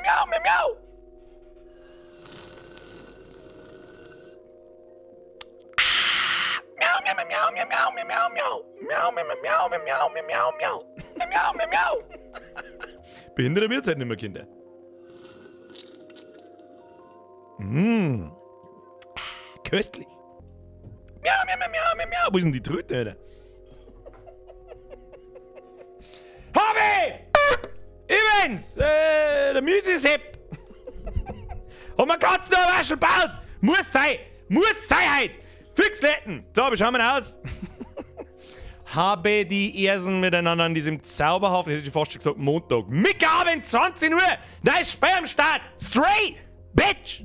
miau, miau, miau. Miau, miau, miau, miau, miau, miau, miau, miau. Miau, miau, miau, miau, miau, miau, miau, miau. Miau, miau, miau. Behinderter wird's halt nicht mehr, Kinder. Mmh. Köstlich. Miau, miau, miau, miau, miau, miau. Wo ist denn die Tröte, Alter? Harvey! Übrigens, der Mizi Sepp. Haben wir Katzen da Waschel gebaut? Muss sein! Muss sein heute! Fix letten! So, wie schauen wir aus? Habe die Ersen miteinander an diesem zauberhaften, hätte ich fast schon gesagt, Montag. Mittagabend, 20 Uhr! Neues Spiel am Start! Straight! Bitch!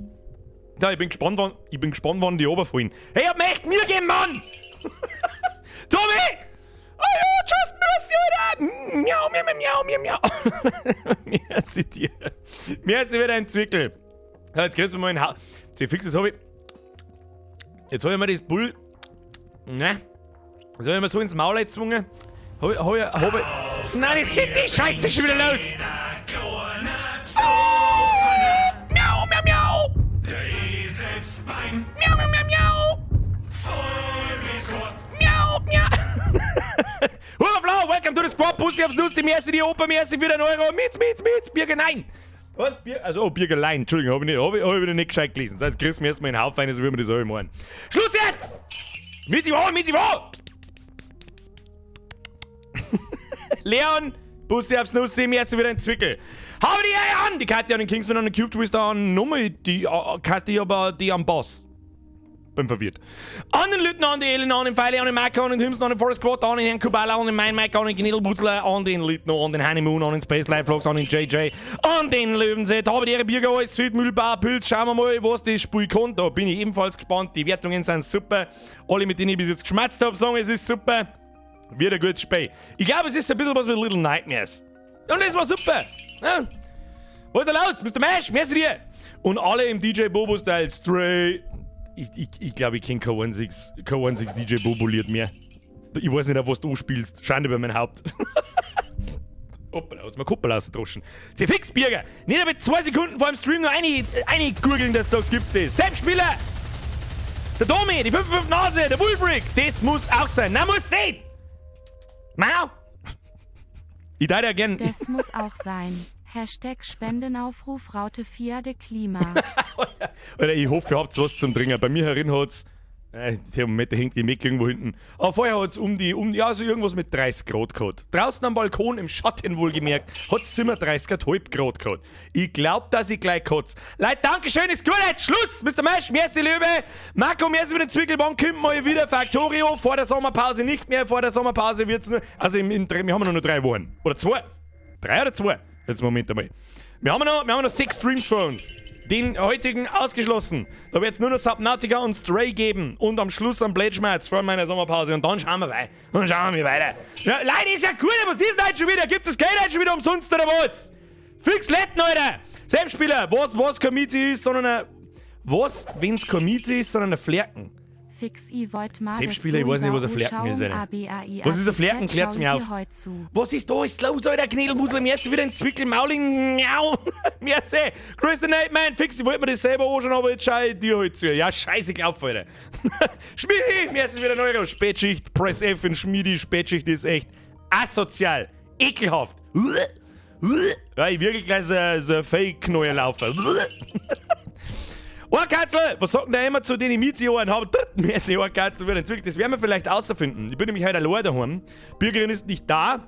Ja, ich bin gespannt, wann, ich bin gespannt, wann die runterfallen. Hey, ich hab mir echt Mühe gegeben, Mann! Tommy! Oh ja, just merci, Alter! Miau, miau, miau, miau, miau. Merci dir. Merci wieder ein Zwickel. Ja, jetzt kriegst du mal ein Haus. Fix, das hab ich. Jetzt hab ich mir das Bull. Ne? Jetzt hab ich mir so ins Maul gezwungen. Hab ich, hab ich, hab ich. Nein, jetzt geht die Scheiße schon wieder los! Miau, miau, miau! Miau, miau, miau, miau! Miau, miau! Hurra, welcome to the squad, Pussy aufs Nussi, merci die Opa, merci für den Euro, mit, mit, mit, Birger, nein! Was? Bier, also, oh, Birgerlein, Entschuldigung, hab ich, nicht, hab ich, hab ich wieder nicht gescheit gelesen. Das heißt, kriegst du mir erstmal in den Haufen rein, so wie wir das alle machen. Schluss jetzt! Mit ihm an, mit ihm an! Leon, Pussy aufs Nussi, merci wieder ein Zwickel. Habe die Eier an! Die Katja an den Kingsman an den Cube Twister an Nummer, die Katja aber die am Boss. Bin verwirrt. An den Lütten, an die Elena, an den Pfeile, an den Marco, an den Hümsen, an den Forest Squad, an den Herrn Kubala, an den Main Mike, an den Gnidelbutzler, an den Litno, an den Honeymoon, an den Space Life Vlogs, an den JJ, an den Löwensee, habe die Ehre, Birger, alles, Südmühlbar, Pilz, schauen wir mal, was das Spiel kann. Da bin ich ebenfalls gespannt. Die Wertungen sind super. Alle, mit denen ich bis jetzt geschmatzt habe, sagen, es ist super. Wird ein gutes Spiel. Ich glaube, es ist ein bisschen was mit Little Nightmares. Und das war super. Ja. Was ist da los? Mr. Mash, merci dir. Und alle im DJ Bobo-Style. Stray. Ich glaube, ich kenne kein einziges, kein einziges DJ Bobo-Lied mehr. Ich weiß nicht, auf was du spielst. Schande über mein Haupt. Hoppala, hat's mir Kuppel rausgedroschen. Sie fix, Birger! Nicht aber 2 Sekunden vor dem Stream noch eine gurgeln, dass du sagst, gibt's das. Selbstspieler! Der Domi, die 5-5 Nase, der Wolfrick, das muss auch sein. Nein, muss nicht! Mau! Ich darf ja gern. Das muss auch sein. #Spendenaufruf #4 Klima. Alter, ich hoffe, ihr habt was zum Trinken. Bei mir herin hat's. Der Moment, da hängt die Mic irgendwo hinten. Aber vorher hat's um, ja, so irgendwas mit 30 Grad gehabt. Draußen am Balkon, im Schatten wohlgemerkt, hat's 37,5 Grad gehabt. Ich glaub, dass ich gleich kotz. Leute, Dankeschön, ist gut, jetzt Schluss! Mr. Mesh, merci, Löwe. Marco, merci für den Zwickelbahn, kommt mal wieder. Factorio, vor der Sommerpause nicht mehr. Vor der Sommerpause wird's nur, also wir haben noch 3 Wochen. Oder zwei. Drei oder zwei? Jetzt Moment einmal. Wir haben noch sechs Streams vor uns. Den heutigen ausgeschlossen. Da wird es nur noch Subnautica und Stray geben. Und am Schluss am Blätschmerz vor meiner Sommerpause. Und dann schauen wir weiter. Dann schauen wir weiter. Ja, Leute, ist ja cool. Was ist denn heute schon wieder? Gibt es das Geld heute schon wieder umsonst oder was? Fix Letten, Alter! Selbstspieler, was kein Miezi ist, sondern ein. Was, wenn's kein Miezi ist, sondern ein Flerken? Fix i wollt mal. Selbstspieler, ich weiß nicht, was ein Flerken ist, Alter. Was ist ein Flerken? Klärt's mir auf. Was ist da? Ist los, Alter? Knädelmusel, merci wieder ein Zwickel, Mauling, miau. Merci. Chris the Nightman, fix, ich wollte mir das selber anschauen, aber jetzt schau ich dir halt zu. Ja, scheiße, glaub, Alter. Schmidi, merci wieder ein Euro. Spätschicht, Press F in Schmidi, Spätschicht ist echt asozial. Ekelhaft. Ja, ich wirklich gleich so ein Fake-Knäuel laufen. Ohrkatzel, was sagt denn der immer zu den Miezi-Ohren? Hab Merci, Ohrkatzel wird entwickelt. Das werden wir vielleicht außerfinden. Ich bin nämlich heute allein daheim. Bürgerin ist nicht da.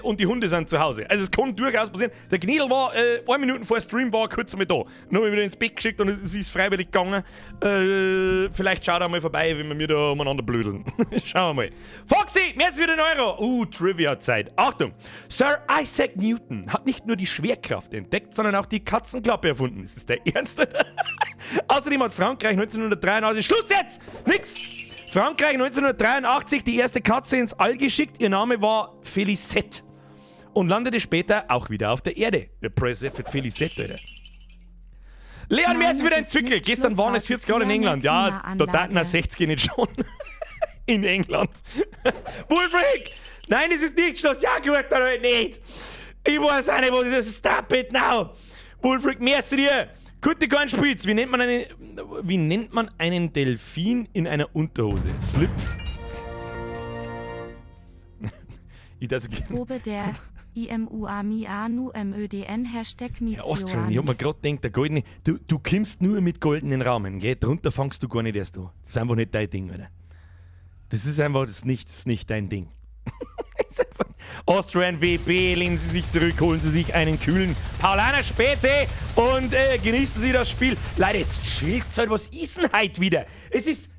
Und die Hunde sind zu Hause. Also es kann durchaus passieren. Der Gnedl war 1 Minuten vor Stream war kurz einmal da. Dann habe ich wieder ins Bett geschickt und es ist freiwillig gegangen. Vielleicht schaut er mal vorbei, wenn wir mir da umeinander blödeln. Schauen wir mal. Foxy, mehr als wieder ein Euro. Trivia-Zeit. Achtung. Sir Isaac Newton hat nicht nur die Schwerkraft entdeckt, sondern auch die Katzenklappe erfunden. Ist das der Ernst? Außerdem hat Frankreich 1983. Schluss jetzt! Nix! Frankreich 1983 die erste Katze ins All geschickt. Ihr Name war Felicette. Und landete später auch wieder auf der Erde. Der Press F Felicette, Alter. Leon, mir ist wieder ein Zwickel. Gestern waren es 40 Grad in England. Ja, da taten er 60 nicht schon. In England. Wolfric! Nein, es ist nicht Schluss. Ja, gut, dann halt nicht. Ich weiß auch nicht, was ist das. Stop it now! Wolfric, merci dir! Gute Kornspitz, wie nennt man einen Delfin in einer Unterhose? Slip. Ich das Probe der IMUAMIANUMÖDN Hashtag Ja, Austrian, ich hab mir gerade gedacht, der goldene. Du kommst nur mit goldenen Rahmen, gell? Drunter fangst du gar nicht erst an. Das ist einfach nicht dein Ding, Alter. Das ist einfach das ist nicht dein Ding. Das ist einfach Austrian WB, lehnen Sie sich zurück, holen Sie sich einen kühlen Paulaner Spezi und genießen Sie das Spiel. Leute, jetzt chillt's halt, was ist denn heute wieder? Es ist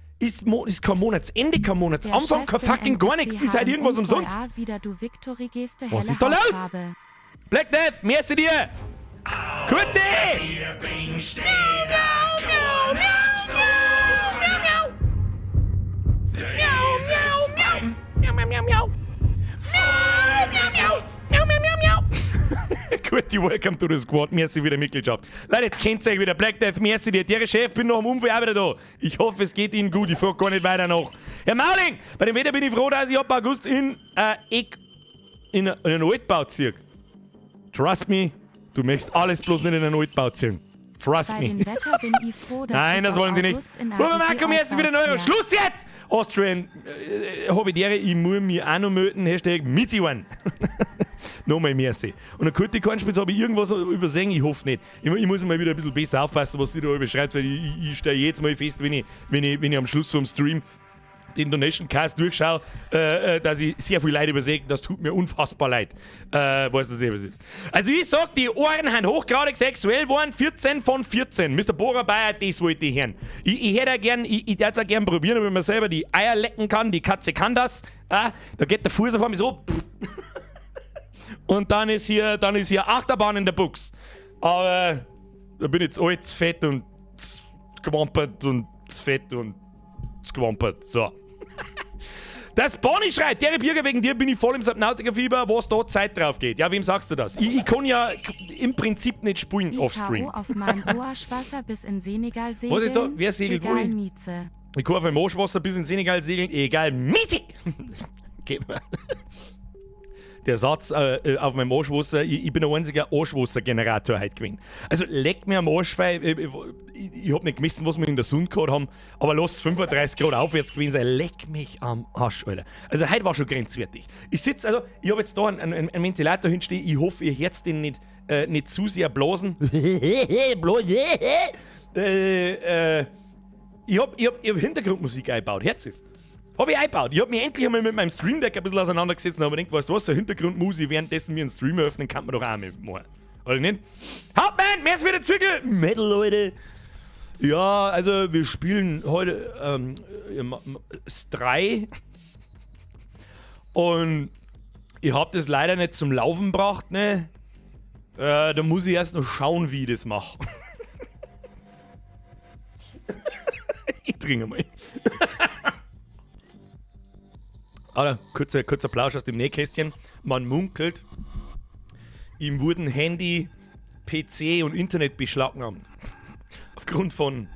kein Monatsende, kein Monatsanfang, kein fucking gar nichts. Ist halt irgendwas umsonst. Wieder du Victory Geste. Was ist da los? Black Death, merci dir! Kurti! Miau, miau, miau, miau. Miau, miau, miau. Miau, miau, miau. Miau, miau, miau. Miau, miau, miau. Kurti, welcome to the squad. Merci für die Mitgliedschaft. Leute, jetzt kennt ihr euch wieder. Black Death, merci dir. Der Chef, bin noch am Unfall auch wieder da. Ich hoffe, es geht Ihnen gut. Ich frage gar nicht weiter nach. Herr Mauling, bei dem Wetter bin ich froh, dass ich ab August in einen Altbau ziehe. Trust me, du möchtest alles, bloß nicht in einen Altbau ziehen. Trust Bei me. dem Wetter bin ich froh, dass Nein, ich das ab wollen sie nicht. August in Huber Marco, merci für den Euro. Altbau. Schluss jetzt! Austrian, hab ich die, ich muss mich auch noch melden. #MitziOne. Nochmal merci. Und dann Kurti Kornspitz, habe ich irgendwas übersehen? Ich hoffe nicht. Ich muss mal wieder ein bisschen besser aufpassen, was sie da überschreibt, weil ich stelle jetzt mal fest, wenn ich am Schluss vom Stream den Donation Cast durchschaue, dass ich sehr viel Leid übersehe. Das tut mir unfassbar leid. Weiß das eh, was ist. Also ich sag, die Ohren haben hochgradig sexuell waren 14 von 14. Mr. Bohrer Bayer, das wollte ich hören. Ich hätte auch gern, ich würde es auch gern probieren, ob ich mir selber die Eier lecken kann. Die Katze kann das. Ah, da geht der Fuß auf einmal so. Und dann ist hier Achterbahn in der Box. Aber da bin ich zu alt, zu fett und zu gewampert und zu fett und zu gewampert. So. Das Bonnie schreit, der Bürger, wegen dir bin ich voll im Subnautica-Fieber, was da Zeit drauf geht. Ja, wem sagst du das? Ich kann ja im Prinzip nicht spielen offstream. IKO auf meinem Oaschwasser bis in Senegal segeln. Was ist da? Wer segelt Egal, wo? Mieze. Ich kann auf dem Arschwasser bis in Senegal segeln, egal, Miezi! Geht mir. Der Satz auf meinem Arschwasser, ich bin der einzige Arschwassergenerator heute gewesen. Also leck mir am Arsch, weil ich hab nicht gemessen, was wir in der Sonne gehabt haben, aber lass 35 Grad aufwärts gewesen sein, leck mich am Arsch, Alter. Also heute war schon grenzwertig. Ich sitze, also ich habe jetzt da einen Ventilator hinstehen, ich hoffe, ihr hört den nicht zu sehr blasen. Blasen. Ich hab Hintergrundmusik eingebaut, Herz ist. Hab ich eingebaut. Ich hab mich endlich einmal mit meinem Stream Deck ein bisschen auseinandergesetzt und hab mir gedacht, weißt du was, so Hintergrundmusik, währenddessen wir einen Stream eröffnen, kann man doch auch mitmachen. Oder nicht? Hauptmann, mehr ist wieder Zwickel! Metal, Leute! Ja, also wir spielen heute 3 und ich hab das leider nicht zum Laufen gebracht, ne? Da muss ich erst noch schauen, wie ich das mache. Ich trinke mal. Aber kurzer Plausch aus dem Nähkästchen. Man munkelt, ihm wurden Handy, PC und Internet beschlagnahmt. Aufgrund von.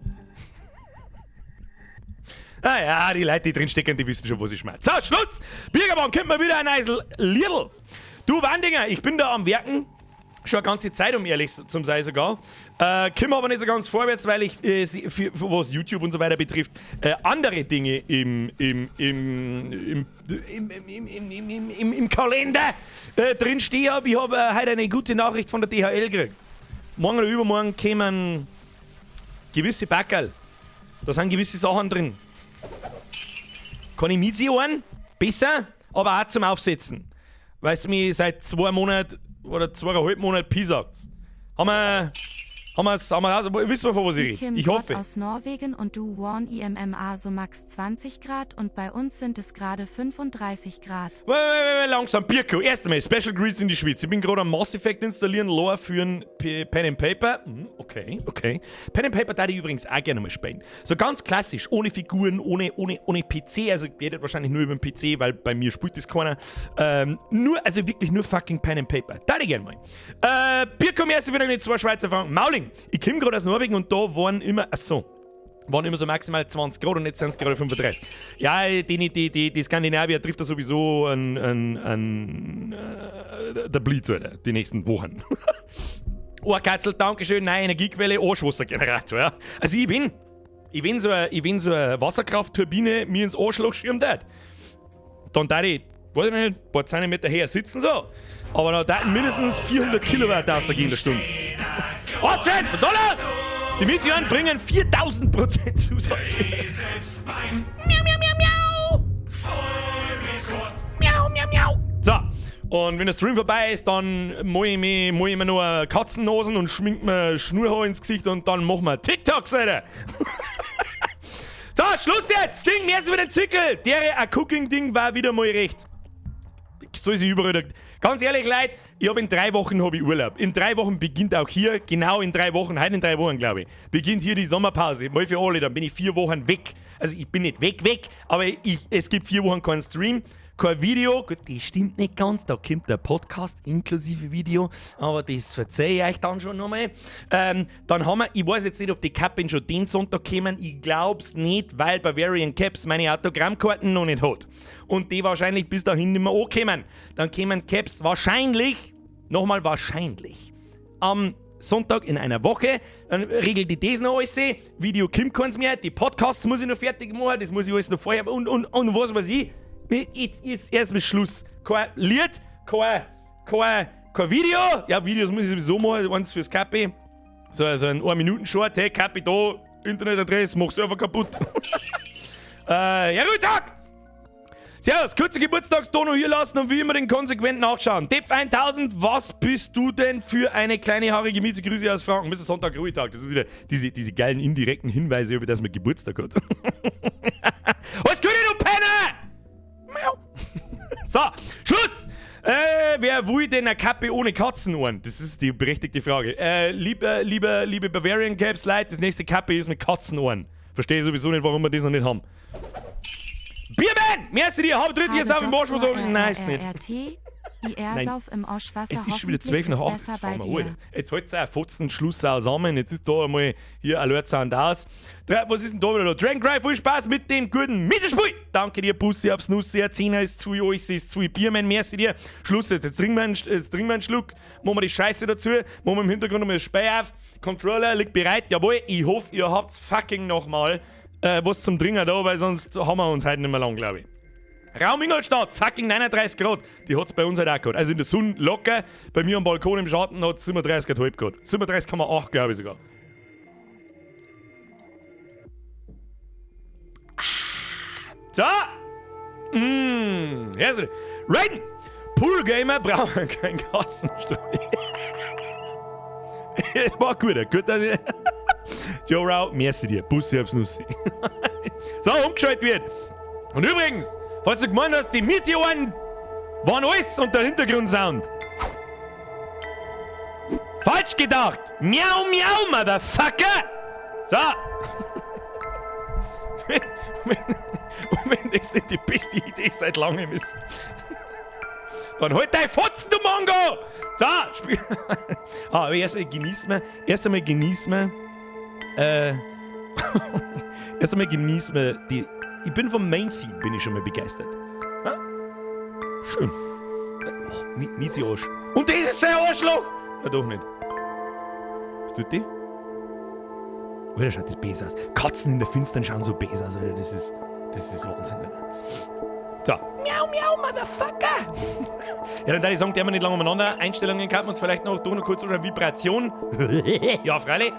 Ah ja, die Leute, die drin stecken, die wissen schon, wo sie schmerzt. So, Schluss! Birgerbaum, kommt mal wieder ein Eisel Lidl. Du Wandinger, ich bin da am Werken. Schon eine ganze Zeit, um ehrlich zu sein sogar. Komme aber nicht so ganz vorwärts, weil ich, für was YouTube und so weiter betrifft, andere Dinge im Kalender drin stehen habe. Ich habe heute eine gute Nachricht von der DHL gekriegt. Morgen oder übermorgen kämen gewisse Packerl. Da sind gewisse Sachen drin. Kann ich mitziehen? Besser, aber auch zum Aufsetzen. Weil es mich seit 2 Monaten oder 2,5 Monaten piesackt. Haben wir, also, wissen wir, von was ich rede? Kim Ich Gott hoffe. Aus Norwegen und du warn IMMA so max 20 Grad und bei uns sind es gerade 35 Grad. Langsam, Birko. Erst einmal, Special Greets in die Schweiz. Ich bin gerade am Mass Effect installieren, Lore für ein Pen and Paper. Okay. Pen and Paper da ich übrigens auch gerne mal spielen. So ganz klassisch, ohne Figuren, ohne PC. Also geht das wahrscheinlich nur über den PC, weil bei mir spielt das keiner. Nur, also wirklich nur fucking Pen and Paper. Da ich gerne mal. Birko, mir erst wieder mit 2 Schweizer Franken. Mauling, ich komme gerade aus Norwegen und da waren immer. Achso. Waren immer so maximal 20 Grad und jetzt sind es gerade 35. Ja, die Skandinavier trifft da sowieso der Blitz, Alter, die nächsten Wochen. Ohrkatzel, Dankeschön, neue Energiequelle, Arschwassergenerator. Ja. Also ich bin so eine Wasserkraftturbine mir ins Arschloch schirmt hat. Dann da ich, weiß ich nicht, ein paar Zentimeter her sitzen so. Aber dann daten mindestens 400 Kilowatt rausgehen in der Stunde. Austrian, Dollar! Die Missionen bringen 4000% Zusatzwert. Miau, miau, miau, miau! Miau, miau, miau! So, und wenn der Stream vorbei ist, dann mal ich mir noch eine Katzennosen und schmink mir Schnurrhaar ins Gesicht und dann machen wir TikToks, Alter! So, Schluss jetzt! Ding, mehr ist wieder den Zwickel! Der ein Cooking-Ding war wieder mal recht. Soll sie überall. Ganz ehrlich, Leute, ich habe in 3 Wochen hab ich Urlaub. In 3 Wochen beginnt auch hier, genau in 3 Wochen, heute in 3 Wochen, glaube ich, beginnt hier die Sommerpause. Mal für alle, dann bin ich 4 Wochen weg. Also ich bin nicht weg, weg, aber es gibt 4 Wochen keinen Stream, kein Video. Gut, das stimmt nicht ganz, da kommt der Podcast inklusive Video, aber das verzeihe ich euch dann schon nochmal. Dann haben wir, ich weiß jetzt nicht, ob die Kappen schon den Sonntag kommen, ich glaub's nicht, weil Bavarian Caps meine Autogrammkarten noch nicht hat. Und die wahrscheinlich bis dahin nicht mehr ankommen. Dann kommen Caps wahrscheinlich, nochmal wahrscheinlich, am Sonntag in einer Woche. Dann regelt die das noch alles. Video kommt keins mehr. Die Podcasts muss ich noch fertig machen. Das muss ich alles noch vorher und was weiß ich. Jetzt erstmal Schluss. Kein Lied, kein Video. Ja, Videos muss ich sowieso machen. Eins fürs Kapi. So also ein 1-Minuten-Short. Hey, Kapi, da, Internetadresse, mach Server kaputt. Ja, guten Tag! Servus, kurze Geburtstagsdono hier lassen und wie immer den konsequent nachschauen. Depf 1000, was bist du denn für eine kleine haarige Mieze? Grüße aus Franken. Bis Sonntag Ruhetag. Das ist wieder diese geilen indirekten Hinweise, über das man Geburtstag hat. Alles Gute, du Penner! Miau. So, Schluss! Wer will denn eine Kappe ohne Katzenohren? Das ist die berechtigte Frage. Liebe, liebe Bavarian Caps Leute, das nächste Kappe ist mit Katzenohren. Verstehe sowieso nicht, warum wir das noch nicht haben. Bierman! Merci dir, hab dritt jetzt auf dem Arsch, was soll. Nein, ist nicht. RT, IR Nein. Sauf im Arschwasser. Es ist schon wieder 12 nach 8. Hoffentlich Jetzt ist besser fahren bei wir, dir. Alter. Jetzt halt's auch Fotzen, Schluss zusammen. Jetzt ist da einmal hier Alert Sound aus. Was ist denn da wieder da? Dragon Cry, viel Spaß mit dem guten Mittelspiel. Danke dir, Bussi aufs Nussi. Zehner ist zu viel, alles ist zu viel. Biermann, merci dir. Schluss jetzt. Jetzt trinken wir einen Schluck. Machen wir die Scheiße dazu. Machen wir im Hintergrund nochmal das Spiel auf. Controller liegt bereit. Jawohl, ich hoffe, ihr habt's fucking nochmal was zum Trinken da, weil sonst haben wir uns heute nicht mehr lang, glaube ich. Raum Ingolstadt, fucking 39 Grad. Die hat's bei uns halt auch gehabt. Also in der Sonne locker. Bei mir am Balkon im Schatten hat es 37,5 gehabt. 37,8, glaube ich sogar. Ah. So. Mmh. Ja, Raiden. Pool Gamer brauchen kein Katzenstreu. Das war gut. Gut, dass ich. Joe Rau, merci dir. Bussi aufs Nussi. So, umgeschaltet wird. Und übrigens, falls du gemeint hast, die Miezi-Ohren waren alles und der Hintergrundsound. Falsch gedacht! Miau, miau, Motherfucker! So! Und wenn das nicht die beste Idee seit langem ist, dann halt dein Fotzen, du Mongo! So, spiel. Ah, aber erst einmal genießen wir die. Ich bin vom Main Theme, bin ich schon mal begeistert. Ha? Schön. Oh, Miezi Arsch. Und das ist sein Arschloch! Na doch nicht. Was tut die? Alter, schaut das besser aus. Katzen in der Finstern schauen so besser aus, Alter. Das ist Wahnsinn, Alter. So. Miau, miau, Motherfucker! Ja, dann würde ich sagen, der wir nicht lange umeinander. Einstellungen kann man uns vielleicht noch, doch noch kurz anschauen. Vibration. Ja, freilich.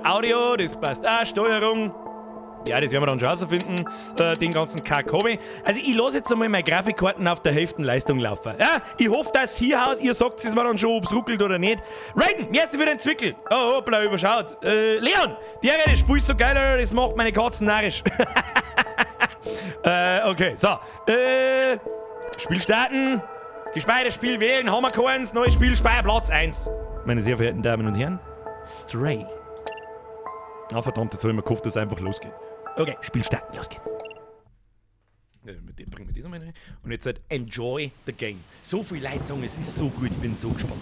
Audio, das passt auch. Steuerung. Ja, das werden wir dann schon rausfinden. Den ganzen Kack habe ich. Also ich lasse jetzt einmal meine Grafikkarten auf der Hälfte Leistung laufen. Ja, ich hoffe, dass hier haut. Ihr sagt es mir dann schon, ob es ruckelt oder nicht. Raiden, merci für den Zwickel. Oh, hoppla, überschaut. Leon, der das Spiel ist so geil, Alter, das macht meine Katzen narrisch. Okay, so. Spiel starten. Gespeichert Spiel wählen, haben wir keins. Neues Spiel, Speicherplatz 1. Meine sehr verehrten Damen und Herren, Stray. Ah, verdammt, jetzt habe ich mir gehofft, dass es einfach losgeht. Okay, Spiel starten, los geht's. Ja, mit dem bringen wir das einmal rein. Und jetzt halt enjoy the game. So viele Leute sagen, es ist so gut, ich bin so gespannt.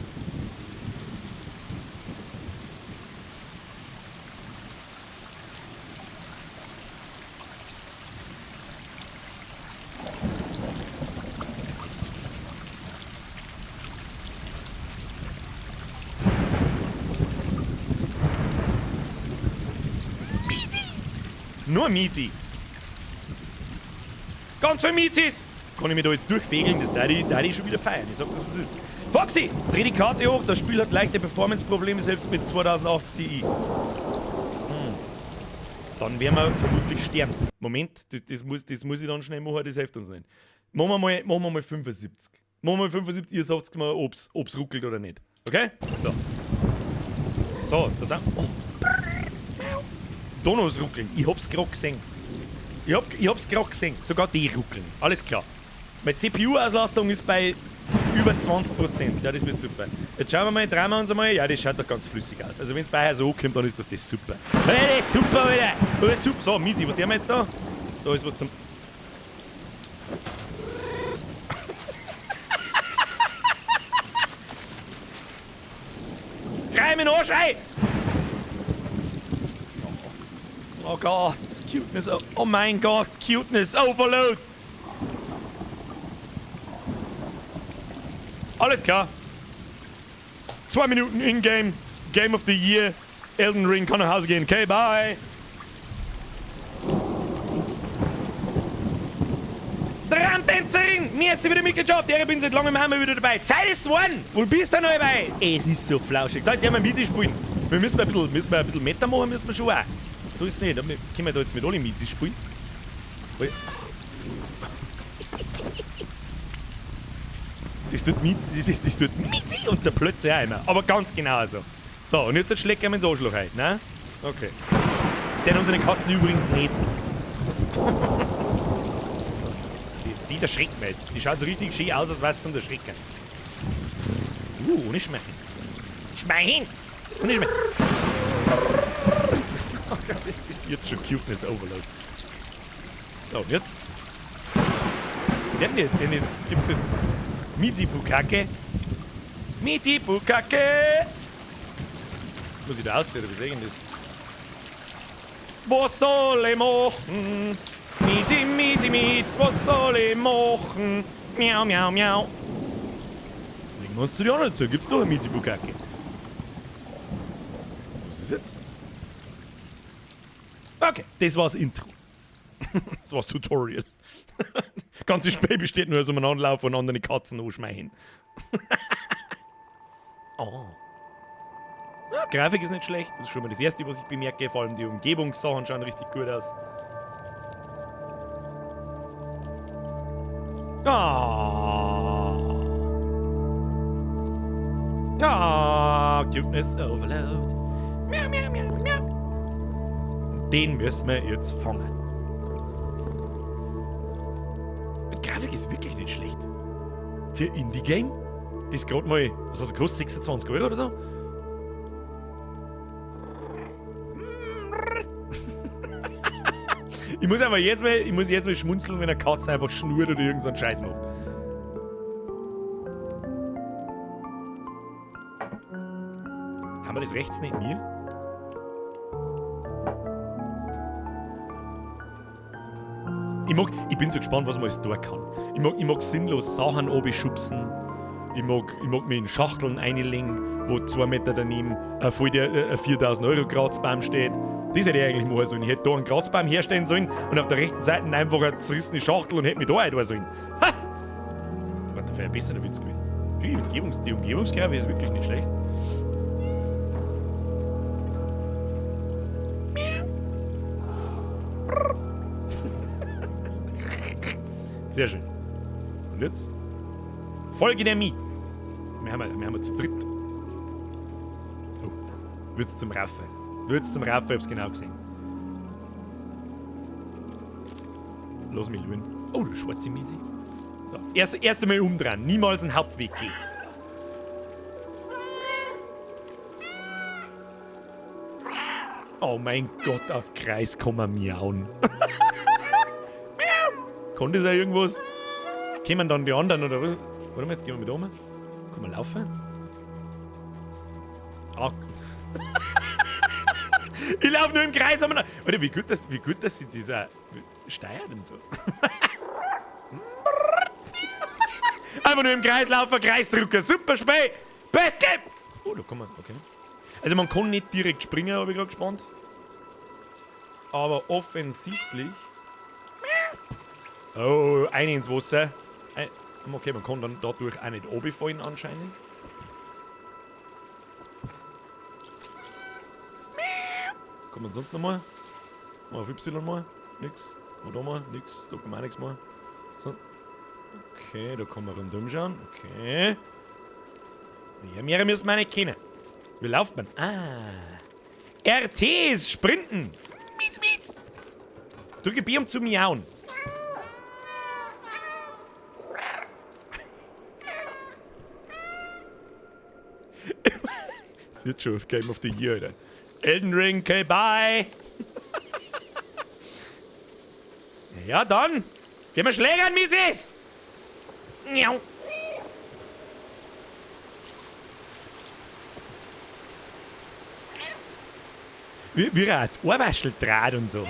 Nur Miezi. Ganz viel Miezis. Kann ich mich da jetzt durchfegeln? Das darf ich schon wieder feiern. Ich sag das, was es ist. Foxy, dreh die Karte hoch. Das Spiel hat leichte Performance-Probleme, selbst mit 2080 Ti. Dann werden wir vermutlich sterben. Moment, das muss ich dann schnell machen, das hilft uns nicht. Machen wir mal 75. Machen wir mal 75, ihr sagt mir, ob's ruckelt oder nicht. Okay? So. So, das sind. Oh. Donos ruckeln. Ich hab's gerade gesehen. Ich hab's gerade gesehen. Sogar die ruckeln. Alles klar. Meine CPU-Auslastung ist bei über 20%. Ja, das wird super. Jetzt schauen wir mal, drehen wir uns einmal. Ja, das schaut doch ganz flüssig aus. Also wenn es bei euch so ankommt, dann ist doch das super. Hey, das ist super, Alter! Das ist super. So, Mizi, was tun wir jetzt da? Da ist was zum... Greif mir den Arsch ein! Oh Gott, Cuteness, oh mein Gott, Cuteness Overload! Alles klar. 2 Minuten in-game, Game of the Year, Elden Ring kann nach Hause gehen. Okay, bye! Tramtänzerin! Mir hat sie wieder mitgeschafft. Ich bin seit langem einmal wieder dabei. Zeit ist geworden! Wo bist du noch dabei? Es ist so flauschig. Sag, jetzt mal mitspielen. Wir müssen ein bisschen Meta machen, müssen wir schon auch. So ist es nicht. Können wir da jetzt mit alle Miezi spielen? Das tut Miezi und der Plötze auch immer. Aber ganz genau so. So, und jetzt schlägt er mir ins Arschloch rein, ne? Okay. Das tun unsere Katzen übrigens nicht. Die erschreckt mir jetzt. Die schaut so richtig schön aus, als wär's zum Erschrecken. Ohne Schmeien. Schmeien! Ohne Schmeien. Oh Gott, das ist jetzt schon Cuteness Overload. So, und jetzt? Was denn jetzt? Denn jetzt gibt's jetzt Mizi-Bukake. Mizi-Bukake! Muss ich da aussehen, oder wie sehen das? Was soll ich machen? Mizi, Mizi, Miz, was soll ich machen? Miau, miau, miau. Legen wir uns zu die anderen zu. Gibt's doch ein Mizi-Bukake. Was ist jetzt? Okay, das war's Intro. Das war's Tutorial. Ganzes Spiel besteht nur aus einem Anlauf und anderen Katzen anschmeißen. Oh. Ja, Grafik ist nicht schlecht. Das ist schon mal das Erste, was ich bemerke. Vor allem die Umgebungssachen schauen richtig gut aus. Ah. Ah, Cuteness Overload. Miau, miau, miau, miau. Den müssen wir jetzt fangen. Die Grafik ist wirklich nicht schlecht. Für Indie-Game? Das gerade mal, was hat es gekostet? 26 Euro oder so? Ich muss einfach jetzt mal schmunzeln, wenn eine Katze einfach schnurrt oder irgend so einen Scheiß macht. Haben wir das rechts nicht mir? Ich bin so gespannt, was man alles da kann. Ich mag sinnlos Sachen runterschubsen. Ich mag mich in Schachteln einlegen, wo 2 Meter daneben ein 4.000 Euro Kratzbaum steht. Das hätte ich eigentlich machen sollen. Ich hätte da einen Kratzbaum herstellen sollen und auf der rechten Seite einfach eine zerrissene Schachtel und hätte mich da rein sollen. Ha! Das war dafür ein besserer Witz gewesen. Die Umgebungsgrafik ist wirklich nicht schlecht. Sehr schön. Und jetzt? Folge der Miets. Wir haben zu dritt. Oh. Wird's zum Raffe. Wird's zum Raffe, ich hab's genau gesehen. Lass mich lügen. Oh, du schwarze Miezi. So, erst einmal umdrehen. Niemals einen Hauptweg gehen. Oh mein Gott, auf Kreis kann man miauen. Miau! Kann das auch irgendwas? Kämen dann die anderen oder was? Warte mal, jetzt gehen wir mit um. Kann man laufen? Ah. Ich laufe nur im Kreis. Alter, wie gut, dass sie dieser steuert und so. Einfach nur im Kreis laufen, Kreisdrücker. Super Spiel. Best Game. Oh, da kann man. Okay. Also man kann nicht direkt springen, habe ich gerade gespannt. Aber offensichtlich... Oh, eine ins Wasser. Okay, man kann dann dadurch auch nicht runterfallen anscheinend. Kann man sonst nochmal? Mal auf Y mal? Nix. Mal da mal? Nix. Da kann man auch nichts mehr. So. Okay, da kann man rundum schauen. Okay. Ja, mehrere müssen wir nicht kennen. Wie läuft man? Ah. RT ist Sprinten. Mietz, mietz. Drücke B, um zu miauen. Das wird schon Game of the Year, Alter. Elden Ring, okay, bye. Ja, dann. Gehen wir schlägern, Misis. Miau. Wie er auch die Ohrwaschel dreht und so.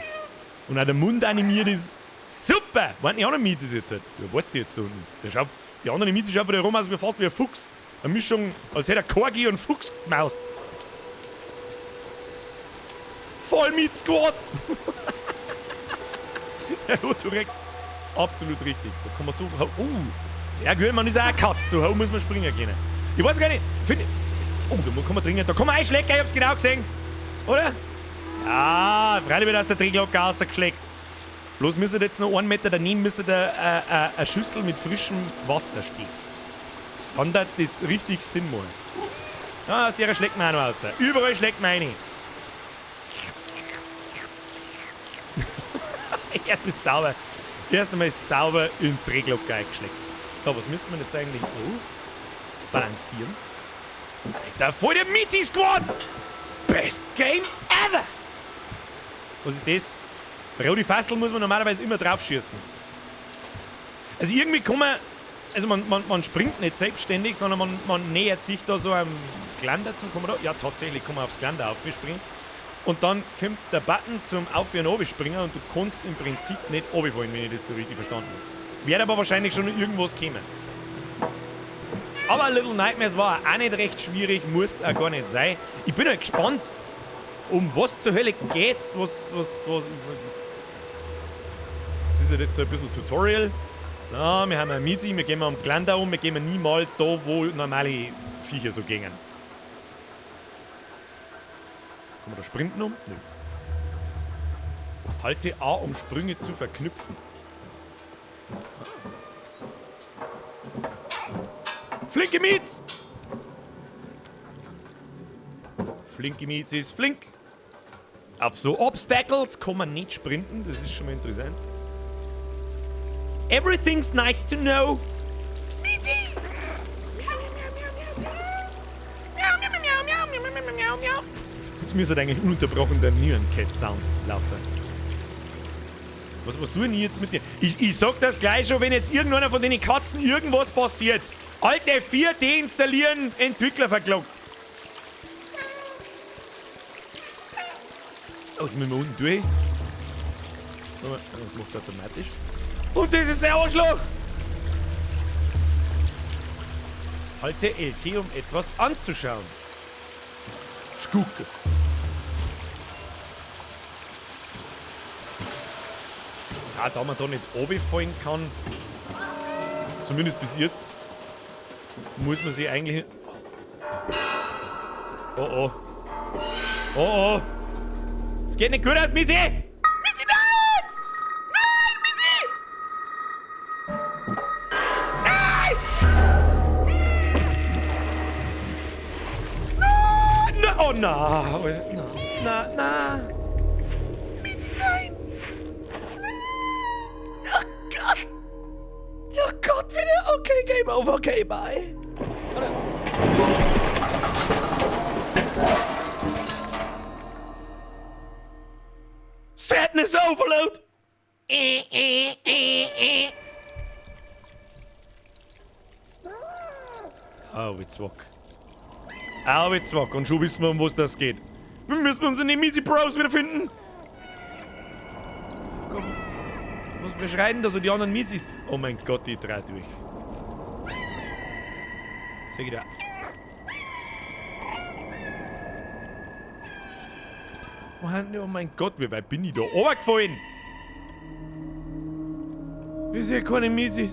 Und auch der Mund animiert ist. Super! Waren die anderen Miezis jetzt? Ja, warte sie jetzt da unten. Der schaut, die anderen Miezis schauen wieder rum, als fast wie ein Fuchs. Eine Mischung, als hätte er Corgi und Fuchs gemaust. Voll Meat Squad! Der Rotorex. Absolut richtig. So kann man so. Oh! Ja, gut, man ist auch eine Katze. So hoch muss man springen können. Ich weiß gar nicht. Find, oh, da kann man dringend. Da kann man einschlägen, ich hab's genau gesehen. Oder? Ah, freilich wird aus der Drehglocke rausgeschlägt. Bloß müsste jetzt noch 1 Meter daneben müsste da eine Schüssel mit frischem Wasser stehen. Dann hat das richtig Sinn machen. Ah, aus der schlägt man auch noch raus. Überall schlägt man rein. Erst mal sauber. Erst einmal sauber in die Drehglocke eingeschlägt. So, was müssen wir jetzt eigentlich? Oh, balancieren. Alter, voll der Mizi Squad! Best Game ever! Was ist das? Rote Fassel muss man normalerweise immer drauf schießen. Also irgendwie kann man... Also man springt nicht selbstständig, sondern man nähert sich da so einem Geländer zu. Kann man da? Ja, tatsächlich kann man aufs Geländer aufspringen. Und dann kommt der Button zum Auf- und Runterspringen und du kannst im Prinzip nicht runterfallen, wenn ich das so richtig verstanden habe. Wird aber wahrscheinlich schon irgendwas kommen. Aber Little Nightmares war auch nicht recht schwierig, muss auch gar nicht sein. Ich bin halt gespannt, um was zur Hölle geht's, was. Das ist ja jetzt so ein bisschen Tutorial. So, wir haben ein Mizi, wir gehen am Geländer um, wir gehen niemals da, wo normale Viecher so gingen. Kann man da sprinten um? Nö. Halte A, um Sprünge zu verknüpfen. Flinke Miez! Flinke Miez ist flink. Auf so Obstacles kann man nicht sprinten, das ist schon mal interessant. Everything's nice to know. Miezi! Miau, miau, miau, miau, miau, miau, miau, miau. Jetzt müsste eigentlich ununterbrochen der Nyan Cat Sound laufen. Was tue ich jetzt mit dir? Ich sag das gleich schon, wenn jetzt irgendeiner von den Katzen irgendwas passiert. Alte 4 deinstallieren, Entwickler verklagt. Oh, jetzt müssen wir unten durch. Das macht automatisch. Und das ist der Arschloch! Halte LT, um etwas anzuschauen. Schucke. Ja, da man da nicht runterfallen kann, zumindest bis jetzt, muss man sich eigentlich... Oh oh. Oh oh. Es geht nicht gut aus, Missy! Missy, nein! Nein, Missy! Nein! Nein! No, oh no! Na, na! Missy, nein! Oh Gott! Oh Gott, bitte! Okay, Game over, okay, bye! Oder? Sadness Overload! Oh, wie zwack. Oh, wie zwack. Und schon wissen wir, um was das geht. Wir müssen uns in den Mizi Bros wiederfinden. Komm. Was beschreiten da so die anderen Mizis? Oh mein Gott, die drei durch. Sag ich da. Oh mein Gott, wie weit bin ich da runtergefallen? Ich sehe keine Miezi.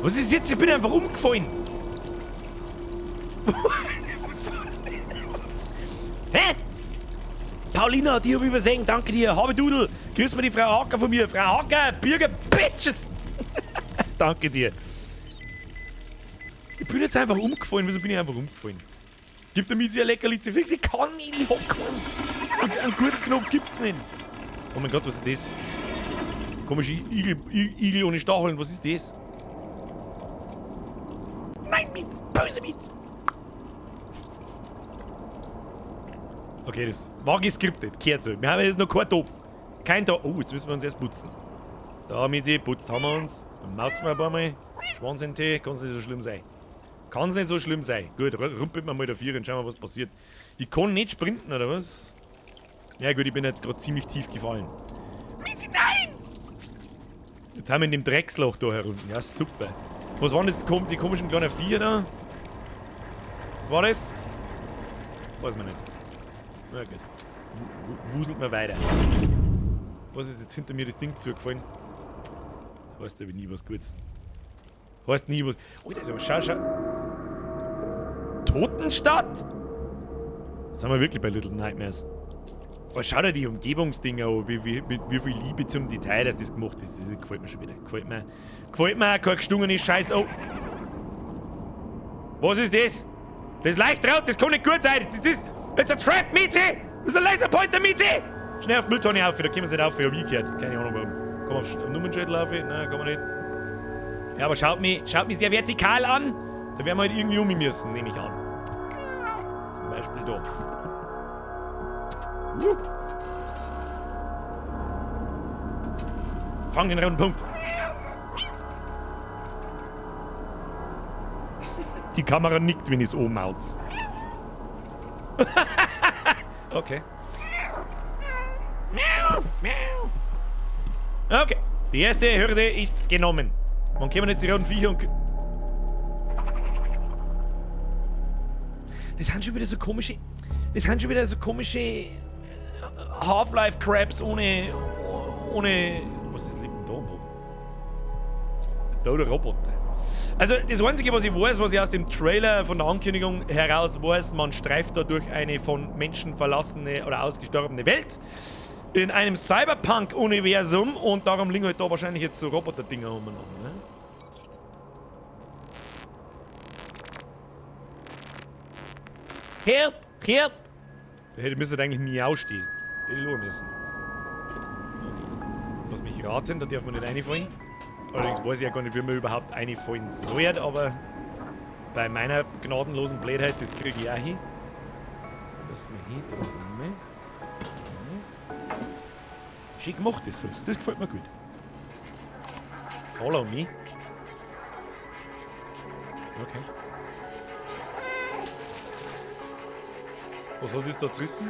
Was ist jetzt? Ich bin einfach umgefallen. Was war denn das? Hä? Paulina, die hab ich übersehen. Danke dir. Habe Dudel. Grüß mir die Frau Hacker von mir. Frau Hacker, Bürger, Bitches. Danke dir. Ich bin jetzt einfach umgefallen. Wieso bin ich einfach umgefallen? Gib der Miezi ein Leckerli zu fix. Ich kann nicht. Ich hab keinen. Einen guten Knopf gibt's nicht. Oh mein Gott, was ist das? Komische Igel ohne Stacheln. Was ist das? Nein, Mietz! Böse Mietz! Okay, das war geskriptet. Kehrt so. Wir haben jetzt noch keinen Topf. Kein Topf. Oh, jetzt müssen wir uns erst putzen. So, Mietzi, putzt haben wir uns. Dann mauzen wir ein paar Mal. Schwanz in den Tee. Kann's nicht so schlimm sein. Kann's nicht so schlimm sein. Gut, rumpelt man mal dafür und schauen wir, was passiert. Ich kann nicht sprinten, oder was? Ja gut, ich bin jetzt gerade ziemlich tief gefallen. Mietzi, nein! Jetzt haben wir in dem Drecksloch da herunten. Ja, super. Was waren das? Die komischen kleinen Viecher da? Was war das? Weiß man nicht. Na gut. Wuselt man weiter. Was ist jetzt hinter mir das Ding zugefallen? Heißt aber nie was Gutes. Heißt nie was. Alter, schau, schau. Totenstadt? Jetzt sind wir wirklich bei Little Nightmares. Aber schau dir die Umgebungsdinger an, wie viel Liebe zum Detail, dass das gemacht ist. Das gefällt mir schon wieder. Gefällt mir. Gefällt mir, kein gestungene Scheiß. Oh. Was ist das? Das ist leicht drauf, das kann nicht gut sein. Das ist das. It's a trap, Miezi! Das ist ein Laserpointer, Miezi! Schnell auf die Mülltonne auf, da kommen sie nicht auf, ich hab ich gehört. Keine Ahnung warum. Kann man auf Nummernschädel laufen? Nein, kann man nicht. Ja, aber schaut mich sehr vertikal an. Da werden wir halt irgendwie um müssen, nehme ich an. Zum Beispiel da. Fang den roten Punkt. Die Kamera nickt, wenn ich's oben mauz. Okay. Miau, miau. Okay. Die erste Hürde ist genommen. Wann kommen jetzt die roten Viecher und... Das sind schon wieder so komische... Das sind schon wieder so komische... Half-Life-Crabs ohne... Ohne... Was ist, liegt denn da am Boden? Da der Roboter. Also das Einzige, was ich weiß, was ich aus dem Trailer von der Ankündigung heraus weiß, man streift da durch eine von Menschen verlassene oder ausgestorbene Welt in einem Cyberpunk-Universum und darum liegen halt da wahrscheinlich jetzt so Roboter-Dinger umeinander. Ne? Help! Help! Da hätte müsste eigentlich Miau stehen. Hätte ich schauen müssen. Lass mich raten, da darf man nicht reinfallen. Allerdings weiß ich ja gar nicht, wie man überhaupt reinfallen soll, aber bei meiner gnadenlosen Blödheit, das kriege ich auch hin. Lass mich hin, da oben. Schick gemacht das so. Das gefällt mir gut. Follow me. Okay. Was hat sich da zerrissen?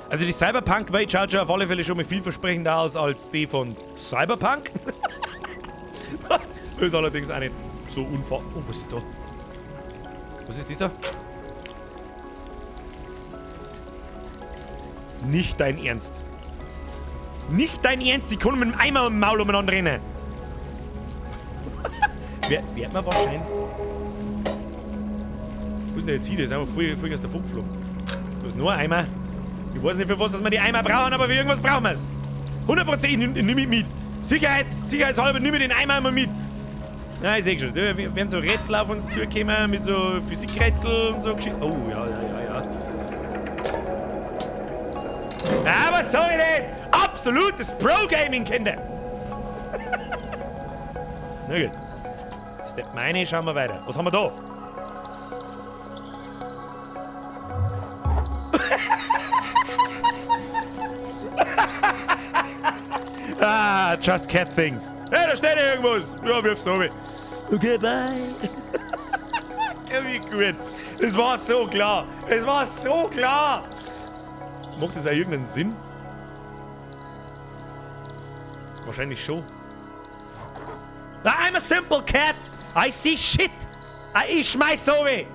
Also die Cyberpunk-Welt schaut schon auf alle Fälle schon mal vielversprechender aus als die von Cyberpunk. Ist allerdings auch nicht so unfassbar. Oh, was ist da? Was ist das da? Nicht dein Ernst. Nicht dein Ernst, die können mit dem Eimer im Maul umeinander rennen. Wird man wahrscheinlich... Wo ist denn der jetzt hin? Der ist einfach voll aus der Fuchs geflogen. Da ist nur ein Eimer. Ich weiß nicht, für was dass wir die Eimer brauchen, aber für irgendwas brauchen wir es. 100% ich nehm ich mit. Sicherheitshalber nimm ich den Eimer immer mit. Na, ich seh schon. Da werden so Rätsel auf uns zukommen, mit so Physikrätsel und so Geschichten. Oh, ja, ja, ja, ja. Na, was soll ich denn? Absolutes Pro-Gaming, Kinder! Na gut. Step meine, schauen wir weiter. Was haben wir da? Ah, just cat things. Hey, da steht ja irgendwas. Ja, wirf's runter. Okay, bye. Wie gut. Es war so klar. Es war so klar. Macht das auch irgendeinen Sinn? Wahrscheinlich schon. I'm a simple cat. I see shit. Ich schmeiß so weh.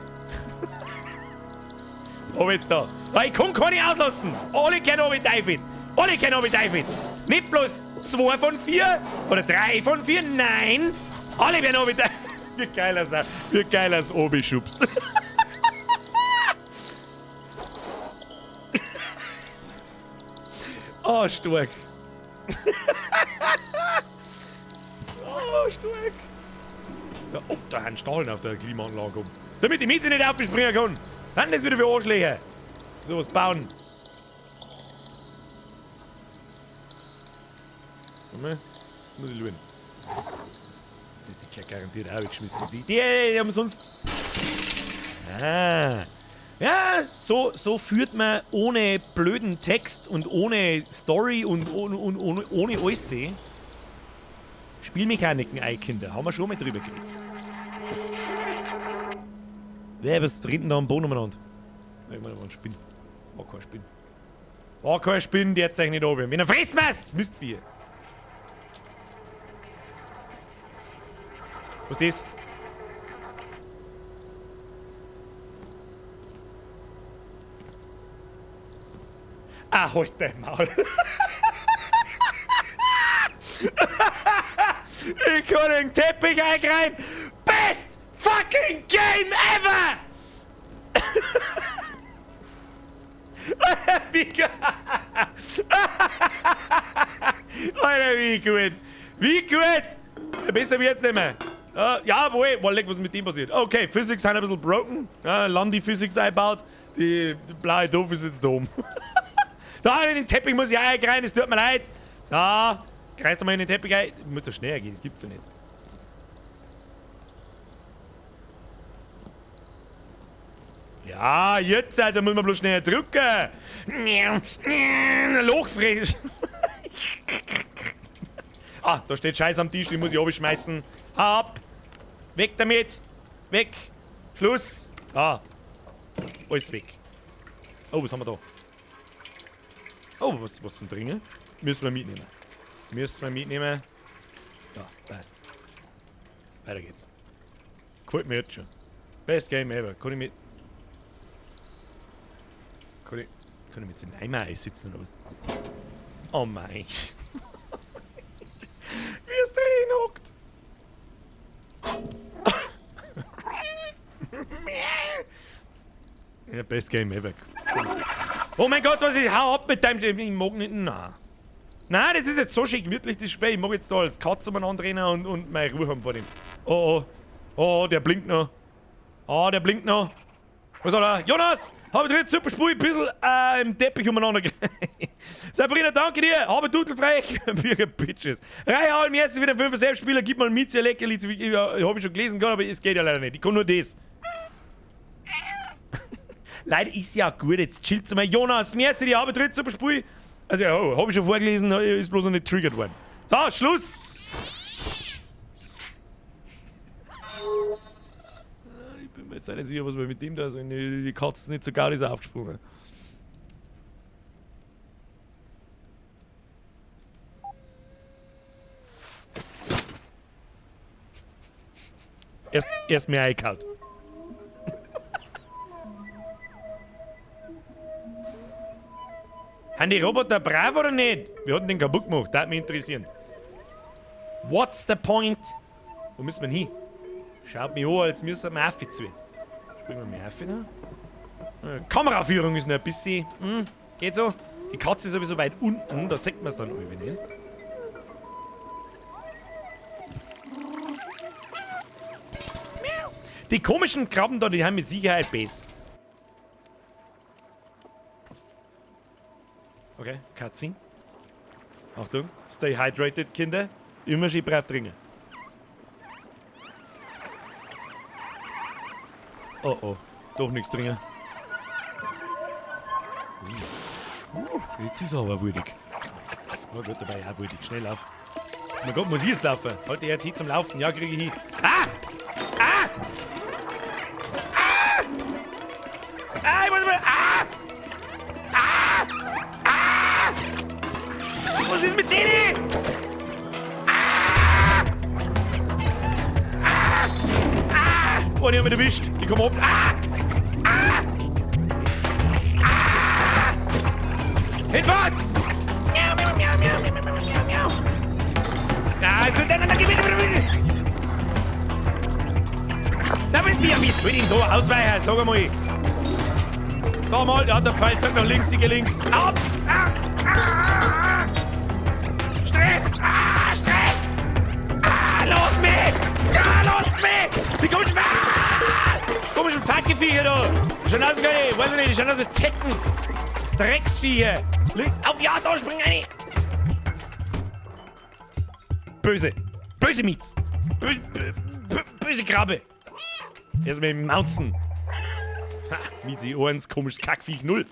Ob jetzt da. Ich kann keine auslassen. Alle können obi Teufel. Alle können obi Teufel. Nicht bloß 2 von 4 oder 3 von 4. Nein. Alle werden obi Teufel. Wie geil er wie geil er's obi schubst. Oh, stark. Oh, stark. So, oh, da haben Stahlen auf der Klimaanlage um. Damit die Miete nicht aufspringen kann. Dann ist wieder für Arschlöcher. Sowas bauen. Warte mal, jetzt muss ich schauen. Die hat garantiert auch weggeschmissen. Die haben sonst. Ah. Ja, so führt man ohne blöden Text und ohne Story und ohne alles. Spielmechaniken, ey, Kinder, haben wir schon mal drüber geredet. Wer was trinken da am Boden umeinander? Ich meine, war ein Spinn. War kein Spinn. War kein Spinn, der zeichnet nicht oben. Wenn er frisst mir's! Mistvieh! Was ist das? Ah, halt dein Maul. Ich kann den Teppich eingreifen. Best fucking game ever! Wie gut. Alter, wie gut. Wie gut. Besser wird's nicht mehr. Jawohl. Boah, leck, was ist mit dem passiert? Okay, Physics sind ein bisschen broken. Landi Physics eingebaut. Die blaue Doof ist jetzt dumm. Da in den Teppich muss ich auch rein, es tut mir leid. So, greifst du mal in den Teppich ein. Muss doch schneller gehen, das gibt's ja nicht. Ja, jetzt, Alter, muss man bloß schneller drücken. Lochfrisch. Ah, da steht Scheiß am Tisch, den muss ich runterschmeißen. Ab. Weg damit. Weg. Schluss. Ah. Alles weg. Oh, was haben wir da? Oh, was zum Trinken? Müssen wir mitnehmen. Müssen wir mitnehmen. So, passt. Weiter geht's. Gefällt mir jetzt schon. Best Game ever. Kann ich mit. Kann ich mit in Eimer einsitzen oder was? Oh mein. Wie es drin hockt. Ja, best Game ever. Oh mein Gott, was ich. Hau ab mit deinem. Ich mag nicht. Nein. Nein, das ist jetzt so schön gemütlich, das Spiel. Ich mag jetzt da als Katze umeinander rennen und meine Ruhe haben vor dem. Oh, oh. Oh, der blinkt noch. Oh, der blinkt noch. Was hat er? Jonas! Hab ich drin, super Spiel, ein bisschen im Teppich umeinander. Sabrina, danke dir! Habe Dudelfrech! Bürger Bitches. Reihe im ersten wieder 5 Selbstspieler, gib mal mit, sehr Leckerli. Hab ich schon gelesen, aber es geht ja leider nicht. Ich kann nur das. Leider ist ja gut, jetzt chillt's mal. Jonas, merci dir, habe drin, super Spiel. Also, ja, oh, hab ich schon vorgelesen, ist bloß noch nicht triggert worden. So, Schluss! Ich bin mir jetzt auch nicht sicher, was wir mit dem da so. Die Katze ist nicht so geil, ist aufgesprungen. Erst mehr eingehauen. Haben die Roboter brav oder nicht? Wir hatten den kaputt gemacht, das würde mich interessieren. What's the point? Wo müssen wir hin? Schaut mich an, als müssen wir auf zu. Springen wir mal auf da. Kameraführung ist noch ein bisschen. Geht so. Die Katze ist sowieso weit unten, da sieht man es dann irgendwie nicht. Die komischen Krabben da, die haben mit Sicherheit Base. Okay, Cutscene. Achtung, stay hydrated, Kinder. Immer schön brav trinken. Oh oh, doch nichts trinken. Jetzt ist er aber wuldig. Oh Gott, dabei auch wuldig. Schnell lauf. Oh mein Gott, muss ich jetzt laufen? Halte RT zum Laufen. Ja, kriege ich hin. Ah! Ah! Ah! Ah, ich muss mal. Ah! Ah! Ah! Was ist mit denen? Oh, die haben mich erwischt. Die kommen ab. Ah! Ah! Ah! Hinfahrt! Miau, miau, miau, miau, miau, miau, miau, miau. Ah, jetzt, nein, nein, nein, bitte, bitte, bitte. Na, wie soll ich denn da ausweichen? Sag einmal. Sag mal, ja, der Pfeil zeigt nach links, ich geh links. Ab! Ah, ah, ah. Stress! Ah, Stress! Ah, lass mich! Ja, lass mich! Die komischen, ah! Komischen Fackelviecher da! Die schauen aus wie keine, weiß ich nicht, die schauen aus wie Zecken! Drecksviecher! Links, auf, ja, da spring rein! Böse! Böse Miets! Böse, böse Krabbe! Erstmal Mounzen! Ha, Miezi 1, komisches Kackviech 0.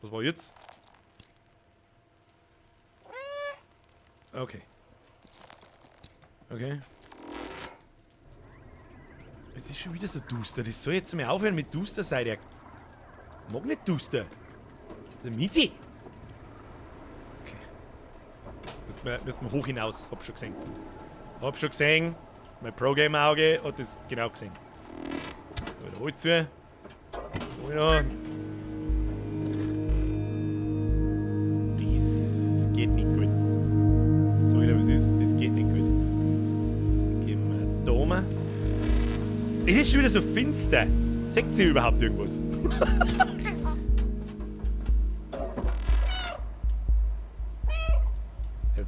Was war jetzt? Okay. Okay. Es ist schon wieder so duster. Das soll jetzt mal aufhören mit duster sein. Der mag nicht duster. Der Miezi. Okay. Müssen wir hoch hinaus. Hab schon gesehen. Hab schon gesehen. Mein Pro-Gamer-Auge hat das genau gesehen. So, wieder Holz zu. Wieder. Das geht nicht gut. So wieder was ist, das geht nicht gut. Gehen wir da mal. Es ist schon wieder so finster. Seht ihr überhaupt irgendwas?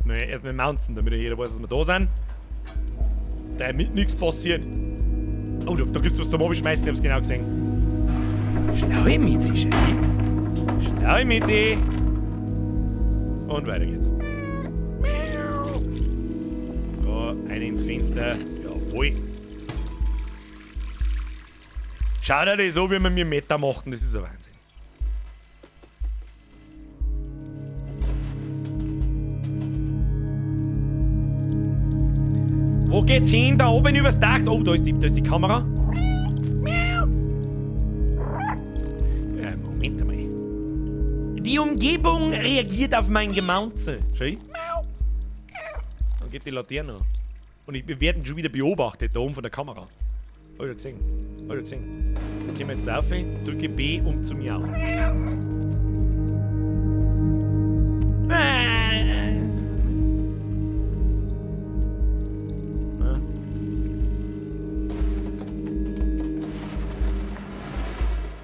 Erstmal mounten, damit jeder weiß, dass wir da sind. Damit nichts passiert. Oh, da gibt's was zum Abschmeißen, ich hab's genau gesehen. Schlaue Miezi, Shaggy. Schlaue Miezi. Und weiter geht's. So, eine ins Fenster. Jawohl. Schaut euch das so, wie wir mir Meta machten, das ist ein Wahnsinn. Wo geht's hin? Da oben übers Dach. Oh, da ist die Kamera. Miau. Moment einmal. Die Umgebung reagiert auf mein Gemaunze. Schau. Miau. Dann geht die Laterne. Und wir werden schon wieder beobachtet, da oben von der Kamera. Hab ich gesehen. Hab ich gesehen. Dann gehen wir jetzt rauf, drücke B, um zu miauen.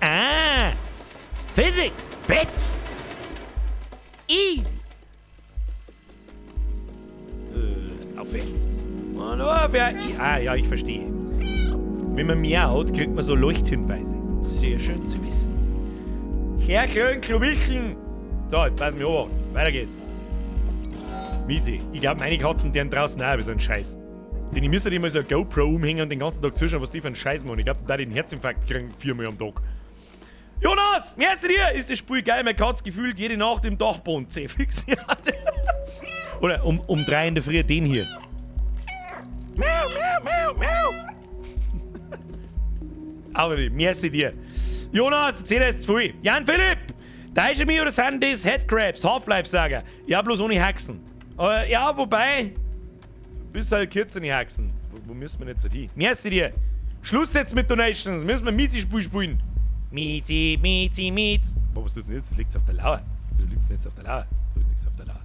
Ah! Physics, bitch! Easy! Auf. Und auf, ja. Ah, ja, ich verstehe. Wenn man miaut, kriegt man so Leuchthinweise. Sehr schön zu wissen. Sehr schön zu wissen. So, jetzt passen wir auf. Weiter geht's. Miezi, ich glaub, meine Katzen, die haben draußen auch so einen Scheiß. Denn ich müsste immer so eine GoPro umhängen und den ganzen Tag zuschauen, was die für einen Scheiß machen. Ich glaub, da den Herzinfarkt kriegen 4-mal am Tag. Jonas, merci dir! Ist das Spiel geil? Mein Katz gefühlt jede Nacht im Dachboden. Zähfix. Oder um 3 in der Früh den hier. Miau, miau, miau, miau. Aber merci dir. Jonas, erzähl jetzt zu viel. Jan Philipp, täusche mich oder sind das Headcrabs, Half-Life-Sager? Ja, bloß ohne Haxen. Ja, wobei, bis halt kurz in die Haxen. Wo müssen wir jetzt hin? Merci dir. Schluss jetzt mit Donations. Müssen wir Miezi-Spiel spielen. Miezi, Miezi, Miez. Boah, was tut's denn jetzt? Liegt's auf der Lauer. Wieso liegt's denn jetzt auf der Lauer? Da ist nichts auf der Lauer.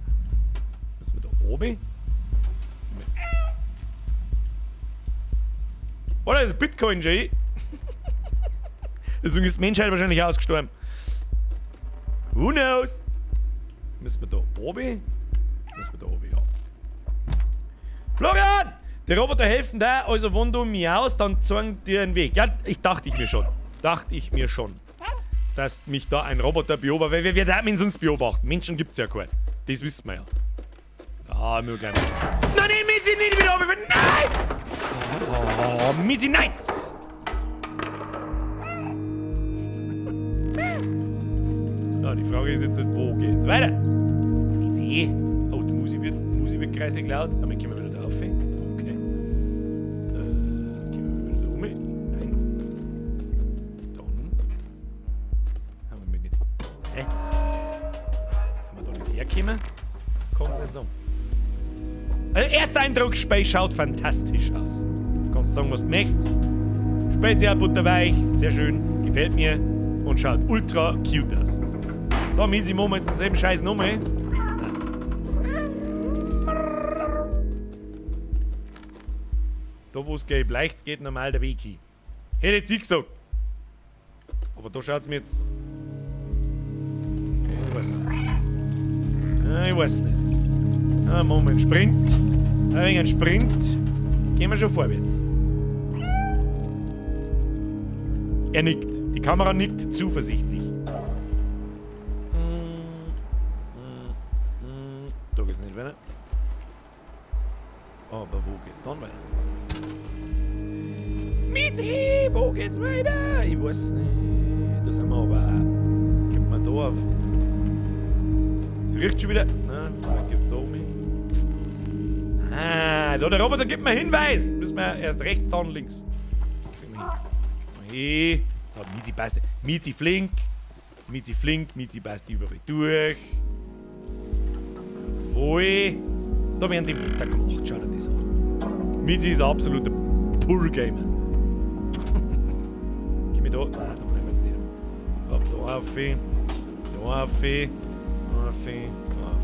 Müssen wir da oben? Oh, da ist Bitcoin, Jay. Deswegen ist die Menschheit wahrscheinlich ausgestorben. Who knows? Müssen wir da oben? Müssen wir da oben, ja. Florian! Die Roboter helfen da, also wenn du miaust, dann zeigen dir einen Weg. Ja, ich dachte ich mir schon. Dachte ich mir schon. Dass mich da ein Roboter beobachtet. Weil wer darf mich sonst beobachten? Menschen gibt's ja keinen. Das wissen wir ja. Ah, nur gleich. Nein, nein, Miezi, nicht wieder oben. Nein! Oh, Miezi, nein! Ja, die Frage ist jetzt, wo geht's weiter? Miezi. Oh, die Musik wird kreislig laut. Aber dann können wir wieder da rauf. Okay. Gehen wir wieder da um. Nein. Dann. Haben wir nicht. Hä? Haben wir da nicht hergekommen? Kann's nicht sagen. Also erster Eindruck, Spiel schaut fantastisch aus. Du kannst sagen, was du möchtest. Spielt sehr butterweich, sehr schön, gefällt mir und schaut ultra cute aus. So, Mizi, machen wir jetzt denselben Scheiß nochmal. Da, wo es gelb leicht geht, normal der Weg hin. Hätte jetzt ich gesagt. Aber da schaut es mir jetzt. Ich weiß nicht. Ich weiß nicht. Ah, Moment, Sprint. Ein wenig ein Sprint. Gehen wir schon vorwärts. Er nickt. Die Kamera nickt zuversichtlich. Da geht's nicht weiter. Aber wo geht's dann weiter? Mizi, wo geht's weiter? Ich weiß nicht. Da sind wir aber auch. Kommt man da auf? Es riecht schon wieder. Nein, vielleicht geht's da um mich. Ah, da der Roboter gibt mir Hinweis. Müssen wir erst rechts, dann links. Kriegen wir hin. Kriegen wir hin. Da, Mizi passt. Mizi flink. Mizi flink. Mizi passt überall durch. Voll. Da werden die Meter gemacht. Schau dir das an. Mizi ist ein absoluter Pool-Gamer. Geh mir da. Nein, da bleiben wir jetzt nicht um. Hopp, da auf. Da auf. Da auf. Da auf.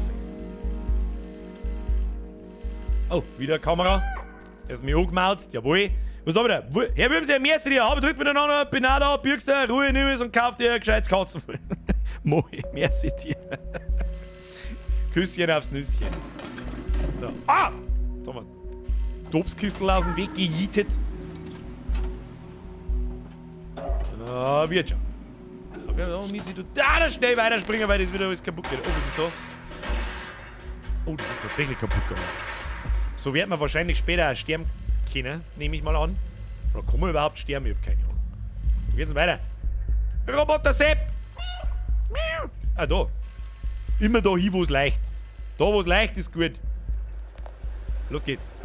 Oh, wieder Kamera. Er ist mir angemauzt, jawohl. Was ist da wieder? Herr Würmse, merci dir. Hab drückt miteinander, bin auch da, bürgst dir, Ruhe, nimm es und kauf dir ein gescheites Katzenfutter. Moi, merci dir. Küsschen aufs Nüsschen. So. Ah! Jetzt haben wir Dobskistel aus dem Weg gejietet. Ah, wird schon. Okay, oh, Mizi, du da schnell weiterspringen, weil das wieder alles kaputt geht. Oh, was ist da? Oh, das ist tatsächlich kaputt gegangen. So wird man wahrscheinlich später auch sterben können, nehme ich mal an. Oder kann man überhaupt sterben? Ich hab keine Ahnung. Wo geht's denn weiter? Roboter Sepp! Ah, da. Immer da hin, wo es leicht. Da, wo es leicht ist, gut. Los geht's.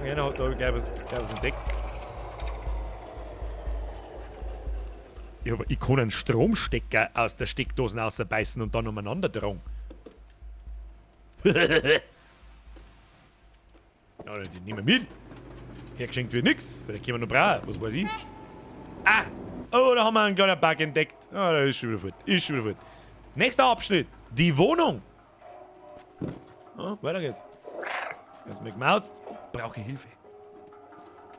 Einer hat da gleich was entdeckt. Ich kann einen Stromstecker aus der Steckdose rausbeißen und dann umeinander tragen. Ja, die nehmen wir mit. Hergeschenkt wird nix, weil da können wir noch brauchen. Was weiß ich? Ah! Oh, da haben wir einen kleinen Bug entdeckt. Ah, da ist schon wieder fort. Ist schon wieder fort. Nächster Abschnitt. Die Wohnung. Oh, weiter geht's. Erstmal gemauzt. Oh, brauche ich Hilfe.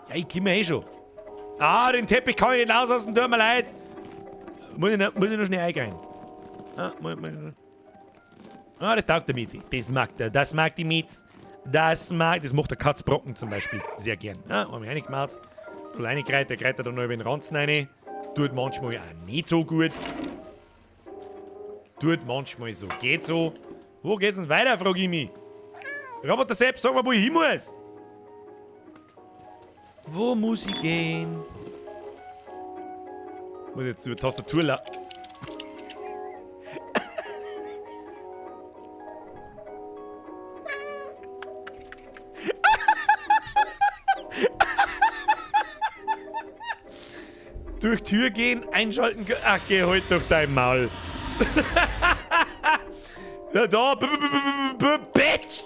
Ja, ich komme eh schon. Ah, den Teppich kann ich nicht auslassen, tut mir leid. Muss ich noch schnell eingehen. Ah, ah, das taugt der Mizi. Das mag der. Das mag die Miz. Das macht der Katzbrocken zum Beispiel sehr gern. Ja, hab mich reingemauzt. Reingereiht, der greift da noch über den Ranzen rein. Tut manchmal auch nicht so gut. Tut manchmal so. Geht so. Wo geht's denn weiter, frag ich mich. Roboter Sepp, sag mal, wo ich hin muss. Wo muss ich gehen? Muss jetzt über Tastatur la. Durch Tür gehen, einschalten. Ach, geh halt durch dein Maul. Ja, da, Bitch!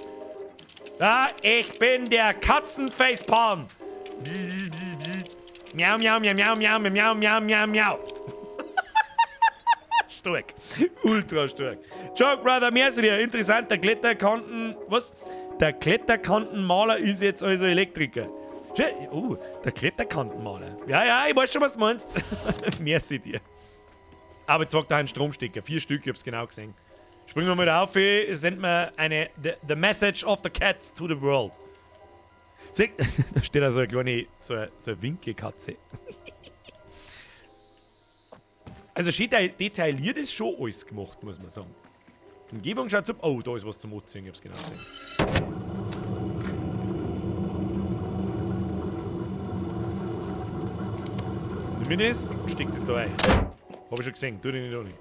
Da, ich bin der Katzenfacepalm. Miau, miau, miau, miau, miau, miau, miau, miau, miau. Stark. Ultra stark. Joke Brother, merci dir. Interessant, der Kletterkanten... Was? Der Kletterkantenmaler ist jetzt also Elektriker. Oh, der Kletterkantenmaler. Ja, ja, ich weiß schon, was du meinst. Merci dir. Aber jetzt sagt er einen Stromstecker. 4 Stück, ich hab's genau gesehen. Springen wir mal da auf, senden wir eine the message of the cats to the world. Sieh, da steht da so eine kleine, so eine Winkekatze. Also schön detailliert ist schon alles gemacht, muss man sagen. Die Umgebung schaut so... Oh, da ist was zum Anziehen, ich hab's genau gesehen. Jetzt nimm ich das und steck das da rein. Hab ich schon gesehen, tu dich nicht an.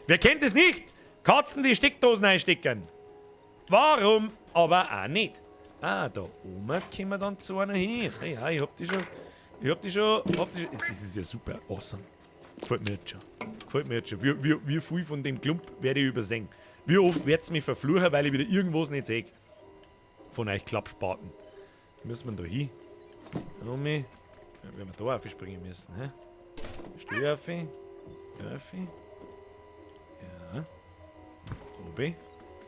Wer kennt es nicht? Katzen, die Steckdosen einstecken. Warum aber auch nicht? Ah, da oben kommen wir dann zu einer hin. Ja, ich hab die schon. Ich hab die schon. Das ist ja super awesome. Gefällt mir jetzt schon. Gefällt mir jetzt schon. Wie viel von dem Klump werde ich übersehen? Wie oft werd's mich verfluchen, weil ich wieder irgendwas nicht sehe? Von euch Klappspaten. Müssen wir da hin? Omi. Ja, werden wir da aufspringen müssen, hä? Steh auf. Auf. Ja. Obi.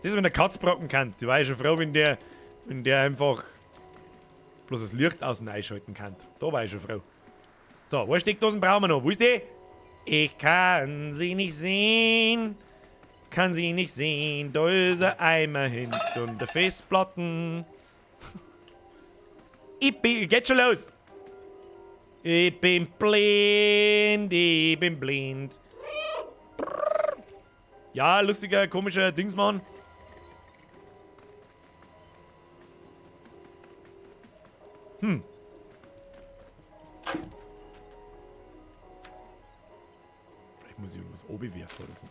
Das ist, wenn der Katz brocken kann. Die war ich schon froh, wenn der einfach bloß das Licht aus und einschalten kann. Da war ich schon froh. So, wo Steckdosen brauchen wir noch? Wo ist die? Ich kann sie nicht sehen. Kann sie nicht sehen. Da ist ein Eimer hinten und der Festplatten. Ich bin... Geht schon los! Ich bin blind, ich bin blind. Ja, lustiger, komischer Dingsmann. Hm. Vielleicht muss ich irgendwas oben werfen oder so.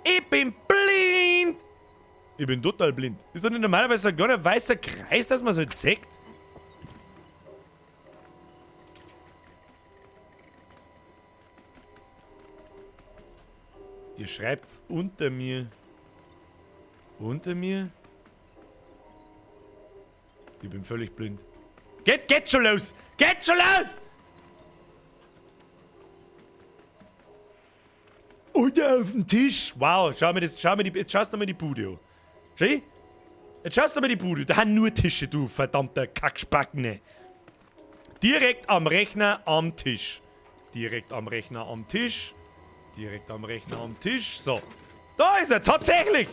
Ich bin blind! Ich bin total blind. Ist doch nicht normalerweise so ein kleiner weißer Kreis, dass man so zeigt? Ihr schreibt's unter mir. Unter mir? Ich bin völlig blind. Geht schon los! Geht schon los! Unter auf dem Tisch! Wow, schau mir das, jetzt schaust du mal die Bude an. Schau? Jetzt schaust du mal die Bude. Da haben nur Tische, du verdammter Kackspackne. Direkt am Rechner am Tisch. Direkt am Rechner am Tisch. Direkt am Rechner am Tisch. So. Da ist er, tatsächlich!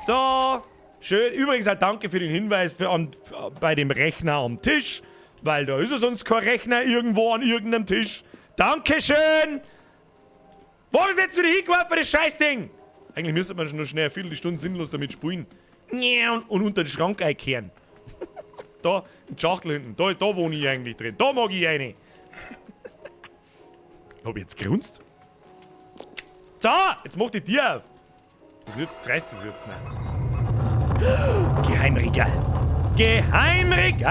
So. Schön. Übrigens auch danke für den Hinweis bei dem Rechner am Tisch. Weil da ist ja sonst kein Rechner irgendwo an irgendeinem Tisch. Dankeschön! Wo hab ich jetzt wieder hingeworfen, das Scheißding? Eigentlich müsste man schon noch schnell eine Viertelstunde sinnlos damit spielen. Und unter den Schrank einkehren. Da, in die Schachtel hinten. Da wohne ich eigentlich drin. Da mag ich eine. Hab ich jetzt gerunzt? So, jetzt mach die Tür auf. Und jetzt reißt es jetzt nicht. Geheimregal. Geheimregal!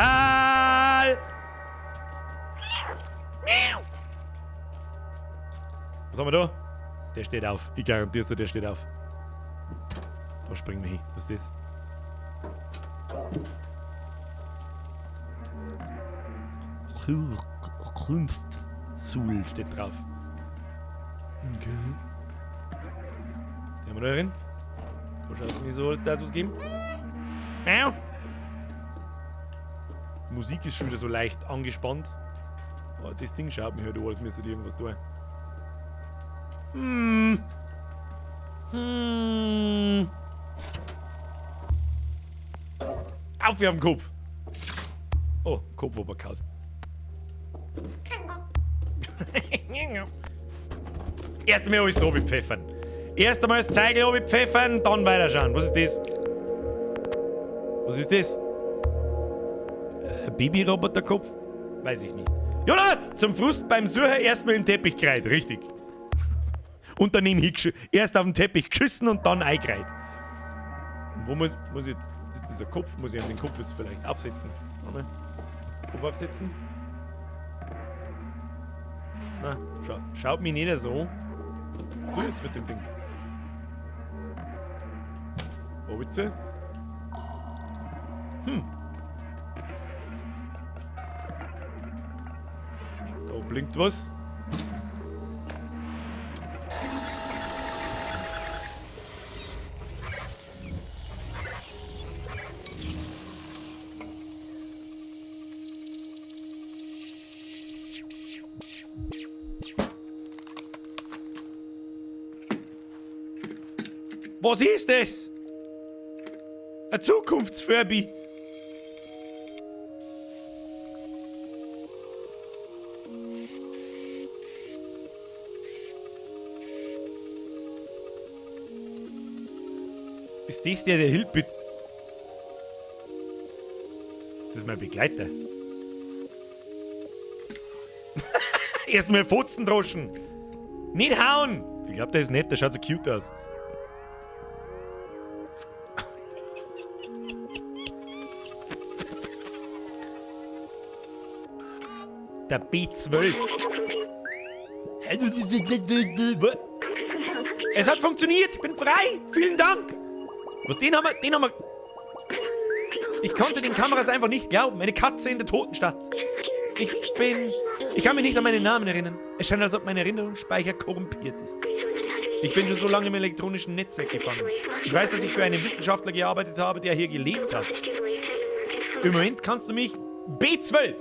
Was haben wir da? Der steht auf. Ich garantiere dir, der steht auf. Da springen wir hin. Was ist das? Kunstsul steht drauf. Okay. Was haben wir da drin? Da schaut es nicht so, als da was geben. Miau. Die Musik ist schon wieder so leicht angespannt. Aber das Ding schaut mich halt an, als müsste irgendwas tun. Hm. Hm. Auf wie auf den Kopf. Oh, Kopf oberkaut. Erst einmal alles so pfeffern. Erst einmal das Zeigel pfeffern, dann weiterschauen. Was ist das? Was ist das? Babyroboterkopf? Weiß ich nicht. Jonas! Zum Frust beim Suchen erstmal in den Teppich gereiht. Richtig. Und daneben hingeschissen. Erst auf den Teppich geschissen und dann eingereiht. Wo muss ich jetzt. Ist dieser Kopf? Muss ich den Kopf jetzt vielleicht aufsetzen? Warte. Kopf aufsetzen? Na, schaut mich nicht so. Was tue ich jetzt mit dem Ding? Oh, bitte? Hm. Da blinkt was. Was ist das? Ein Zukunftsfurby. Ist das der, der hilft? Das ist mein Begleiter. Erstmal Fotzen droschen. Nicht hauen! Ich glaube, der ist nett, der schaut so cute aus. Der B12. Es hat funktioniert. Ich bin frei. Vielen Dank. Was, den haben wir, den haben wir... Ich konnte den Kameras einfach nicht glauben. Eine Katze in der Totenstadt. Ich bin... Ich kann mich nicht an meinen Namen erinnern. Es scheint, als ob mein Erinnerungsspeicher korrumpiert ist. Ich bin schon so lange im elektronischen Netzwerk gefangen. Ich weiß, dass ich für einen Wissenschaftler gearbeitet habe, der hier gelebt hat. Im Moment kannst du mich B12,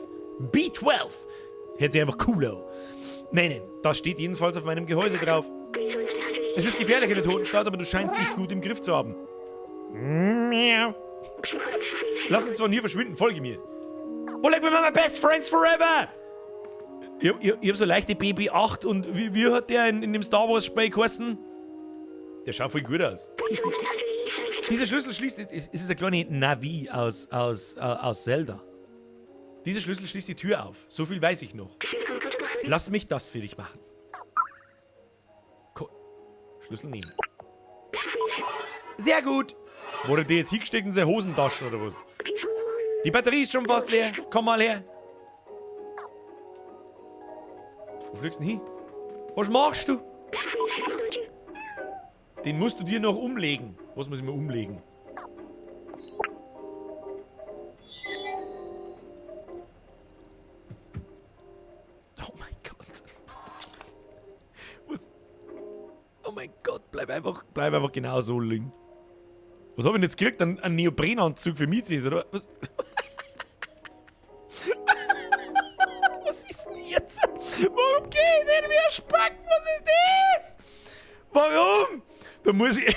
B12, hört sich einfach cool an. Nein, nein, das steht jedenfalls auf meinem Gehäuse drauf. Es ist gefährlich in der Totenstadt, aber du scheinst dich gut im Griff zu haben. Miau. Lass uns von hier verschwinden, folge mir. Oh, like we're my best friends forever! Ich hab so leichte BB-8 und wie hat der in dem Star Wars Spiel geheißen? Der schaut voll gut aus. Dieser Schlüssel schließt. Es ist eine kleine Navi aus Zelda. Dieser Schlüssel schließt die Tür auf. So viel weiß ich noch. Lass mich das für dich machen. Schlüssel nehmen. Sehr gut. Wurde der jetzt hingesteckt in seine Hosentaschen oder was? Die Batterie ist schon fast leer. Komm mal her. Wo fliegst du denn hin? Was machst du? Den musst du dir noch umlegen. Was muss ich mir umlegen? Oh mein Gott. Was? Oh mein Gott, bleib einfach genau so liegen. Was hab ich denn jetzt gekriegt? Ein Neoprenanzug für Mizis, oder was? Was ist denn jetzt? Warum geht denn wie ein Spacken? Was ist das? Warum? Da muss ich...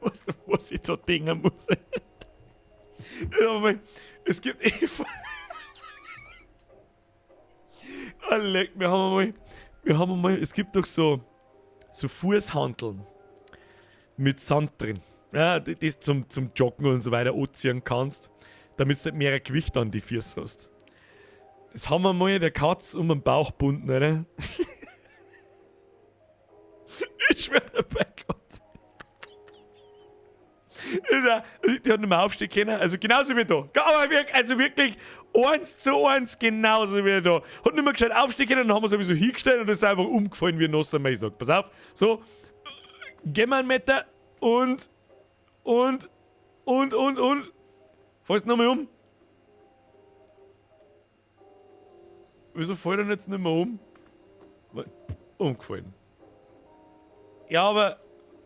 Weißt du, was ich da denken muss? Es gibt eh... Ah, leck, wir haben einmal... Es gibt doch so Fußhanteln mit Sand drin. Ja, das zum Joggen und so weiter anziehen kannst, damit du nicht mehr Gewicht an die Füße hast. Das haben wir mal der Katz um den Bauch gebunden, oder? Ich schwöre bei Gott. Die hat nicht mehr aufstehen können, also genauso wie da. Aber wirklich, also wirklich 1:1 genauso wie da. Hat nicht mehr gescheit aufstehen können, dann haben wir sowieso hingestellt und ist einfach umgefallen wie ein nasser Maisack. Pass auf, so, gehen wir einen Meter und. Fällst du nochmal um? Wieso fällt er jetzt nicht mehr um? Umgefallen. Ja, aber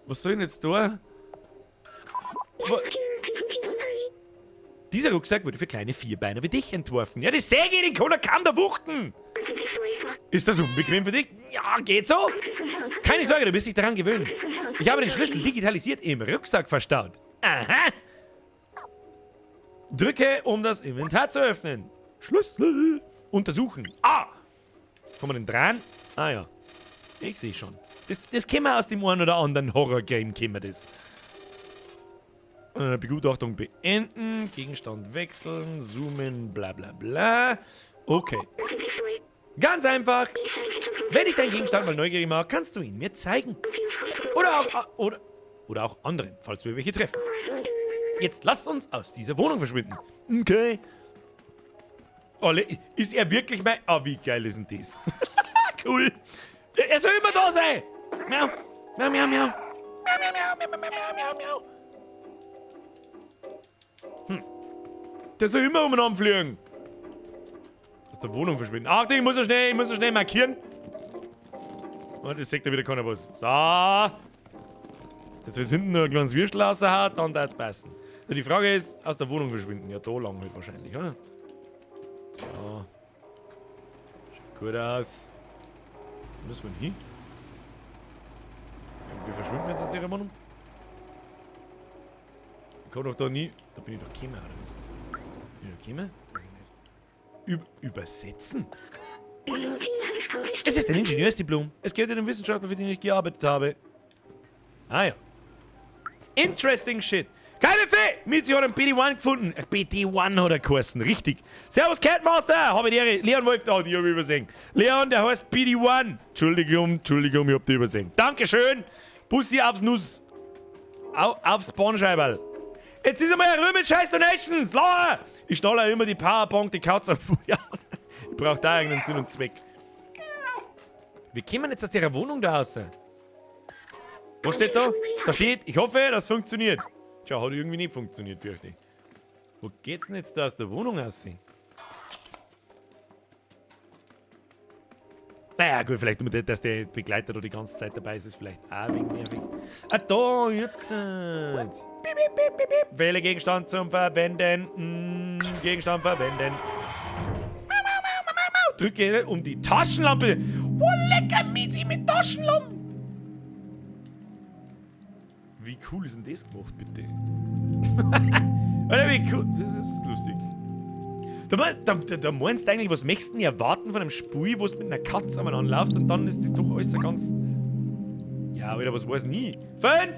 was soll ich denn jetzt tun? Dieser Rucksack wurde für kleine Vierbeiner wie dich entworfen. Ja, das säge ich, den kann er kaum da wuchten. Ist das unbequem für dich? Ja, geht so. Keine Sorge, du wirst dich daran gewöhnen. Ich habe den Schlüssel digitalisiert im Rucksack verstaut. Aha. Drücke, um das Inventar zu öffnen. Schlüssel. Untersuchen. Ah! Kommen wir denn dran? Ah ja. Ich sehe schon. Das kennen wir aus dem einen oder anderen Horror-Game, kennen wir das. Begutachtung beenden, Gegenstand wechseln, zoomen, bla bla bla. Okay. Ganz einfach. Wenn ich deinen Gegenstand mal neugierig mache, kannst du ihn mir zeigen. Oder auch anderen, falls wir welche treffen. Jetzt lass uns aus dieser Wohnung verschwinden. Okay. Olle, ist er wirklich mein... Ah, wie geil ist denn das? Cool. Er soll immer da sein. Miau. Miau, miau, miau. Miau, miau, miau, miau, miau, miau, miau. Hm. Der soll immer umeinander fliegen. Aus der Wohnung verschwinden. Achtung, ich muss so schnell markieren. Und jetzt sieht da wieder keiner was. So. Jetzt, wenn es hinten nur ein kleines Würstel raushaut, dann darf es passen. Die Frage ist, aus der Wohnung verschwinden. Ja, da lang halt wahrscheinlich, oder? So. Schaut gut aus. Wo müssen wir denn hin? Ja, wir verschwinden jetzt aus der Wohnung. Ich kann doch da nie. Da bin ich doch gekommen, oder was? Bin ich doch gekommen? Weiß ich nicht. Übersetzen? Es ist ein Ingenieursdiplom. Es gehört dem Wissenschaftler, für den ich gearbeitet habe. Ah ja. Interesting shit. Keine Fee! Mizi hat einen BD-1 gefunden. BD-1 hat er geheißen, richtig. Servus, Catmaster! Habe ich die Ehre. Leon Wolf, oh, die hab ich übersehen. Leon, der heißt BD-1. Entschuldigung, Entschuldigung, ich hab die übersehen. Dankeschön! Bussi aufs Nuss. Aufs Bahnscheiberl. Jetzt ist einmal Ruhe mit scheiß Donations! Laura! Ich schnalle auch immer die Powerbank, die Couch auf. Ja, ich brauche da irgendeinen Sinn und Zweck. Wir kommen jetzt aus der Wohnung da raus. Was steht da? Da steht, ich hoffe, das funktioniert. Tja, hat irgendwie nicht funktioniert, fürchte ich. Wo geht's denn jetzt da aus der Wohnung aussehen? Naja, gut, vielleicht, dass der Begleiter da die ganze Zeit dabei ist, ist vielleicht auch ein wenig nervig. Ah, da, jetzt. Piep, piep, piep, piep, piep. Wähle Gegenstand zum Verwenden. Gegenstand verwenden. Drücke um die Taschenlampe. Oh, lecker Mizi mit Taschenlampen. Wie cool ist denn das gemacht, bitte? Alter, wie cool. Das ist lustig. Da meinst du eigentlich, was möchtest du denn erwarten von einem Spiel, wo du mit einer Katze aneinander laufst und dann ist das doch alles so ganz... Ja, Alter, was weiß nie? 5!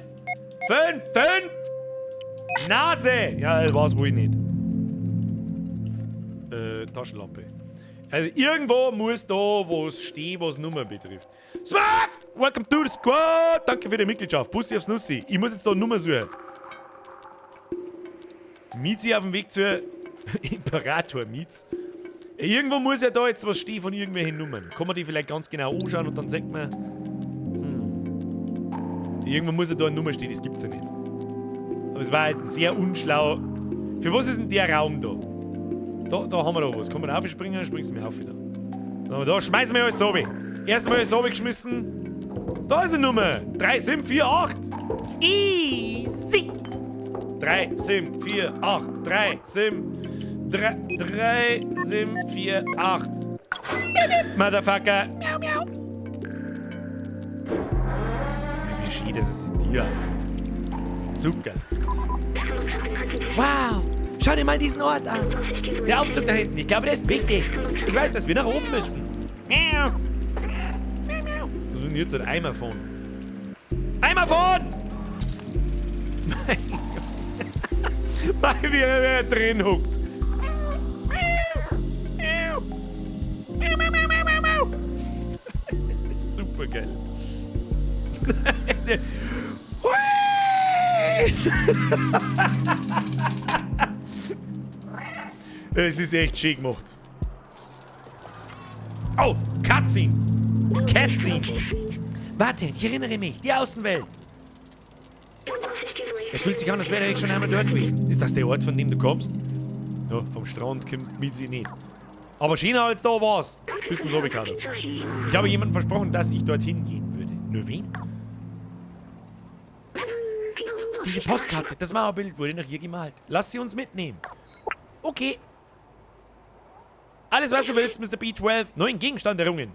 5! 5! Nase! Ja, das war's wohl nicht. Taschenlampe. Also irgendwo muss da was stehen, was Nummer betrifft. Smurf! Welcome to the squad! Danke für die Mitgliedschaft. Bussi aufs Nussi. Ich muss jetzt da Nummer suchen. Mizi auf dem Weg zur Imperator Mietz. Irgendwo muss ja da jetzt was stehen von irgendwelchen Nummern. Kann man die vielleicht ganz genau anschauen und dann sagt man... Irgendwo muss ja da eine Nummer stehen, das gibt's ja nicht. Aber es war halt sehr unschlau. Für was ist denn der Raum da? Da haben wir da was. Kann man aufspringen? Springst du mir auf wieder. Dann haben wir da, schmeißen wir alles runter. Erstmal alles runtergeschmissen. Da ist eine Nummer. 3, 7, 4, 8. Easy. 3, 7, 4, 8. 3, 7, 3, 3, 7, 4, 8. Motherfucker. Miau, miau. Wie schön, das ist dir. Zucker. Wow. Schau dir mal diesen Ort an. Der Aufzug da hinten. Ich glaube, der ist wichtig. Ich weiß, dass wir nach oben müssen. Miau. Miau, miau. Was ist denn jetzt ein Eimer von? Eimer von! Mein Gott. Weil wer drin huckt. Super geil. Es ist echt schön gemacht. Oh, Cutscene! Cutscene! Warte, ich erinnere mich. Die Außenwelt. Es fühlt sich an, als wäre ich schon einmal dort gewesen. Ist das der Ort, von dem du kommst? Ja, vom Strand kommt Mizi nicht. Aber schöner als da war's. Bisschen so bekannt. Ich habe jemandem versprochen, dass ich dorthin gehen würde. Nur wen? Diese Postkarte, das Mauerbild wurde nach ihr gemalt. Lass sie uns mitnehmen. Okay. Alles, was du willst, Mr. B12. Neuen Gegenstand errungen.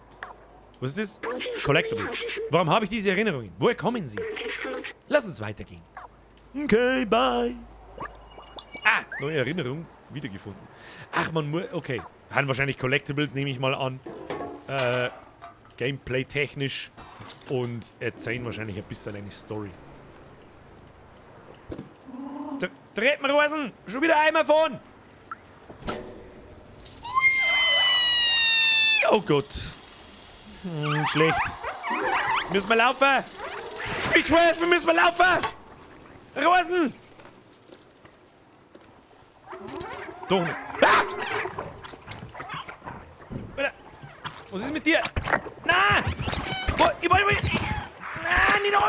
Was ist das? Collectible. Warum habe ich diese Erinnerungen? Woher kommen sie? Lass uns weitergehen. Okay, bye. Ah, neue Erinnerung wiedergefunden. Ach, man muss... Okay. Haben wahrscheinlich Collectibles, nehme ich mal an. Gameplay-technisch. Und erzählen wahrscheinlich ein bisschen eine Story. Treppenrosen! Schon wieder einmal von! Oh Gott. Schlecht. Müssen wir laufen! Ich schwör, wir müssen laufen! Rosen! Doch nicht. Ah! Alter, was ist mit dir? Na! Wo, ich wollte. Na, nicht noch.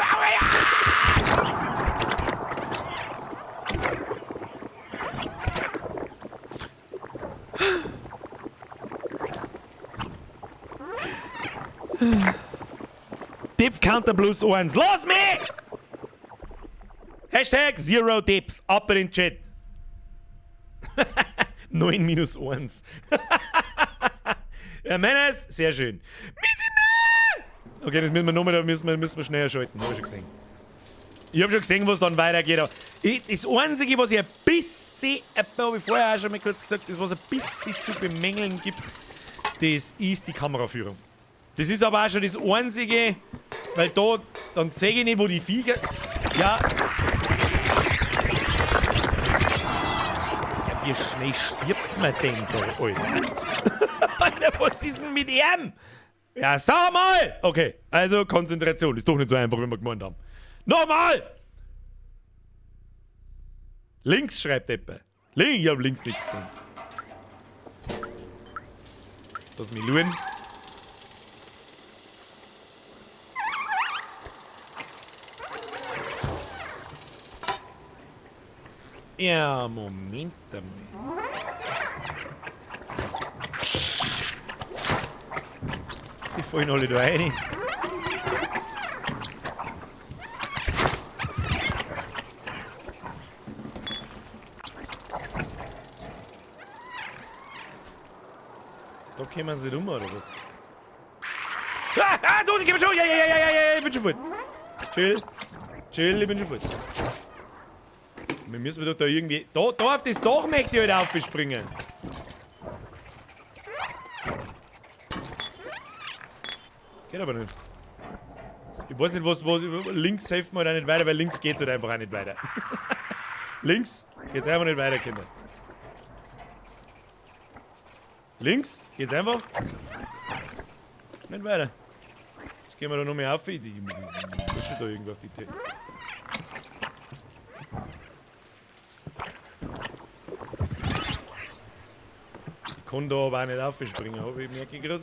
Depth Counter plus 1. Los mich! Hashtag Zero Depth. Ab in den Chat. 9 minus 1. Ja, Menes, sehr schön. Okay, das müssen wir nochmal, da müssen wir schneller schalten. Hab ich schon gesehen. Ich hab schon gesehen, was dann weitergeht. Aber das Einzige, was ich ein bisschen, habe ich vorher auch schon mal kurz gesagt, das, was ein bisschen zu bemängeln gibt, das ist die Kameraführung. Das ist aber auch schon das Einzige, weil da, dann sehe ich nicht, wo die Viecher... Ja. Ja, wie schnell stirbt man denn da, Alter? Alter, was ist denn mit ihm? Ja, sag mal! Okay, also Konzentration. Ist doch nicht so einfach, wie wir gemeint haben. Nochmal! Links schreibt jemand. Links, ich hab links nichts gesehen. Lass mich schauen. Ja, Moment einmal. Die fallen alle da rein. Da kommen sie nicht um, oder was? Ah, ah, du, die kommen schon! Ja, ja, ja, ja, ja, ich bin schon fort. Chill. Chill, ich bin schon fort. Wir müssen doch da irgendwie... Da auf das Dach möchte ich halt aufspringen. Geht aber nicht. Ich weiß nicht, was links hilft mir halt auch nicht weiter, weil links geht's halt einfach auch nicht weiter. Links geht's einfach nicht weiter, Kinder. Links geht's einfach nicht weiter. Jetzt gehen wir da noch mehr auf. Ich muss schon da irgendwo auf die Tür. Ich kann da aber auch nicht aufspringen, hab ich, merke ich grad.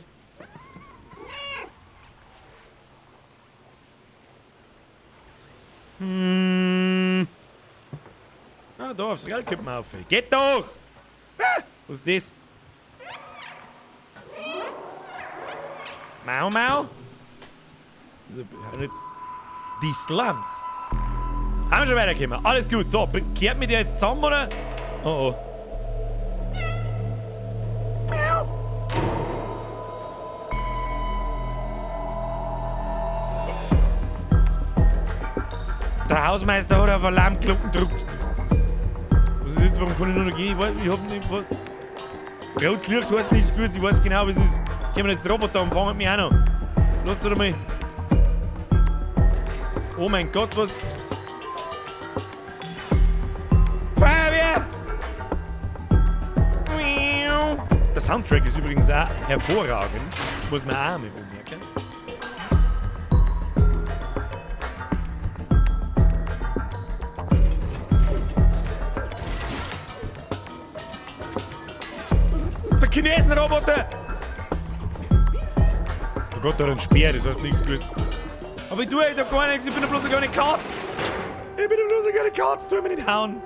Ah, da aufs Real kommt man auf. Geht doch! Ah, was ist das? Mau Mau? Jetzt die Slums. Haben wir schon weitergekommen. Alles gut. So, kehrt mit dir jetzt zusammen, oder? Oh oh. Miau. Der Hausmeister hat auf Alarmglocken gedrückt. Was ist jetzt? Warum kann ich nur noch gehen? Ich weiß, ich hab nicht. Was. Rotes Licht heißt nichts Gutes, ich weiß genau, wie es ist. Kommen jetzt Roboter und fangen mich auch noch. Lass doch mal. Oh mein Gott, was. Feuerwehr! Der Soundtrack ist übrigens auch hervorragend. Muss man auch mal anmerken. Der Chinesenroboter! Oh Gott, da hat einen Speer, das heißt nichts Gutes. Aber ich tue doch gar nichts, ich bin doch bloß eine kleine Katze. Ich bin doch bloß eine kleine Katze, tu mich nicht hauen.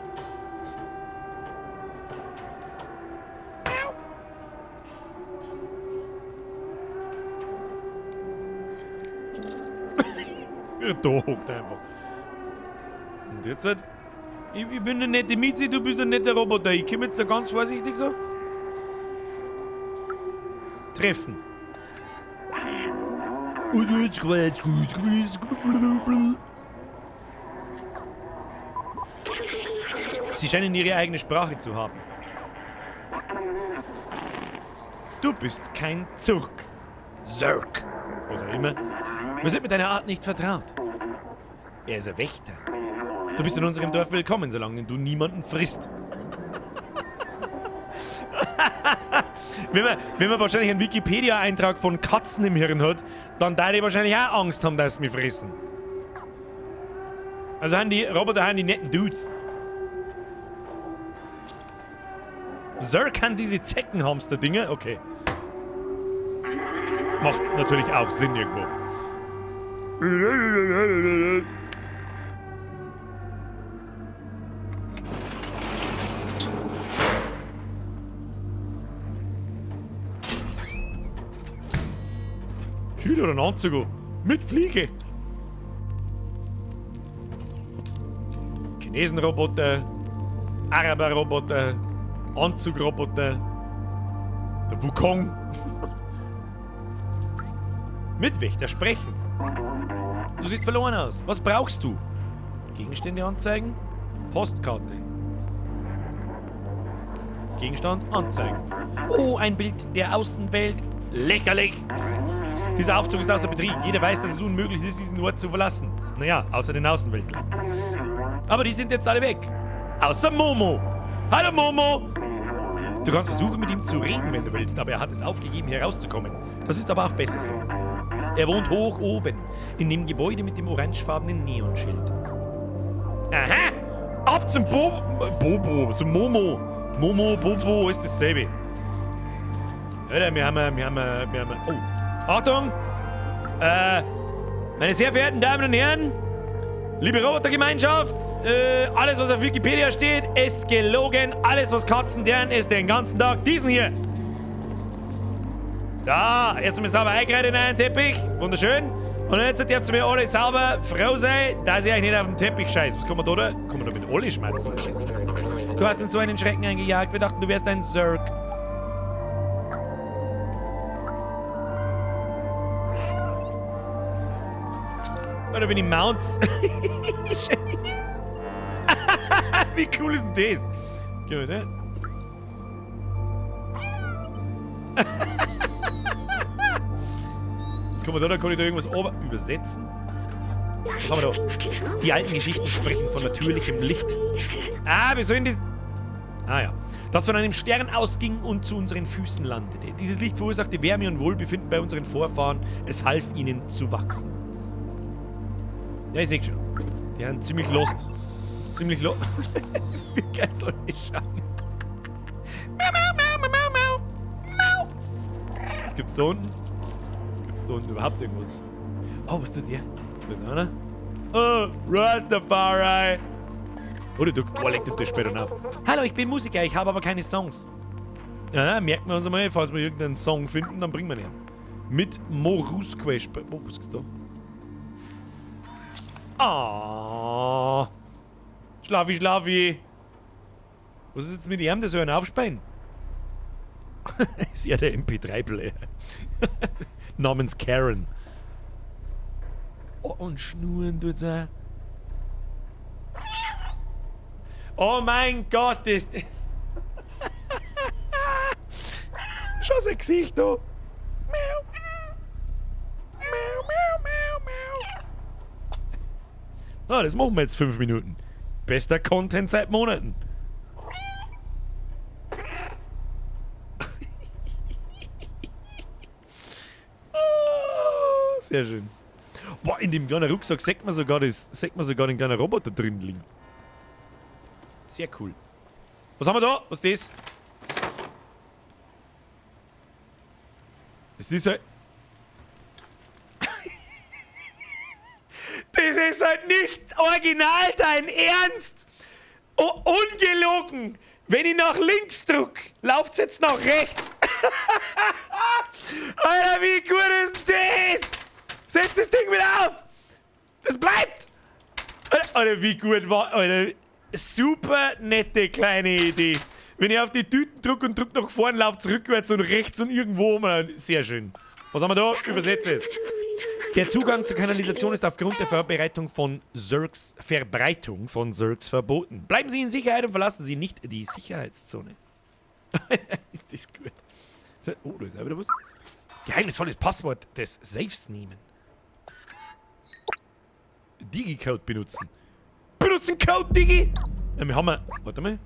Da hockt einfach. Und jetzt halt, ich bin eine nette Mizi, du bist ein netter Roboter. Ich komme jetzt da ganz vorsichtig so. Treffen. Sie scheinen ihre eigene Sprache zu haben. Du bist kein Zurk. Zerg. Was auch immer. Wir sind mit deiner Art nicht vertraut. Er ist ein Wächter. Du bist in unserem Dorf willkommen, solange du niemanden frisst. Wenn man wahrscheinlich einen Wikipedia-Eintrag von Katzen im Hirn hat, dann da die wahrscheinlich auch Angst haben, dass sie mich fressen. Also haben die Roboter haben die netten Dudes. Zerg haben diese Zeckenhamster-Dinger? Okay. Macht natürlich auch Sinn irgendwo. Schön oder ein Anzug mit Fliege. Chinesenroboter, Araberroboter, Anzugroboter, der Wukong. Mit Wächter sprechen. Du siehst verloren aus. Was brauchst du? Gegenstände anzeigen? Postkarte. Gegenstand anzeigen. Oh, ein Bild der Außenwelt. Lächerlich! Dieser Aufzug ist außer Betrieb. Jeder weiß, dass es unmöglich ist, diesen Ort zu verlassen. Naja, außer den Außenweltlern. Aber die sind jetzt alle weg. Außer Momo. Hallo Momo! Du kannst versuchen, mit ihm zu reden, wenn du willst, aber er hat es aufgegeben, hier rauszukommen. Das ist aber auch besser so. Er wohnt hoch oben, in dem Gebäude mit dem orangefarbenen Neonschild. Aha! Ab zum Bobo, zum Momo. Momo, Bobo ist dasselbe. Alter, wir haben, oh. Achtung! Meine sehr verehrten Damen und Herren, Liebe Robotergemeinschaft, alles, was auf Wikipedia steht, ist gelogen. Alles, was Katzen deren, ist den ganzen Tag diesen hier. So, erst einmal sauber eingereiht in einen Teppich. Wunderschön. Und jetzt dürft ihr mir alle sauber froh sein, dass ich euch nicht auf den Teppich scheiße. Was kann man da? Da? Kann man da mit alle schmerzen? Du hast uns so einen Schrecken eingejagt. Wir dachten, du wärst ein Zerg. Oder bin ich Mounts? Wie cool ist denn das? Geh mal, ne? Was kann man da? Da kann ich da irgendwas übersetzen? Was haben wir da? Die alten Geschichten sprechen von natürlichem Licht. Ah, wir sollen das... Ah ja. Das von einem Stern ausging und zu unseren Füßen landete. Dieses Licht verursachte Wärme und Wohlbefinden bei unseren Vorfahren. Es half ihnen zu wachsen. Ja, ich seh schon. Die sind ziemlich lost. Ziemlich lost. Wie geil soll ich schauen? Miau, miau, miau, miau, miau, miau. Was gibt's da unten? Gibt's da unten überhaupt irgendwas? Oh, was tut der? Da ist einer. Oh, Rastafari! Oder du, oh, leg das später auf. Hallo, ich bin Musiker, ich habe aber keine Songs. Ja, merken wir uns einmal, falls wir irgendeinen Song finden, dann bringen wir den. Mit Morusque. Oh, was ist da? Ah. Schlafi, Schlafi. Was ist jetzt mit ihm? Der soll ihn aufspeien. Ist ja der MP3-Player. Namens Karen. Oh, und schnurren tut er. Oh mein Gott, ist. Schau sein Gesicht da. Miau. Miau, miau, miau, miau. Ah, das machen wir jetzt 5 Minuten. Bester Content seit Monaten. Oh, sehr schön. Boah, in dem kleinen Rucksack sieht man sogar, das, sieht man sogar den kleinen Roboter drin liegen. Sehr cool. Was haben wir da? Was ist das? Es ist halt... Das ist halt nicht original dein Ernst! Oh, ungelogen! Wenn ich nach links drück, läuft's jetzt nach rechts! Alter, wie gut ist denn das? Setz das Ding wieder auf! Das bleibt! Alter, Alter, wie gut war... Alter, super nette kleine Idee. Wenn ich auf die Tüten drück und drück nach vorn, läuft's rückwärts und rechts und irgendwo. Sehr schön. Was haben wir da? Übersetze es. Der Zugang zur Kanalisation ist aufgrund der Verbreitung von Zergs verboten. Bleiben Sie in Sicherheit und verlassen Sie nicht die Sicherheitszone. Ist das gut. So, oh, da ist auch wieder was. Geheimnisvolles Passwort des Safes nehmen. Digicode benutzen. Benutzen Code, Digi! Ja, wir haben wir. Warte mal.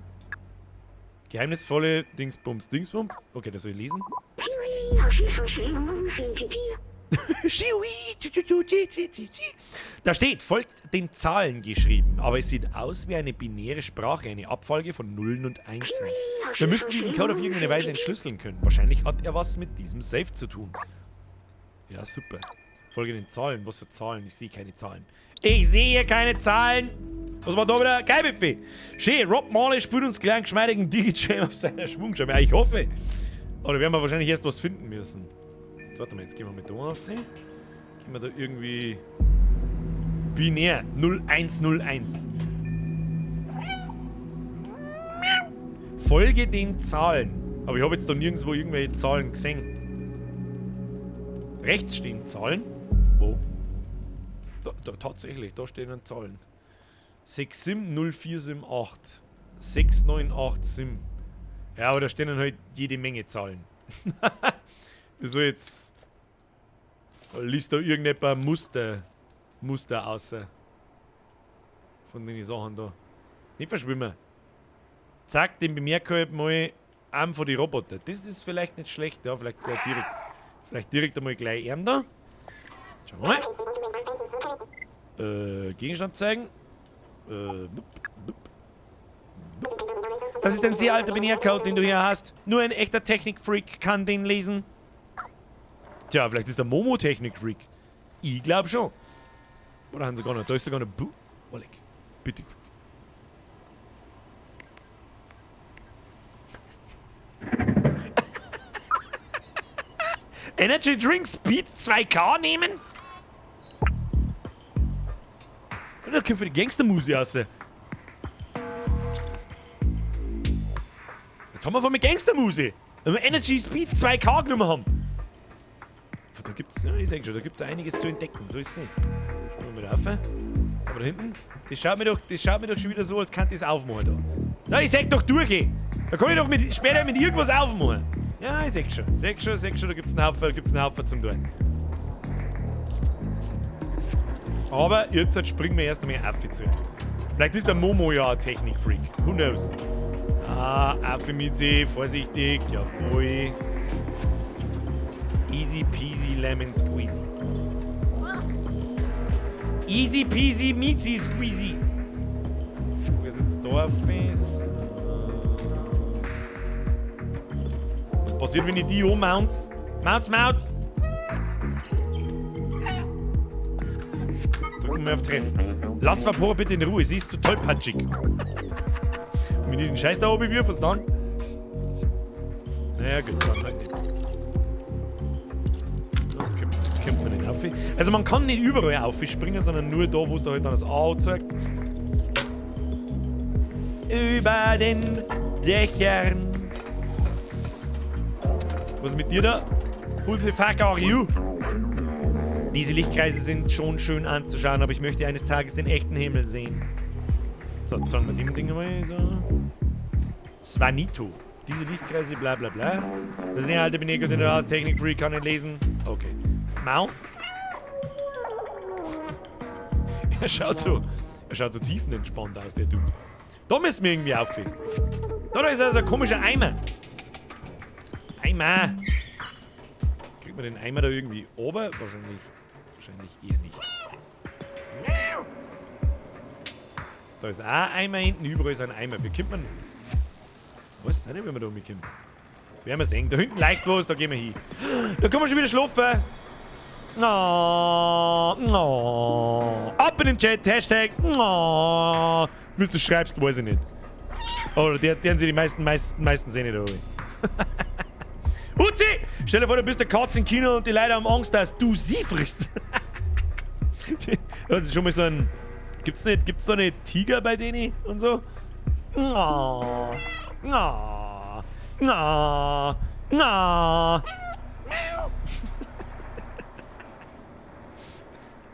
Geheimnisvolle Dingsbums, Dingsbums. Okay, das soll ich lesen. Da steht, folgt den Zahlen geschrieben, aber es sieht aus wie eine binäre Sprache, eine Abfolge von Nullen und Einsen. Wir müssen diesen Code auf irgendeine Weise entschlüsseln können. Wahrscheinlich hat er was mit diesem Safe zu tun. Ja, super. Folge den Zahlen. Was für Zahlen? Ich sehe keine Zahlen. Ich sehe keine Zahlen! Was war da wieder? Geil, Schön, Rob Marley spielt uns gleich einen geschmeidigen Digi-Jam auf seiner Schwungscheibe. Ja, ich hoffe. Oder werden wir wahrscheinlich erst was finden müssen. Jetzt warte mal, jetzt gehen wir mit da auf. Gehen wir da irgendwie... Binär 0101. Folge den Zahlen. Aber ich habe jetzt da nirgendwo irgendwelche Zahlen gesehen. Rechts stehen Zahlen. Wo? Da, da, tatsächlich, da stehen dann Zahlen. 6 7 0 4 7 8. 6 9 8 7. Ja, aber da stehen dann halt jede Menge Zahlen. Wieso jetzt? Liest da irgendjemand Muster außer von den Sachen da. Nicht verschwimmen. Zack, den bemerke ich mal einen von den Roboter. Das ist vielleicht nicht schlecht, ja, vielleicht gleich direkt. Vielleicht direkt einmal gleich ihm da. Schauen wir mal. Gegenstand zeigen. Bup, bup, bup. Das ist ein sehr alter Binärcode, den du hier hast. Nur ein echter Technikfreak kann den lesen. Tja, vielleicht ist der Momo Technikfreak. Ich glaub schon. Oder haben sie gar nicht. Da ist sogar eine Bu. Oleg, bitte. Energy Drink Speed 2K nehmen? Da kommt für die Gangstermusik raus. Jetzt haben wir von der Gangstermusik. Wenn wir Energy Speed 2K genommen haben. Da gibt's, ja, ich sag schon, da gibt's einiges zu entdecken. So ist es nicht. Schauen wir mal rauf. Was haben wir da hinten? Das schaut mir doch schon wieder so, als könnte ich es aufmachen da. Na, ich sag doch durch, ey. Da kann ich doch später mit irgendwas aufmachen. Ja, ich sag schon. Sag schon, da gibt's einen Haufen, zum tun. Aber jetzt springen wir erst einmal auf zu. Vielleicht ist der Momo ja ein Technikfreak. Who knows? Ah, Affe mit sie, vorsichtig, jawohl. Easy peasy lemon squeezy. Easy peasy meatsy squeezy. Wo ist jetzt Dorf ist? Was passiert, wenn ich die ummounts? Mounts, mounts! Drücken wir auf Treffen. Lass Vapor bitte in Ruhe, sie ist zu tollpatschig. Und wenn ich den Scheiß da oben wirf, was dann? Naja, gut, dann halt nicht. So, kommt man nicht auf. Also man kann nicht überall aufspringen, sondern nur da, wo es da halt dann das A zeigt. Über den Dächern. Was ist mit dir da? Who the fuck are you? Diese Lichtkreise sind schon schön anzuschauen, aber ich möchte eines Tages den echten Himmel sehen. So, zeigen wir dem Ding mal so. Svanito. Diese Lichtkreise, bla bla bla. Das ist ein alter Beneko, den du hast. Technik-Free, kann nicht lesen. Okay. Mau. Er schaut so tiefenentspannt aus, der Dude. Da müssen wir irgendwie auf. Da ist also ein komischer Eimer. Eimer. Kriegt man den Eimer da irgendwie oben? Wahrscheinlich eher nicht. Da ist auch ein Eimer hinten, überall ist ein Eimer. Wie kommt man? Was? Weiß nicht, wie man da umkommt. Werden wir sehen. Da hinten leicht was, da gehen wir hin. Da kann man schon wieder schlafen. No, no. Ab in den Chat, Hashtag. No. Wie du schreibst, weiß ich nicht. Oder der sie die meisten sehen nicht, oder? Uzi! Stell dir vor, du bist der Katze im Kino und die Leute haben Angst, dass du sie frisst. Das ist schon mal so ein. Gibt's da nicht Tiger bei denen und so? No. No. No. No.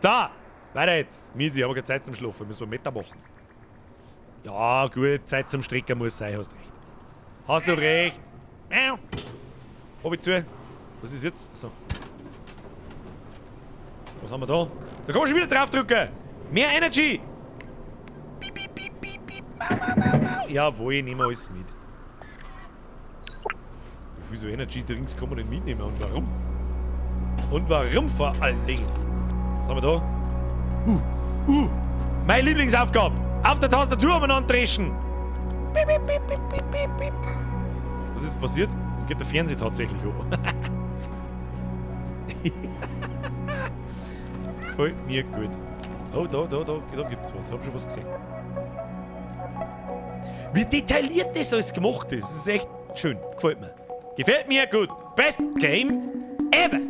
Da! Weiter jetzt! Mizi, ich habe keine Zeit zum Schlafen, müssen wir Meter machen. Ja, gut, Zeit zum Strecken muss sein, hast recht. Hast du recht! Hab ich zu. Was ist jetzt? So. Was haben wir da? Da kann man schon wieder draufdrücken! Mehr Energy! Piep, piep, piep, piep, piep. Mau, mau, mau, mau. Jawohl, nehmen wir alles mit. Wie viel so Energy Drinks kann man denn mitnehmen und warum? Und warum vor allen Dingen? Was haben wir da? Meine Lieblingsaufgabe! Auf der Tastatur umeinander dreschen! Piep, piep, piep, piep, piep, piep. Was ist passiert? Geht der Fernseher tatsächlich hoch. Gefällt mir gut. Oh, da gibt's was. Ich hab schon was gesehen. Wie detailliert das alles gemacht ist, das ist echt schön. Gefällt mir. Gefällt mir gut. Best Game ever!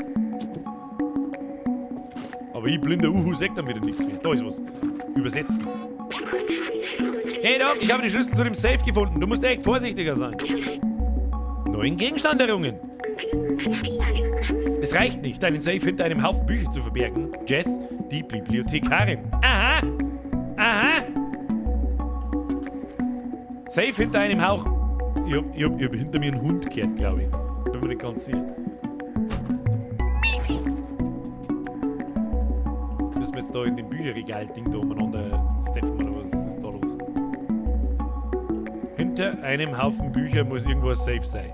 Aber ich blinder Uhu sag dann wieder nichts mehr. Da ist was. Übersetzen. Hey Doc, ich habe die Schlüssel zu dem Safe gefunden. Du musst echt vorsichtiger sein. Neuen Gegenstand errungen. Es reicht nicht, einen Safe hinter einem Haufen Bücher zu verbergen. Jess, die Bibliothekarin. Aha! Aha! Safe hinter einem Hauch. Ich hab hinter mir einen Hund gehört, glaube ich. Bin mir nicht ganz sicher. Mieti! Müssen wir jetzt da in dem Bücherregal-Ding da umeinander steppen oder was ist da los? Hinter einem Haufen Bücher muss irgendwo ein Safe sein.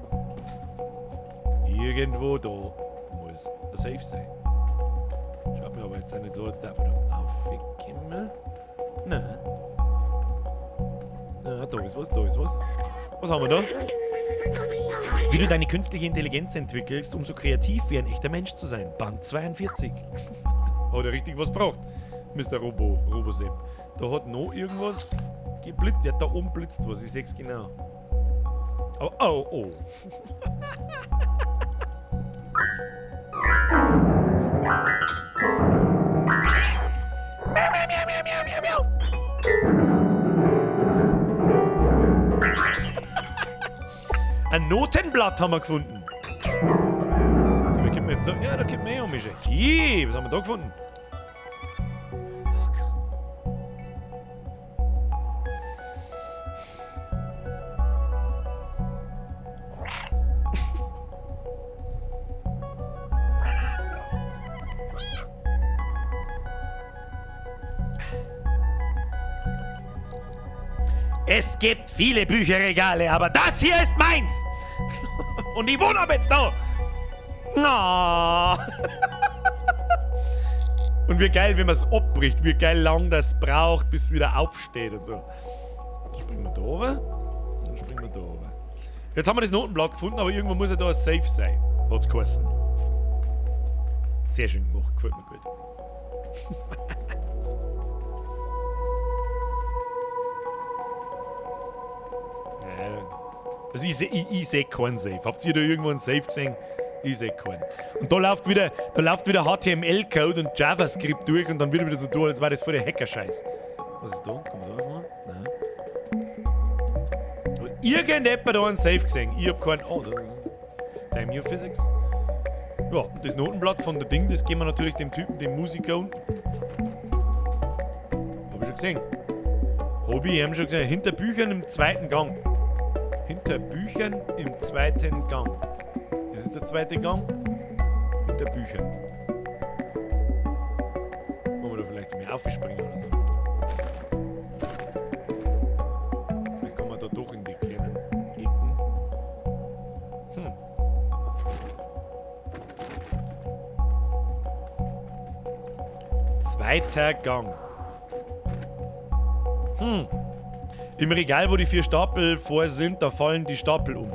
Irgendwo da muss ein Safe sein. Schaut mir aber jetzt auch nicht so, als darf man da aufkommen. Nein. Ah, da ist was, da ist was. Was haben wir da? Wie du deine künstliche Intelligenz entwickelst, um so kreativ wie ein echter Mensch zu sein. Band 42. Hat er richtig was braucht, Mr. Robo, Robosepp. Da hat noch irgendwas geblitzt. Ja, da oben blitzt was, ich seh's genau. Oh, oh, oh. Miau, miau, miau, miau, miau, miau, miau. Ein Notenblatt haben wir gefunden. So, wir können jetzt da, ja, da können wir eh ummischen. Hi, was haben wir da gefunden? Oh Gott. Es gibt viele Bücherregale, aber das hier ist meins! Und ich wohne aber jetzt da! Na. Und wie geil, wenn man es abbricht, wie geil lang das braucht, bis es wieder aufsteht und so. Dann springen wir da runter. Dann springen wir da runter. Jetzt haben wir das Notenblatt gefunden, aber irgendwo muss ja da ein Safe sein. Hat's geheißen. Sehr schön gemacht, gefällt mir gut. Nein, also ich seh keinen Safe. Habt ihr da irgendwo einen Safe gesehen? Ich seh keinen. Und da läuft wieder HTML-Code und JavaScript durch und dann wird wieder so tun, als wäre das voll der Hacker-Scheiß. Was ist da? Kann man da aufmachen? Nein. Hat irgendjemand da einen Safe gesehen? Ich hab keinen. Oh, da. Damn you Physics. Ja, und das Notenblatt von der Ding, das geben wir natürlich dem Typen, dem Musiker unten. Hab ich schon gesehen. Hab ich eben schon gesehen. Hinter Büchern im zweiten Gang. Hinter Büchern im zweiten Gang. Das ist der zweite Gang. Hinter Büchern. Wollen wir da vielleicht mehr aufspringen oder so? Vielleicht kommen wir da doch in die kleinen Ecken. Zweiter Gang. Im Regal, wo die 4 Stapel vor sind, da fallen die Stapel um.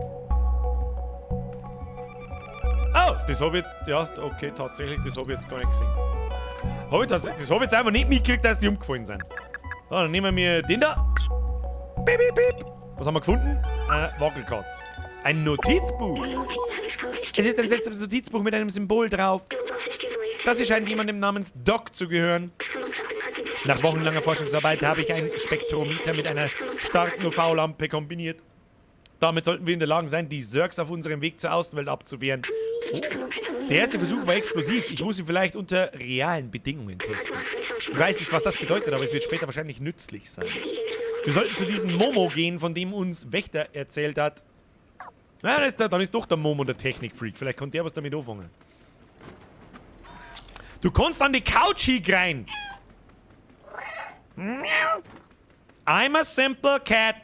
Oh, das hab ich... Ja, okay, tatsächlich, das hab ich jetzt gar nicht gesehen. Hab ich tatsächlich, das hab ich jetzt einfach nicht mitgekriegt, dass die umgefallen sind. So, dann nehmen wir den da. Piep, piep, piep. Was haben wir gefunden? Wackelkatz. Ein Notizbuch. Es ist ein seltsames Notizbuch mit einem Symbol drauf. Das scheint jemandem namens Doc zu gehören. Nach wochenlanger Forschungsarbeit habe ich ein Spektrometer mit einer starken U V-Lampe kombiniert. Damit sollten wir in der Lage sein, die Zergs auf unserem Weg zur Außenwelt abzuwehren. Oh. Der erste Versuch war explosiv. Ich muss ihn vielleicht unter realen Bedingungen testen. Ich weiß nicht, was das bedeutet, aber es wird später wahrscheinlich nützlich sein. Wir sollten zu diesem Momo gehen, von dem uns Wächter erzählt hat. Na, dann ist doch der Momo der Technikfreak. Vielleicht konnte der was damit anfangen. Du kannst an die Couch hingrein. I'm a simple cat.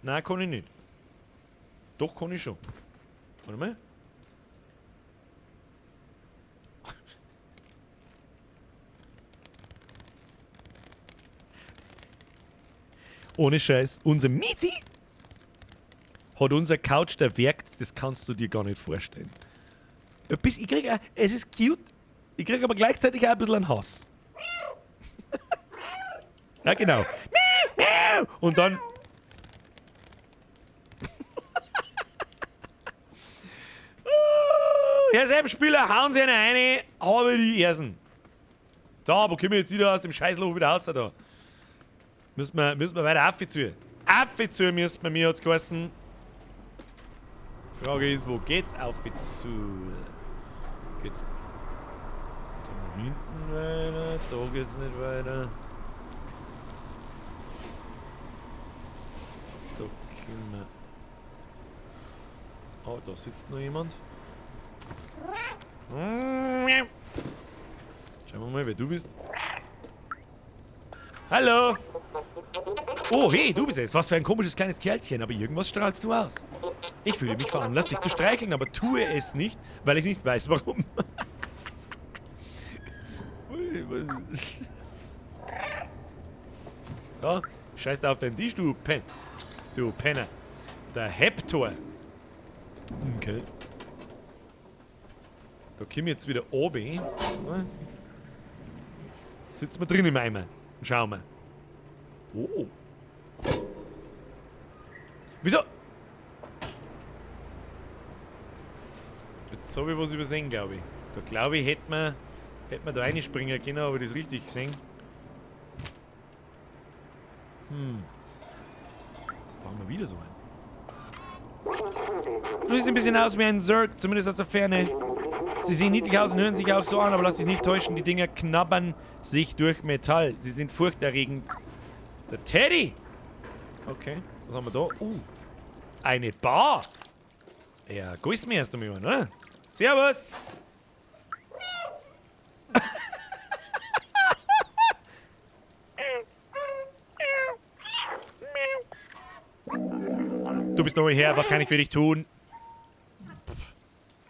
Nein, kann ich nicht. Doch, kann ich schon. Warte mal. Ohne Scheiß. Unser Mieti hat unser Couch der werkt, das kannst du dir gar nicht vorstellen. Bis ich krieg auch, es ist cute, ich krieg aber gleichzeitig auch ein bisschen einen Hass. Ja, genau. Miau, miau. Und dann... Herr Selbstspieler, hauen Sie eine rein, habe die Ersen. So, wo kommen wir jetzt wieder aus dem Scheißloch wieder raus da? Müssen wir weiter auf zu. Auf zu müssen wir, mir hat's geheißen. Frage ist, wo geht's auf zu? Geht's da hinten weiter? Da geht's nicht weiter. Da können wir. Oh, da sitzt noch jemand. Schauen wir mal, wer du bist. Hallo! Oh, hey, du bist es. Was für ein komisches kleines Kerlchen, aber irgendwas strahlst du aus. Ich fühle mich veranlasst, dich zu streicheln, aber tue es nicht, weil ich nicht weiß, warum. Ja, scheiß da auf deinen Tisch, du Pen. Du Penner. Der Heptor. Okay. Da kommen wir jetzt wieder oben. Sitzen wir drin im Eimer und schauen wir. Oh. Wieso? Jetzt habe ich was übersehen, glaube ich. Da glaube ich, hätte man da reinspringen können, habe ich das richtig gesehen. Hm. Da haben wir wieder so einen. Du siehst ein bisschen aus wie ein Zerg, zumindest aus der Ferne. Sie sehen niedlich aus und hören sich auch so an, aber lass dich nicht täuschen, die Dinger knabbern sich durch Metall. Sie sind furchterregend. Der Teddy! Okay, was haben wir da? Eine Bar! Ja, grüß mich erst einmal, oder? Servus! Du bist neu her, was kann ich für dich tun?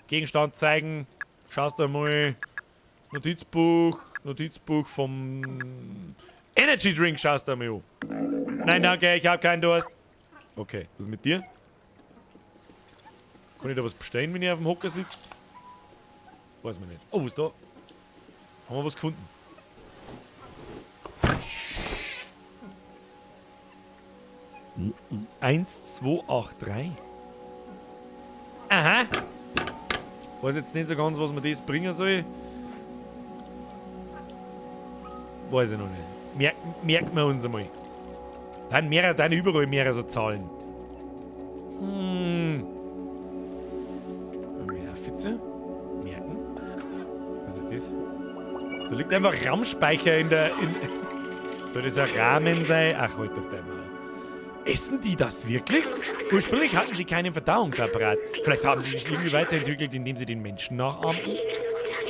Gegenstand zeigen. Schaust du mal. Notizbuch. Notizbuch vom Energy Drink schaust du mal an. Nein, danke, ich habe keinen Durst. Okay, was ist mit dir? Kann ich da was bestellen, wenn ich auf dem Hocker sitze? Weiß man nicht. Oh, was ist da? Haben wir was gefunden? 1, 2, 8, 3. Aha. Weiß jetzt nicht so ganz, was mir das bringen soll. Weiß ich noch nicht. Merken wir uns einmal. Dann mehrere, dann überall mehrere so Zahlen. Hm. Merken. Was ist das? Da liegt einfach RAM-Speicher in der. Soll das ein Rahmen sein? Ach, halt doch dein Maul. Essen die das wirklich? Ursprünglich hatten sie keinen Verdauungsapparat. Vielleicht haben sie sich irgendwie weiterentwickelt, indem sie den Menschen nachahmten.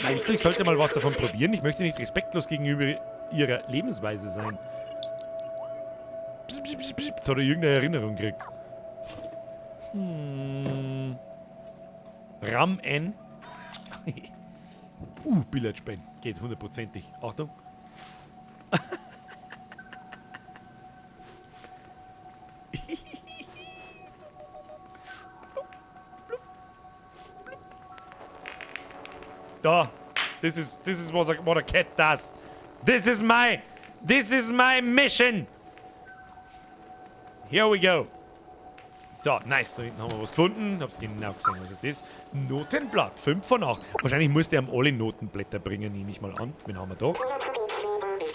Meinst du, ich sollte mal was davon probieren? Ich möchte nicht respektlos gegenüber ihrer Lebensweise sein. Psst, psst, psst, psst. Jetzt hat er irgendeine Erinnerung gekriegt. Hm. RAM N. Billardspenden. Geht hundertprozentig. Achtung. Da. This is what a cat does. This is my mission. Here we go. So, nice. Da hinten haben wir was gefunden. Hab's genau gesehen. Was ist das? Notenblatt. 5 von 8. Wahrscheinlich muss der am alle Notenblätter bringen, nehme ich mal an. Wen haben wir da?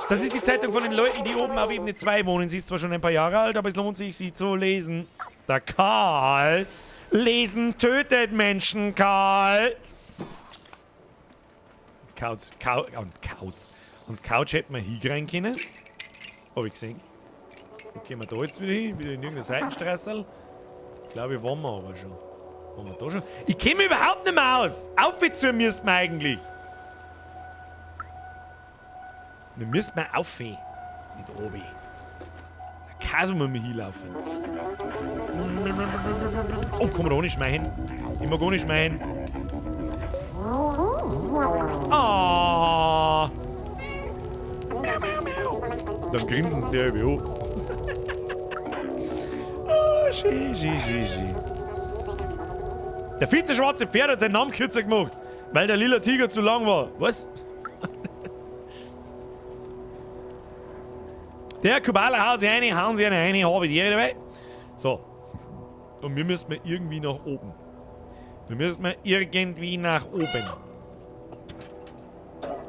Das ist die Zeitung von den Leuten, die oben auf Ebene 2 wohnen. Sie ist zwar schon ein paar Jahre alt, aber es lohnt sich, sie zu lesen. Der Karl. Lesen tötet Menschen, Karl. Couch. Und Couch hätten wir hinkriegen können. Hab ich gesehen. Wo gehen wir da jetzt wieder hin? Wieder in irgendeine Seitenstraße. Ich glaube, ich waren wir aber schon. Waren wir da schon? Ich käme überhaupt nicht mehr aus! Auf zu müssten wir eigentlich! Wir müssen mal auf. Nicht oben. Da kann man mal hinlaufen. Oh, kann man da auch nicht schmeien? Ich mag auch nicht schmeien. Oh. Dann grinsen sie dir über hoch. Oh, schön, schön, schön, schön. Der viel zu schwarze Pferd hat seinen Namen kürzer gemacht, weil der lila Tiger zu lang war. Was? Der Kubala haut sich eine, hauen sie eine rein, habe ich die dabei. So. Und wir müssen irgendwie nach oben. Wir müssen irgendwie nach oben.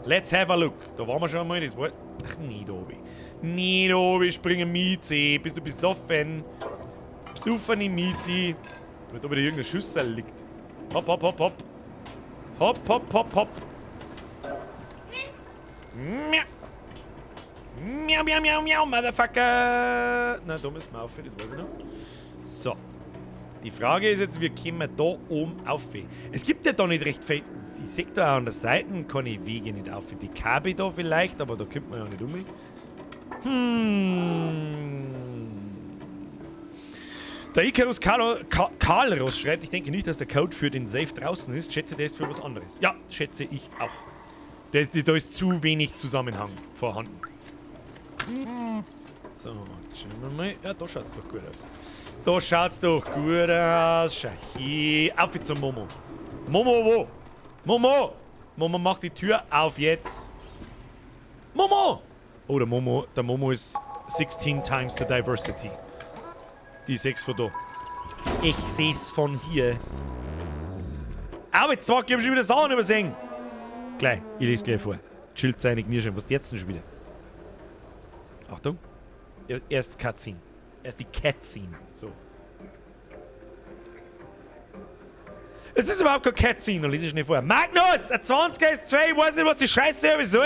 Let's have a look. Da waren wir schon einmal. Das war. Ach, nicht oben. Nicht oben, springen Mizi. Bist du besoffen? Besoffene Mizi. Weil da wieder irgendein Schüssel liegt. Hopp, hopp, hopp, hopp. Hopp, hopp, hopp, hopp. Miau. Miau, miau, miau, miau, Motherfucker. Na, da müssen wir auf, das weiß ich noch. So. Die Frage ist jetzt, wie kommen wir da oben auf? Es gibt ja da nicht recht viel. Ich sehe da auch an der Seite keine Wege nicht auf. Die Kabel da vielleicht, aber da kommt man ja nicht um. Der Icarus Karlros schreibt, ich denke nicht, dass der Code für den Safe draußen ist. Schätze, der ist für was anderes. Ja, schätze ich auch. Da ist zu wenig Zusammenhang vorhanden. So, schauen wir mal. Ja, da schaut's doch gut aus. Da schaut's doch gut aus. Schau hier. Auf zum Momo. Momo, wo? Momo! Momo, mach die Tür auf jetzt. Momo! Oh, der Momo ist 16 times the diversity. Ich seh's von da. Ich seh's von hier. Aber jetzt ich hab schon wieder Sachen übersehen. Gleich, ich lese gleich vor. Chillt seine Knirschen. Was ist jetzt denn schon wieder? Achtung. Erst Cutscene. Erst die Cutscene. So. Es ist überhaupt kein Cutscene, dann lese ich schnell vor. Magnus! Ein 20er ist 2, ich weiß nicht, was die Scheiße ist, soll.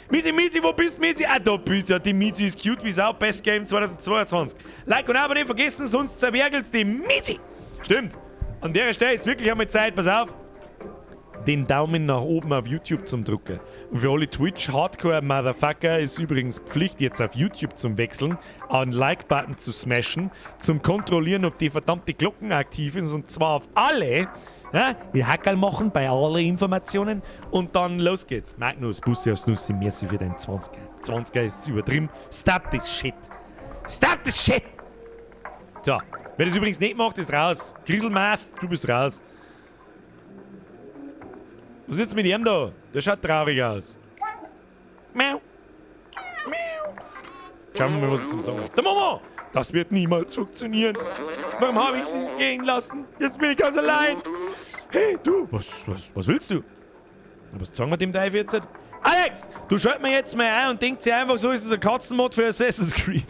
Mizi, Mizi, wo bist du, Mizi? Ah, da bist du. Ja, die Mizi ist cute wie Sau. Best Game 2022. Like und Abo nicht vergessen, sonst zerwerkelt's die Mizi. Stimmt. An der Stelle ist wirklich einmal Zeit, pass auf, den Daumen nach oben auf YouTube zum Drucken. Und für alle Twitch-Hardcore-Motherfucker ist übrigens Pflicht, jetzt auf YouTube zum Wechseln, einen Like-Button zu smashen, zum Kontrollieren, ob die verdammte Glocken aktiv ist, und zwar auf alle. Ja, die Hackerl machen bei allen Informationen und dann los geht's. Magnus, Bussi aufs Nussi, merci für den 20er. 20er ist übertrieben. Stop this shit. Stop this shit! So, wer das übrigens nicht macht, ist raus. Grieselmath, du bist raus. Was ist jetzt mit ihm da? Der schaut traurig aus. Miau. Miau. Schauen wir mal, was er zum Sagen hat. Der Momo! Das wird niemals funktionieren. Warum habe ich sie gehen lassen? Jetzt bin ich ganz allein. Hey, du, was willst du? Was sagen wir dem Teufel jetzt? Alex, du schalt mir jetzt mal ein und denkst dir einfach so, ist das ein Katzenmod für Assassin's Creed.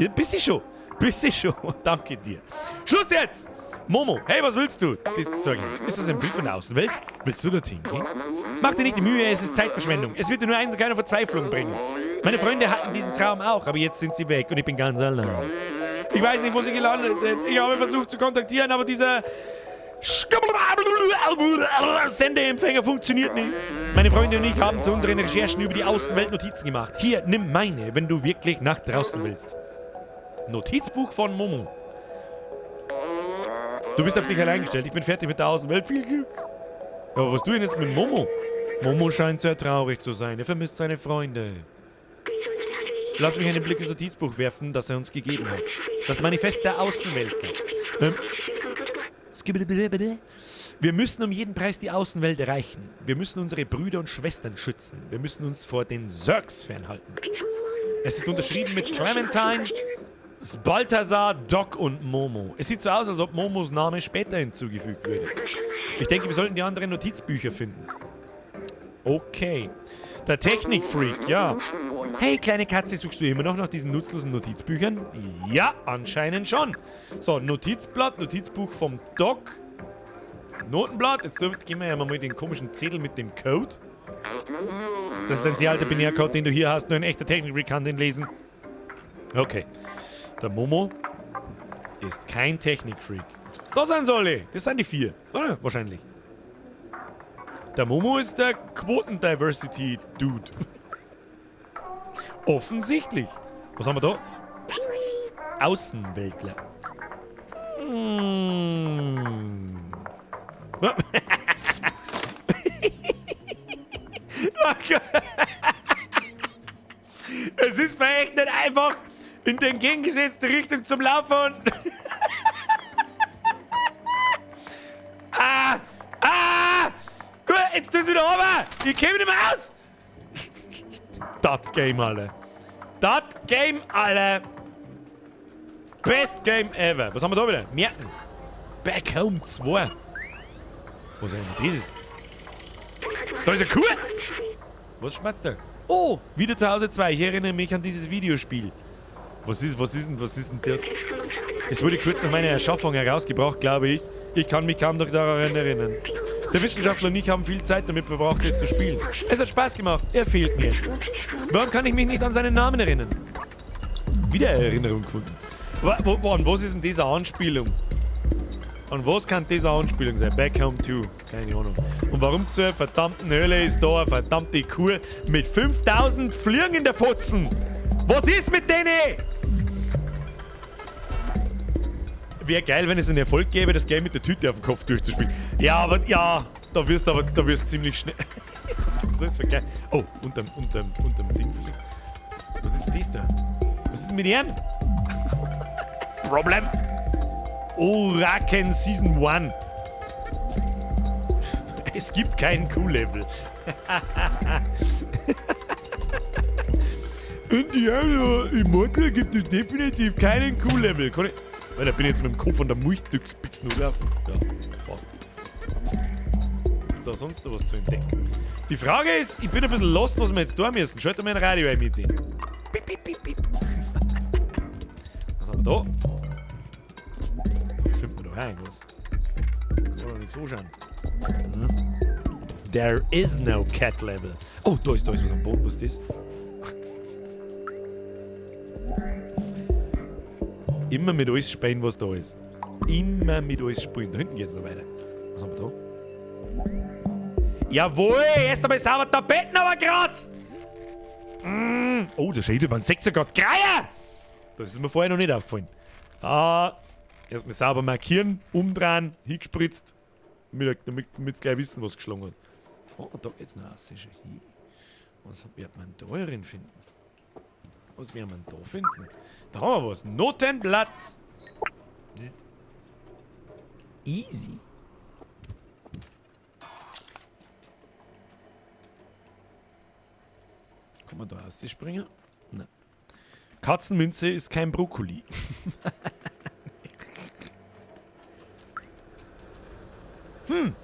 Ja, bist du schon. Bist du schon. Danke dir. Schluss jetzt! Momo, hey, was willst du? Das zeig ich. Ist das ein Bild von der Außenwelt? Willst du dorthin gehen? Mach dir nicht die Mühe, es ist Zeitverschwendung. Es wird dir nur eins und keine Verzweiflung bringen. Meine Freunde hatten diesen Traum auch, aber jetzt sind sie weg und ich bin ganz allein. Ich weiß nicht, wo sie gelandet sind. Ich habe versucht zu kontaktieren, aber dieser Sendeempfänger funktioniert nicht. Meine Freunde und ich haben zu unseren Recherchen über die Außenwelt Notizen gemacht. Hier, nimm meine, wenn du wirklich nach draußen willst. Notizbuch von Momo. Du bist auf dich allein gestellt. Ich bin fertig mit der Außenwelt. Viel Glück. Ja, aber was tue ich denn jetzt mit Momo? Momo scheint sehr traurig zu sein. Er vermisst seine Freunde. Lass mich einen Blick ins Notizbuch werfen, das er uns gegeben hat. Das Manifest der Außenwelt. Wir müssen um jeden Preis die Außenwelt erreichen. Wir müssen unsere Brüder und Schwestern schützen. Wir müssen uns vor den Zergs fernhalten. Es ist unterschrieben mit Clementine, Balthasar, Doc und Momo. Es sieht so aus, als ob Momos Name später hinzugefügt würde. Ich denke, wir sollten die anderen Notizbücher finden. Okay. Der Technikfreak, ja. Hey, kleine Katze, suchst du immer noch nach diesen nutzlosen Notizbüchern? Ja, anscheinend schon. So, Notizblatt, Notizbuch vom Doc. Notenblatt. Jetzt gehen wir ja mal den komischen Zettel mit dem Code. Das ist ein sehr alter Binärcode, den du hier hast. Nur ein echter Technikfreak kann den lesen. Okay. Der Momo ist kein Technikfreak. Da sind sie alle. Das sind die 4, oder? Wahrscheinlich. Der Momo ist der Quoten-Diversity-Dude. Offensichtlich. Was haben wir da? Außenweltler. Es ist vielleicht nicht einfach in die entgegengesetzte Richtung zum Laufen. Ah! Ah! Gut, jetzt ist es wieder runter! Ich käme nicht mehr aus! Das Game, Alter. Das Game, Alter. Best Game ever. Was haben wir da wieder? Merken. Back Home 2. Was ist denn dieses? Da ist eine Kuh! Was schmerzt da? Oh, wieder zu Hause 2. Ich erinnere mich an dieses Videospiel. Was ist denn der? Es wurde kurz nach meiner Erschaffung herausgebracht, glaube ich. Ich kann mich kaum noch daran erinnern. Der Wissenschaftler und ich haben viel Zeit damit verbracht, es zu spielen. Es hat Spaß gemacht. Er fehlt mir. Warum kann ich mich nicht an seinen Namen erinnern? Wieder eine Erinnerung gefunden. An was ist denn diese Anspielung? An was kann diese Anspielung sein? Back Home 2. Keine Ahnung. Und warum zur verdammten Hölle ist da eine verdammte Kuh mit 5000 Fliegen in der Fotzen? Was ist mit denen? Wäre geil, wenn es einen Erfolg gäbe, das Game mit der Tüte auf dem Kopf durchzuspielen. Ja, aber ja, da wirst du aber, da wirst du ziemlich schnell. Was gibt's das für geil? Oh, unterm Ding. Was ist das da? Was ist mit ihm? Problem. Oraken Season 1. Es gibt keinen Q-Level. In Diablo Immortal gibt es definitiv keinen Q-Level. Kann ich... Weil da bin ich jetzt mit dem Kopf von der Mulchdüchse gelaufen. Ja, fast. Ist da sonst noch was zu entdecken? Die Frage ist, ich bin ein bisschen lost, was wir jetzt tun müssen. Schalt mal ein Radio ein, Mizi. Piep, piep, piep, piep. Was haben wir da? Da findet man doch auch irgendwas. Kann man doch nichts anschauen. Hm. There is no cat level. Oh, da ist was am Boden. Was ist das? Immer mit alles spielen, was da ist. Immer mit alles spielen. Da hinten geht's noch weiter. Was haben wir da? Jawohl! Erst einmal sauber Tapetten aber kratzt! Mm. Oh, da steht über den 16 Grad. Greier! Das ist mir vorher noch nicht aufgefallen. Ah, erstmal sauber markieren, umdrehen, hingespritzt, damit wir gleich wissen, was geschlagen hat. Oh, da geht's noch raus. Schon hin. Was wird man da drin finden? Was werden wir da finden? Da haben wir was. Notenblatt. Bzzt. Easy. Kann man da rausspringen? Nein. Katzenminze ist kein Brokkoli. Hm.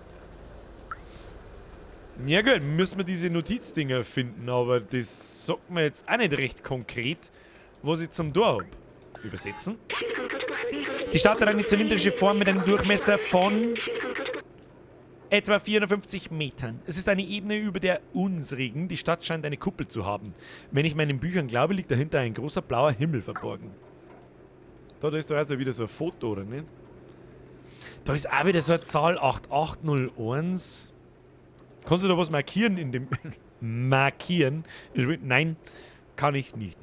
Ja gut, müssen wir diese Notizdinger finden, aber das sagt mir jetzt auch nicht recht konkret, was ich zum Tor hab. Übersetzen. Die Stadt hat eine zylindrische Form mit einem Durchmesser von etwa 450 Metern. Es ist eine Ebene über der unsrigen. Die Stadt scheint eine Kuppel zu haben. Wenn ich meinen Büchern glaube, liegt dahinter ein großer blauer Himmel verborgen. Da ist doch also wieder so ein Foto, oder nicht? Da ist auch wieder so eine Zahl 8801. Kannst du da was markieren in dem... markieren? Nein, kann ich nicht.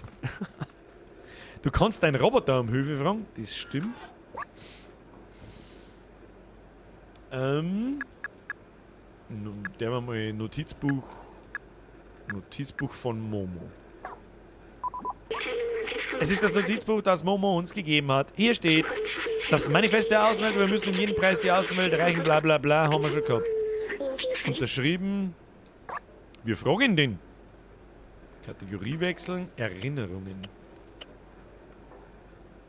Du kannst deinen Roboter um Hilfe fragen. Das stimmt. Der war mal Notizbuch. Notizbuch von Momo. Es ist das Notizbuch, das Momo uns gegeben hat. Hier steht, das Manifest der Außenwelt, wir müssen um jeden Preis die Außenwelt erreichen, bla bla bla, haben wir schon gehabt. Unterschrieben. Wir fragen den. Kategorie wechseln, Erinnerungen.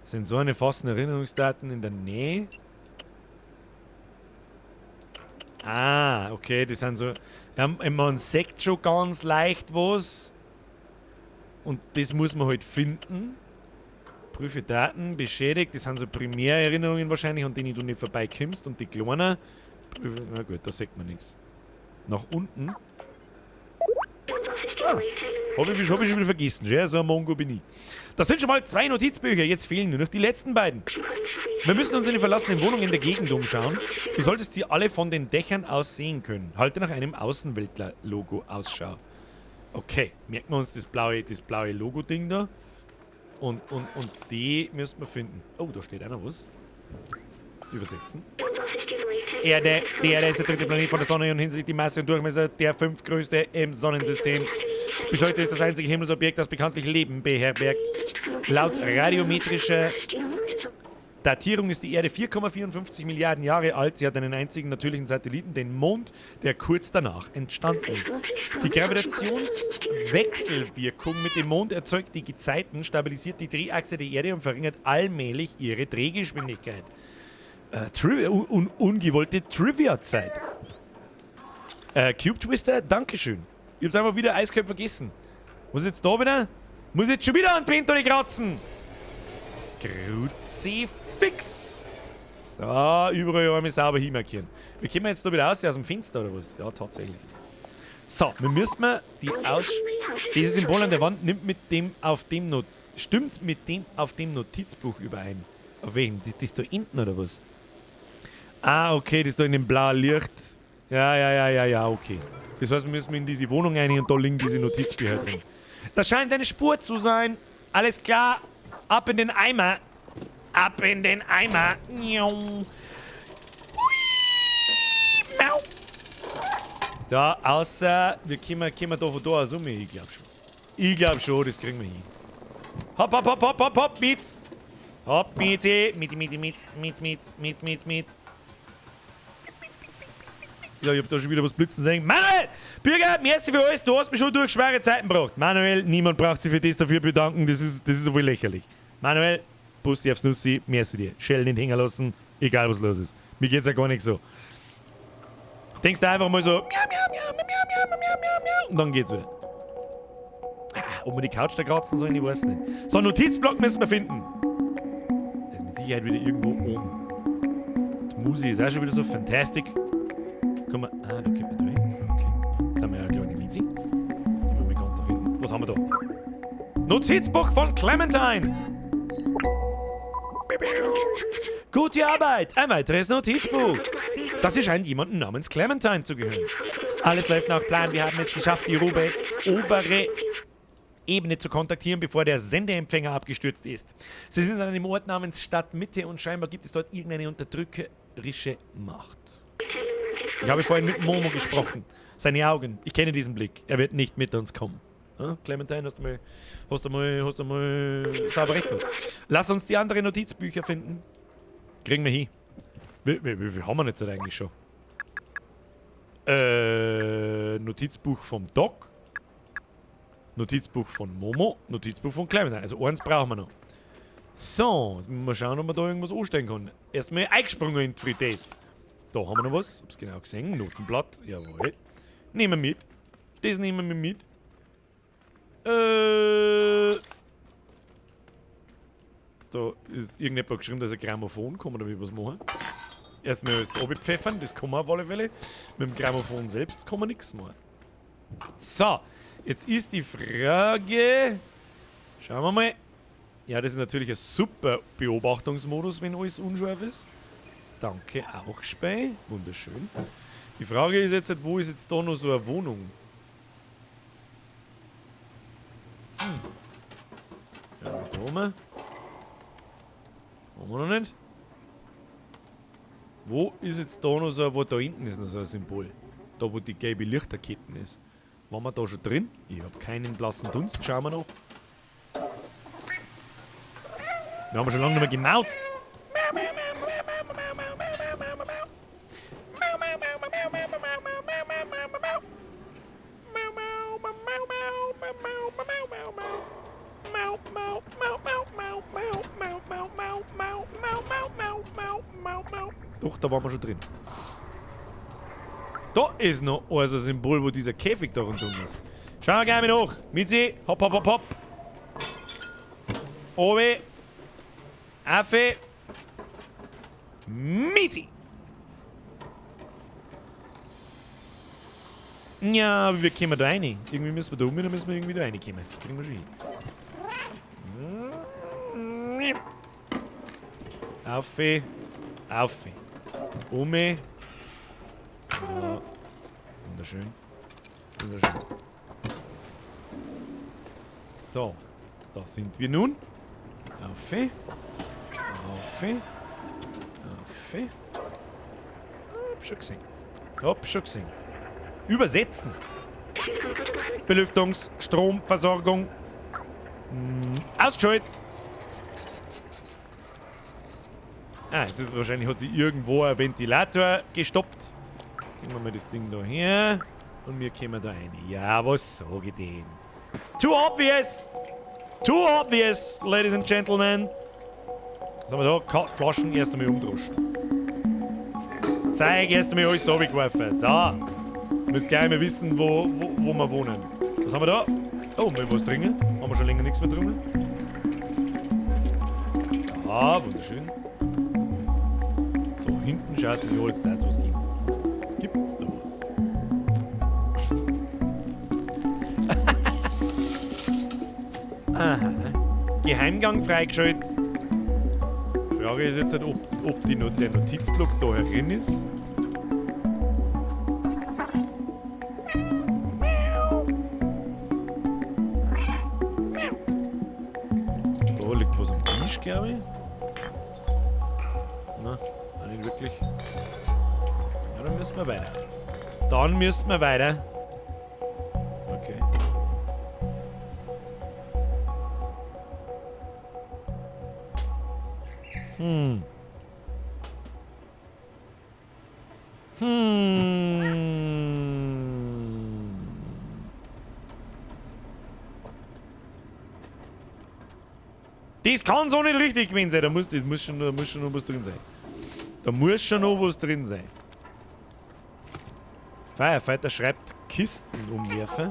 Sensoren erfassen Erinnerungsdaten in der Nähe. Ah, okay, die sind so... Ja, man sieht schon ganz leicht was. Und das muss man halt finden. Prüfe Daten, beschädigt. Das sind so Primärerinnerungen wahrscheinlich, an denen du nicht vorbeikommst. Und die kleinen... Prüfe, na gut, da sieht man nichts. Nach unten. Ah, hab ich schon wieder vergessen. Ja, so ein Mongo bin ich. Das sind schon mal 2 Notizbücher. Jetzt fehlen nur noch die letzten beiden. Wir müssen uns in den verlassenen Wohnungen in der Gegend umschauen. Du solltest sie alle von den Dächern aus sehen können. Halte nach einem Außenweltler-Logo Ausschau. Okay, merken wir uns das blaue Logo-Ding da. Und die müssen wir finden. Oh, da steht einer was. Übersetzen. Erde. Die Erde ist der dritte Planet von der Sonne und hinsichtlich die Masse und Durchmesser der 5 größte im Sonnensystem. Bis heute ist das einzige Himmelsobjekt, das bekanntlich Leben beherbergt. Laut radiometrischer Datierung ist die Erde 4,54 Milliarden Jahre alt. Sie hat einen einzigen natürlichen Satelliten, den Mond, der kurz danach entstanden ist. Die Gravitationswechselwirkung mit dem Mond erzeugt die Gezeiten, stabilisiert die Drehachse der Erde und verringert allmählich ihre Drehgeschwindigkeit. Ungewollte Trivia-Zeit. Cube Twister, Dankeschön. Ich hab's einfach wieder eiskalt vergessen. Muss ich jetzt da wieder? Muss ich jetzt schon wieder an den Pinto kratzen? Kruzifix! Da, überall einmal sauber hinmarkieren. Wir kommen jetzt da wieder raus aus dem Fenster oder was? Ja, tatsächlich. So, wir müssen mal die Aus... Dieses Symbol an der Wand nimmt mit dem auf dem Not... Stimmt mit dem auf dem Notizbuch überein. Auf welchen? Das ist da hinten oder was? Ah, okay, das ist da in dem blauen Licht. Ja, okay. Das heißt, wir müssen in diese Wohnung rein und da liegen diese Notizbücher drin. Das scheint eine Spur zu sein. Alles klar. Ab in den Eimer. Ab in den Eimer. Da, außer, wir kommen da von da aus um. Ich glaub schon. Ich glaub schon, das kriegen wir hin. Hopp, hopp, hopp, hopp, hopp, hopp, Mietz. Hopp, Mietzi. Mietzi, Mietzi, Mietz, Mietz, Mietz, Mietz, Mietz, Mietz. Ja, ich hab da schon wieder was blitzen sehen. Manuel! Birger, merci für alles. Du hast mich schon durch schwere Zeiten gebracht. Manuel, niemand braucht sich für das dafür bedanken. Das ist wohl lächerlich. Manuel, Bussi aufs Nussi, merci dir. Schell nicht hängen lassen, egal was los ist. Mir geht's ja gar nicht so. Denkst du einfach mal so, miau, miau, miau, miau, miau, miau, miau, miau, und dann geht's wieder. Ah, ob wir die Couch da kratzen sollen, ich weiß nicht. So, einen Notizblock müssen wir finden. Der ist mit Sicherheit wieder irgendwo oben. Die Musik ist auch schon wieder so fantastic. Komm mal, ah, da kommt man durch. Okay. Jetzt haben wir ja eine kleine Mizi. Gehen wir mal ganz nach hinten. Was haben wir da? Notizbuch von Clementine. Gute Arbeit! Ein weiteres Notizbuch. Das hier scheint jemandem namens Clementine zu gehören. Alles läuft nach Plan. Wir haben es geschafft, die obere Ebene zu kontaktieren, bevor der Sendeempfänger abgestürzt ist. Sie sind an einem Ort namens Stadtmitte und scheinbar gibt es dort irgendeine unterdrückerische Macht. Ich habe vorhin mit Momo gesprochen. Seine Augen. Ich kenne diesen Blick. Er wird nicht mit uns kommen. Ja, Clementine, hast du mal sauber recht gehabt. Lass uns die anderen Notizbücher finden. Kriegen wir hin. Wie viel haben wir jetzt eigentlich schon? Notizbuch vom Doc. Notizbuch von Momo. Notizbuch von Clementine. Also eins brauchen wir noch. So, jetzt müssen wir schauen, ob man da irgendwas anstellen kann. Erstmal eingesprungen in die Fritteuse. Da haben wir noch was. Hab's genau gesehen. Notenblatt. Jawohl. Nehmen wir mit. Das nehmen wir mit. Da ist irgendjemand geschrieben, da ist ein Grammophon. Kann man damit was machen? Erstmal alles pfeffern, das kann man auf alle Fälle. Mit dem Grammophon selbst kann man nichts machen. So, jetzt ist die Frage. Schauen wir mal. Ja, das ist natürlich ein super Beobachtungsmodus, wenn alles unscharf ist. Danke auch, Spey. Wunderschön. Die Frage ist jetzt, wo ist jetzt da noch so eine Wohnung? Hm. Ja, da oben. Haben wir noch nicht. Wo ist jetzt da noch so, wo da hinten ist noch so ein Symbol? Da, wo die gelbe Lichterketten ist. Waren wir da schon drin? Ich hab keinen blassen Dunst. Schauen wir noch. Wir haben schon lange nicht mehr gemauzt. Doch, da waren wir schon drin. Da ist noch also ein Symbol, wo dieser Käfig da rundum ist. Schauen wir gleich mal nach. Mitzi, hopp, hopp, hopp, hopp. Obi. Affe. Mitzi. Ja, aber wir kommen da rein. Irgendwie müssen wir da um, dann müssen wir irgendwie da reinkommen. Kriegen wir schon hin. Affe. Affe. Ume. So. Wunderschön. Wunderschön. So. Da sind wir nun. Affe. Affe. Affe. Hab schon gesehen. Hab schon gesehen. Übersetzen. Belüftungs-, Stromversorgung. Ausgeschaltet. Ah, jetzt ist wahrscheinlich, hat sich irgendwo ein Ventilator gestoppt. Nehmen wir mal das Ding da her. Und wir kommen da rein. Ja, was sag ich denn? Too obvious! Too obvious, ladies and gentlemen. Was haben wir da? Flaschen erst einmal umdroschen. Zeig erst einmal alles runtergeworfen. So. Und jetzt gleich mal wissen, wo wir wohnen. Was haben wir da? Oh, mal was trinken. Haben wir schon länger nichts mehr getrunken. Ah, wunderschön. Da hinten schaut es mir an, als würde es was geben. Gibt's da was? Aha. Geheimgang freigeschaltet. Die Frage ist jetzt, halt, ob der Notizblock da herin ist. Da liegt was am Tisch, glaube ich. Na, auch nicht wirklich. Ja, dann müssen wir weiter. Dann müssen wir weiter. Okay. Hm. Hm. Das kann so nicht richtig gewesen sein. Da muss schon noch was drin sein. Da muss schon noch was drin sein. Firefighter schreibt Kisten umwerfen.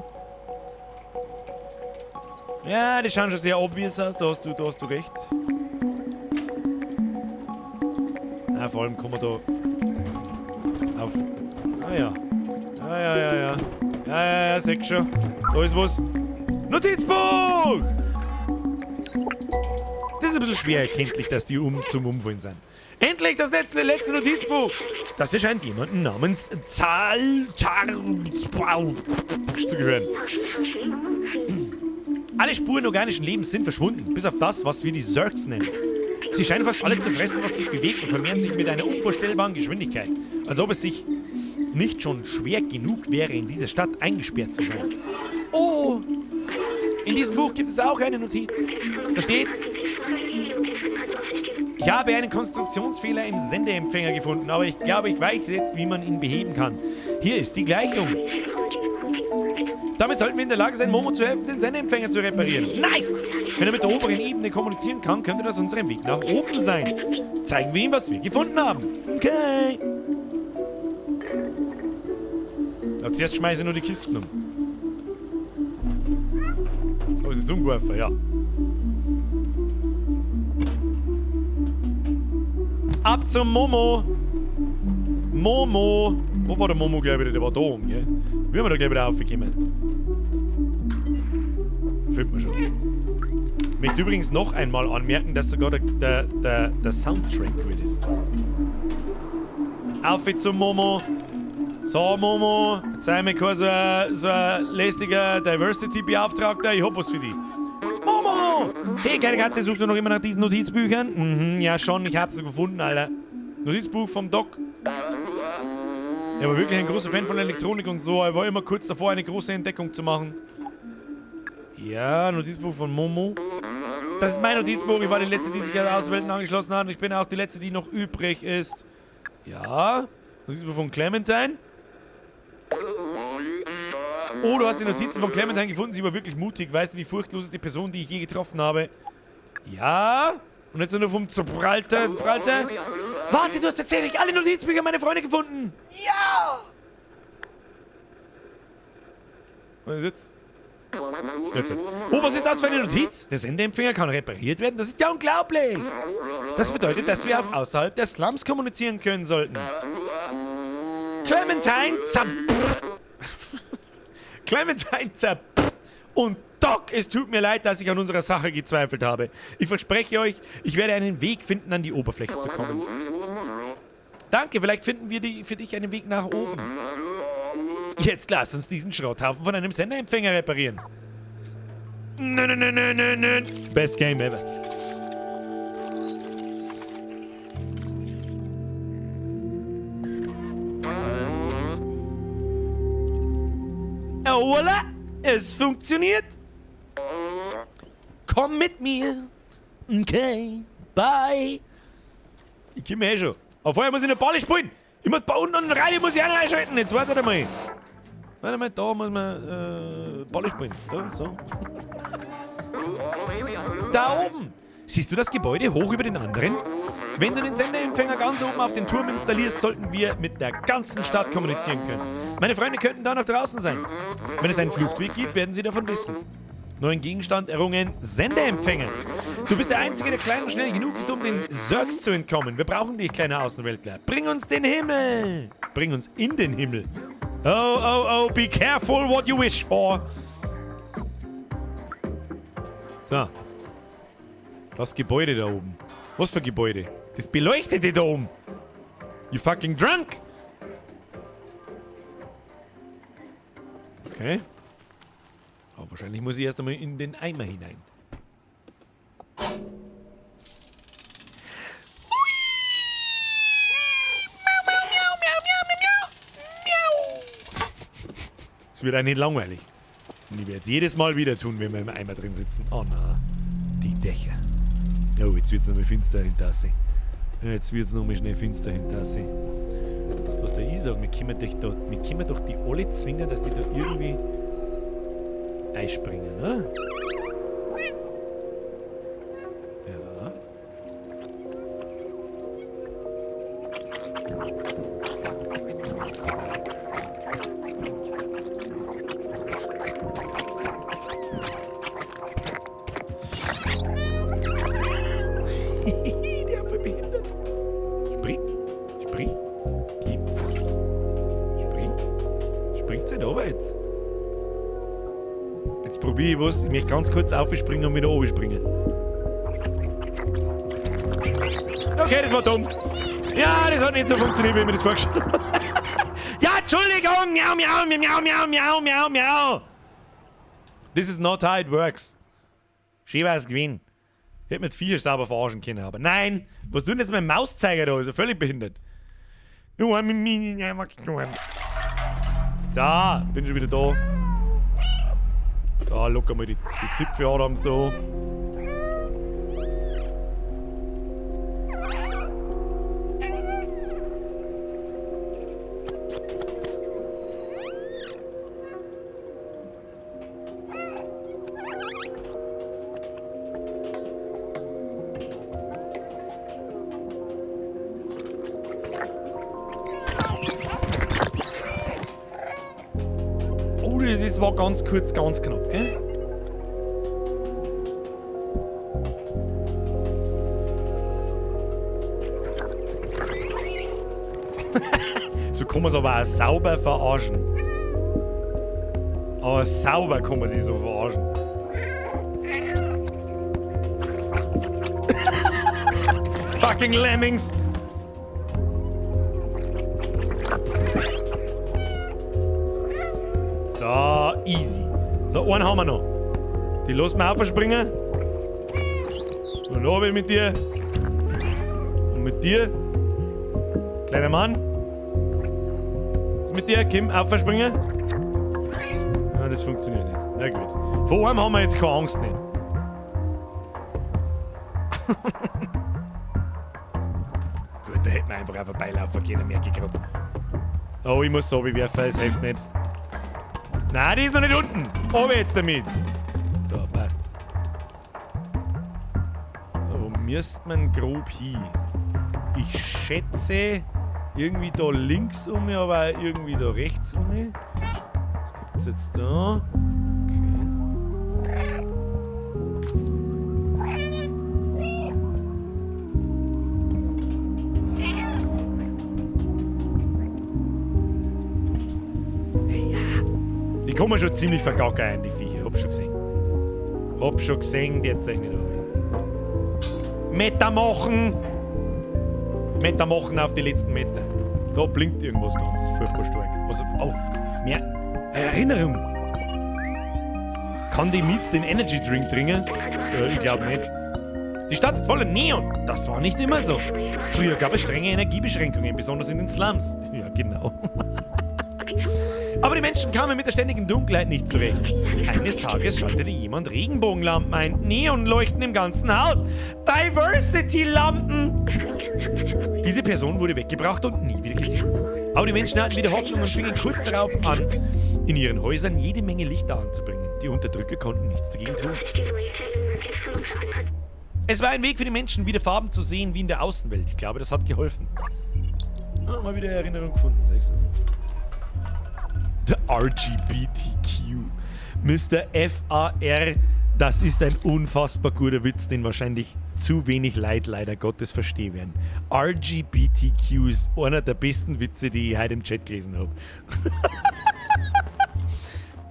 Ja, die schauen schon sehr obvious aus, da hast du recht. Ah, vor allem kommen wir da auf. Ah ja. Ah ja, ja, ja. Ja, ja, ja, seh schon. Da ist was. Notizbuch! Das ist ein bisschen schwer erkenntlich, dass die zum Umfallen sind. Endlich das letzte Notizbuch! Das erscheint jemandem namens Zal zu gehören. Alle Spuren organischen Lebens sind verschwunden, bis auf das, was wir die Zurks nennen. Sie scheinen fast alles zu fressen, was sich bewegt, und vermehren sich mit einer unvorstellbaren Geschwindigkeit. Als ob es sich nicht schon schwer genug wäre, in dieser Stadt eingesperrt zu sein. Oh! In diesem Buch gibt es auch eine Notiz. Da steht: Ich habe einen Konstruktionsfehler im Sendeempfänger gefunden, aber ich glaube, ich weiß jetzt, wie man ihn beheben kann. Hier ist die Gleichung. Damit sollten wir in der Lage sein, Momo zu helfen, den Sendeempfänger zu reparieren. Nice! Wenn er mit der oberen Ebene kommunizieren kann, könnte das unser Weg nach oben sein. Zeigen wir ihm, was wir gefunden haben. Okay. Aber zuerst schmeiße ich nur die Kisten um. Habe ich jetzt umgeworfen? Ja. Ab zum Momo! Momo! Wo war der Momo gleich wieder? Der war da oben, gell? Wie haben wir da gleich wieder raufgekommen? Findet man schon. Ich möchte übrigens noch einmal anmerken, dass sogar der Soundtrack gut ist. Auf zum Momo! So, Momo, jetzt sei mir kein so ein lästiger Diversity-Beauftragter. Ich hab was für dich. Momo! Hey, kleine Katze, suchst du noch immer nach diesen Notizbüchern? Mhm, ja schon, ich hab's gefunden, Alter. Notizbuch vom Doc. Er war wirklich ein großer Fan von Elektronik und so. Er war immer kurz davor, eine große Entdeckung zu machen. Ja, Notizbuch von Momo. Das ist mein Notizbuch. Ich war die Letzte, die sich der Außenwelten angeschlossen hat. Und ich bin auch die Letzte, die noch übrig ist. Ja, Notizbuch von Clementine. Oh, du hast die Notizen von Clementine gefunden. Sie war wirklich mutig. Weißt du, die furchtloseste Person, die ich je getroffen habe. Ja. Und jetzt nur vom Zerpralter. Warte, du hast tatsächlich alle Notizbücher meiner Freunde gefunden. Ja! Was ist jetzt? Jetzt. Oh, was ist das für eine Notiz? Der Sendeempfänger kann repariert werden? Das ist ja unglaublich! Das bedeutet, dass wir auch außerhalb der Slums kommunizieren können sollten. Clementine zap. Clementine zap. Und Doc, es tut mir leid, dass ich an unserer Sache gezweifelt habe. Ich verspreche euch, ich werde einen Weg finden, an die Oberfläche zu kommen. Danke, vielleicht finden wir für dich einen Weg nach oben. Jetzt lass uns diesen Schrotthaufen von einem Senderempfänger reparieren. Nö, nö, nö, nö, nö, nö. Best game ever. Oh, voilà! Es funktioniert! Komm mit mir! Okay, bye! Ich komme eh schon. Aber vorher muss ich eine Balle spielen! Ich muss bei unten und rein, muss ich auch noch einschalten. Jetzt wartet einmal. Warte mal, da muss man Balle spielen. Da, so. Da oben! Siehst du das Gebäude hoch über den anderen? Wenn du den Sendeempfänger ganz oben auf den Turm installierst, sollten wir mit der ganzen Stadt kommunizieren können. Meine Freunde könnten da noch draußen sein. Wenn es einen Fluchtweg gibt, werden sie davon wissen. Neuen Gegenstand errungen, Sendeempfänger. Du bist der Einzige, der klein und schnell genug ist, um den Zurks zu entkommen. Wir brauchen dich, kleiner Außenweltler. Bring uns den Himmel! Bring uns in den Himmel. Oh, oh, oh, be careful what you wish for. So. Das Gebäude da oben. Was für Gebäude? Das beleuchtete da oben. You fucking drunk? Okay. Aber wahrscheinlich muss ich erst einmal in den Eimer hinein. Es wird eigentlich langweilig. Und ich werde es jedes Mal wieder tun, wenn wir im Eimer drin sitzen. Oh na, die Dächer. Oh, jetzt wird es nochmal finster hinter. Jetzt wird es nochmal schnell finster hinter. Weißt du, was der ich sag? Wir können doch die alle zwingen, dass die da irgendwie einspringen, oder? Ja. Probier ich was. Ich möchte ganz kurz aufspringen und wieder oben springen. Okay, das war dumm. Ja, das hat nicht so funktioniert, wie ich mir das vorgestellt habe. Ja, Entschuldigung! Miau, miau, miau, miau, miau, miau, miau. This is not how it works. Schön war's gewesen. Ich hätte mit Viecher sauber verarschen können, aber nein! Was tut denn jetzt mein Mauszeiger da? Ist ja völlig behindert. So, bin schon wieder da. Da, locker mal die Zipfel Adams da. Oh, das war ganz kurz, ganz knapp, gell? So kann man es aber auch sauber verarschen. Aber sauber kann man die so verarschen. Fucking Lemmings! So, easy. So, einen haben wir noch. Die lassen wir aufspringen. Und runter mit dir. Und mit dir. Kleiner Mann. Was ist mit dir? Kim, aufspringen. Ja, das funktioniert nicht. Na gut. Vor einem haben wir jetzt keine Angst nicht. Gut, da hätten wir einfach auch vorbeilaufen können, merke ich gerade. Oh, ich muss so werfen, es hilft nicht. Nein, die ist noch nicht unten. Oben jetzt damit. So, passt. So, wo müsste man grob hin? Ich schätze irgendwie da links um, aber auch irgendwie da rechts um. Was gibt's jetzt da? Okay. Hey, ja. Die kommen schon ziemlich vergackert ein, die Viecher. Hab schon gesehen. Hab schon gesehen, die jetzt nicht runter. Meter machen! Meter machen auf die letzten Meter. Da blinkt irgendwas ganz furchtbar stark. Was? Oh, mehr Erinnerung! Kann die Mietz den Energy Drink trinken? Ich glaub nicht. Die Stadt ist voller Neon. Das war nicht immer so. Früher gab es strenge Energiebeschränkungen, besonders in den Slums. Ja, genau. Aber die Menschen kamen mit der ständigen Dunkelheit nicht zurecht. Eines Tages schaltete jemand Regenbogenlampen ein. Neonleuchten im ganzen Haus. Diversity-Lampen! Diese Person wurde weggebracht und nie wieder gesehen. Aber die Menschen hatten wieder Hoffnung und fingen kurz darauf an, in ihren Häusern jede Menge Lichter anzubringen. Die Unterdrücker konnten nichts dagegen tun. Es war ein Weg für die Menschen, wieder Farben zu sehen wie in der Außenwelt. Ich glaube, das hat geholfen. Ah, mal wieder Erinnerung gefunden, sagst du das? Der RGBTQ. Mr. FAR, das ist ein unfassbar guter Witz, den wahrscheinlich zu wenig Leute leider Gottes verstehen werden. RGBTQ ist einer der besten Witze, die ich heute im Chat gelesen habe.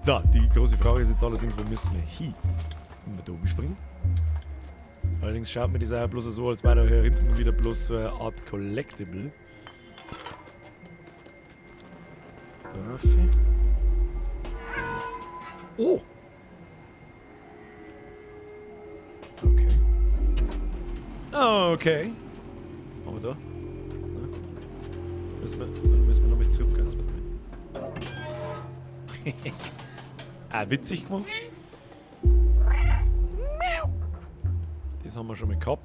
So, die große Frage ist jetzt allerdings, wo müssen wir hin? Wenn wir da oben springen? Allerdings schaut mir das auch bloß so, als wäre da hier hinten wieder bloß so eine Art Collectible. Da rauf. Oh! Okay. Okay. Aber da? Na? Dann müssen wir nochmal zurückgehen. Ah, witzig gemacht. Das haben wir schon mal gehabt.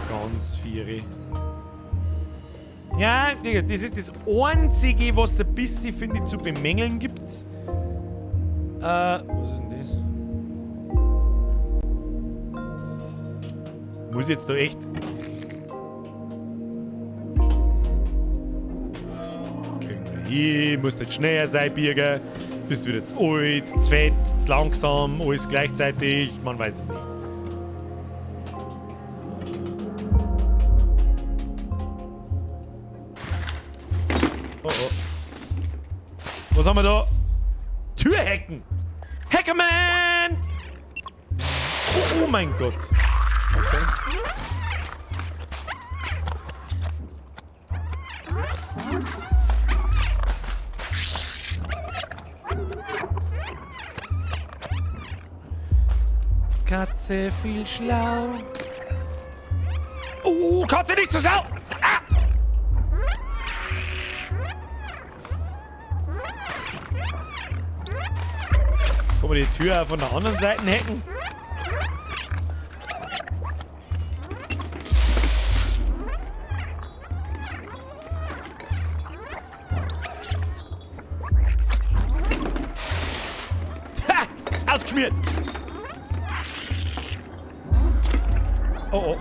Ganz viere. Ja, das ist das Einzige, was es ein bisschen, finde ich, zu bemängeln gibt. Was ist denn das? Muss ich jetzt da echt... Kriegen wir hin, muss nicht schneller sein, Birger. Bist wieder zu alt, zu fett, zu langsam, alles gleichzeitig, man weiß es nicht. Oh oh. Was haben wir da? Tür hacken! Hackerman! Oh, oh mein Gott. Okay. Katze viel schlau. Oh, Katze nicht zu schlau! Ah! Kann man die Tür auch von der anderen Seite hacken? Ha! Ausgeschmiert! Oh oh.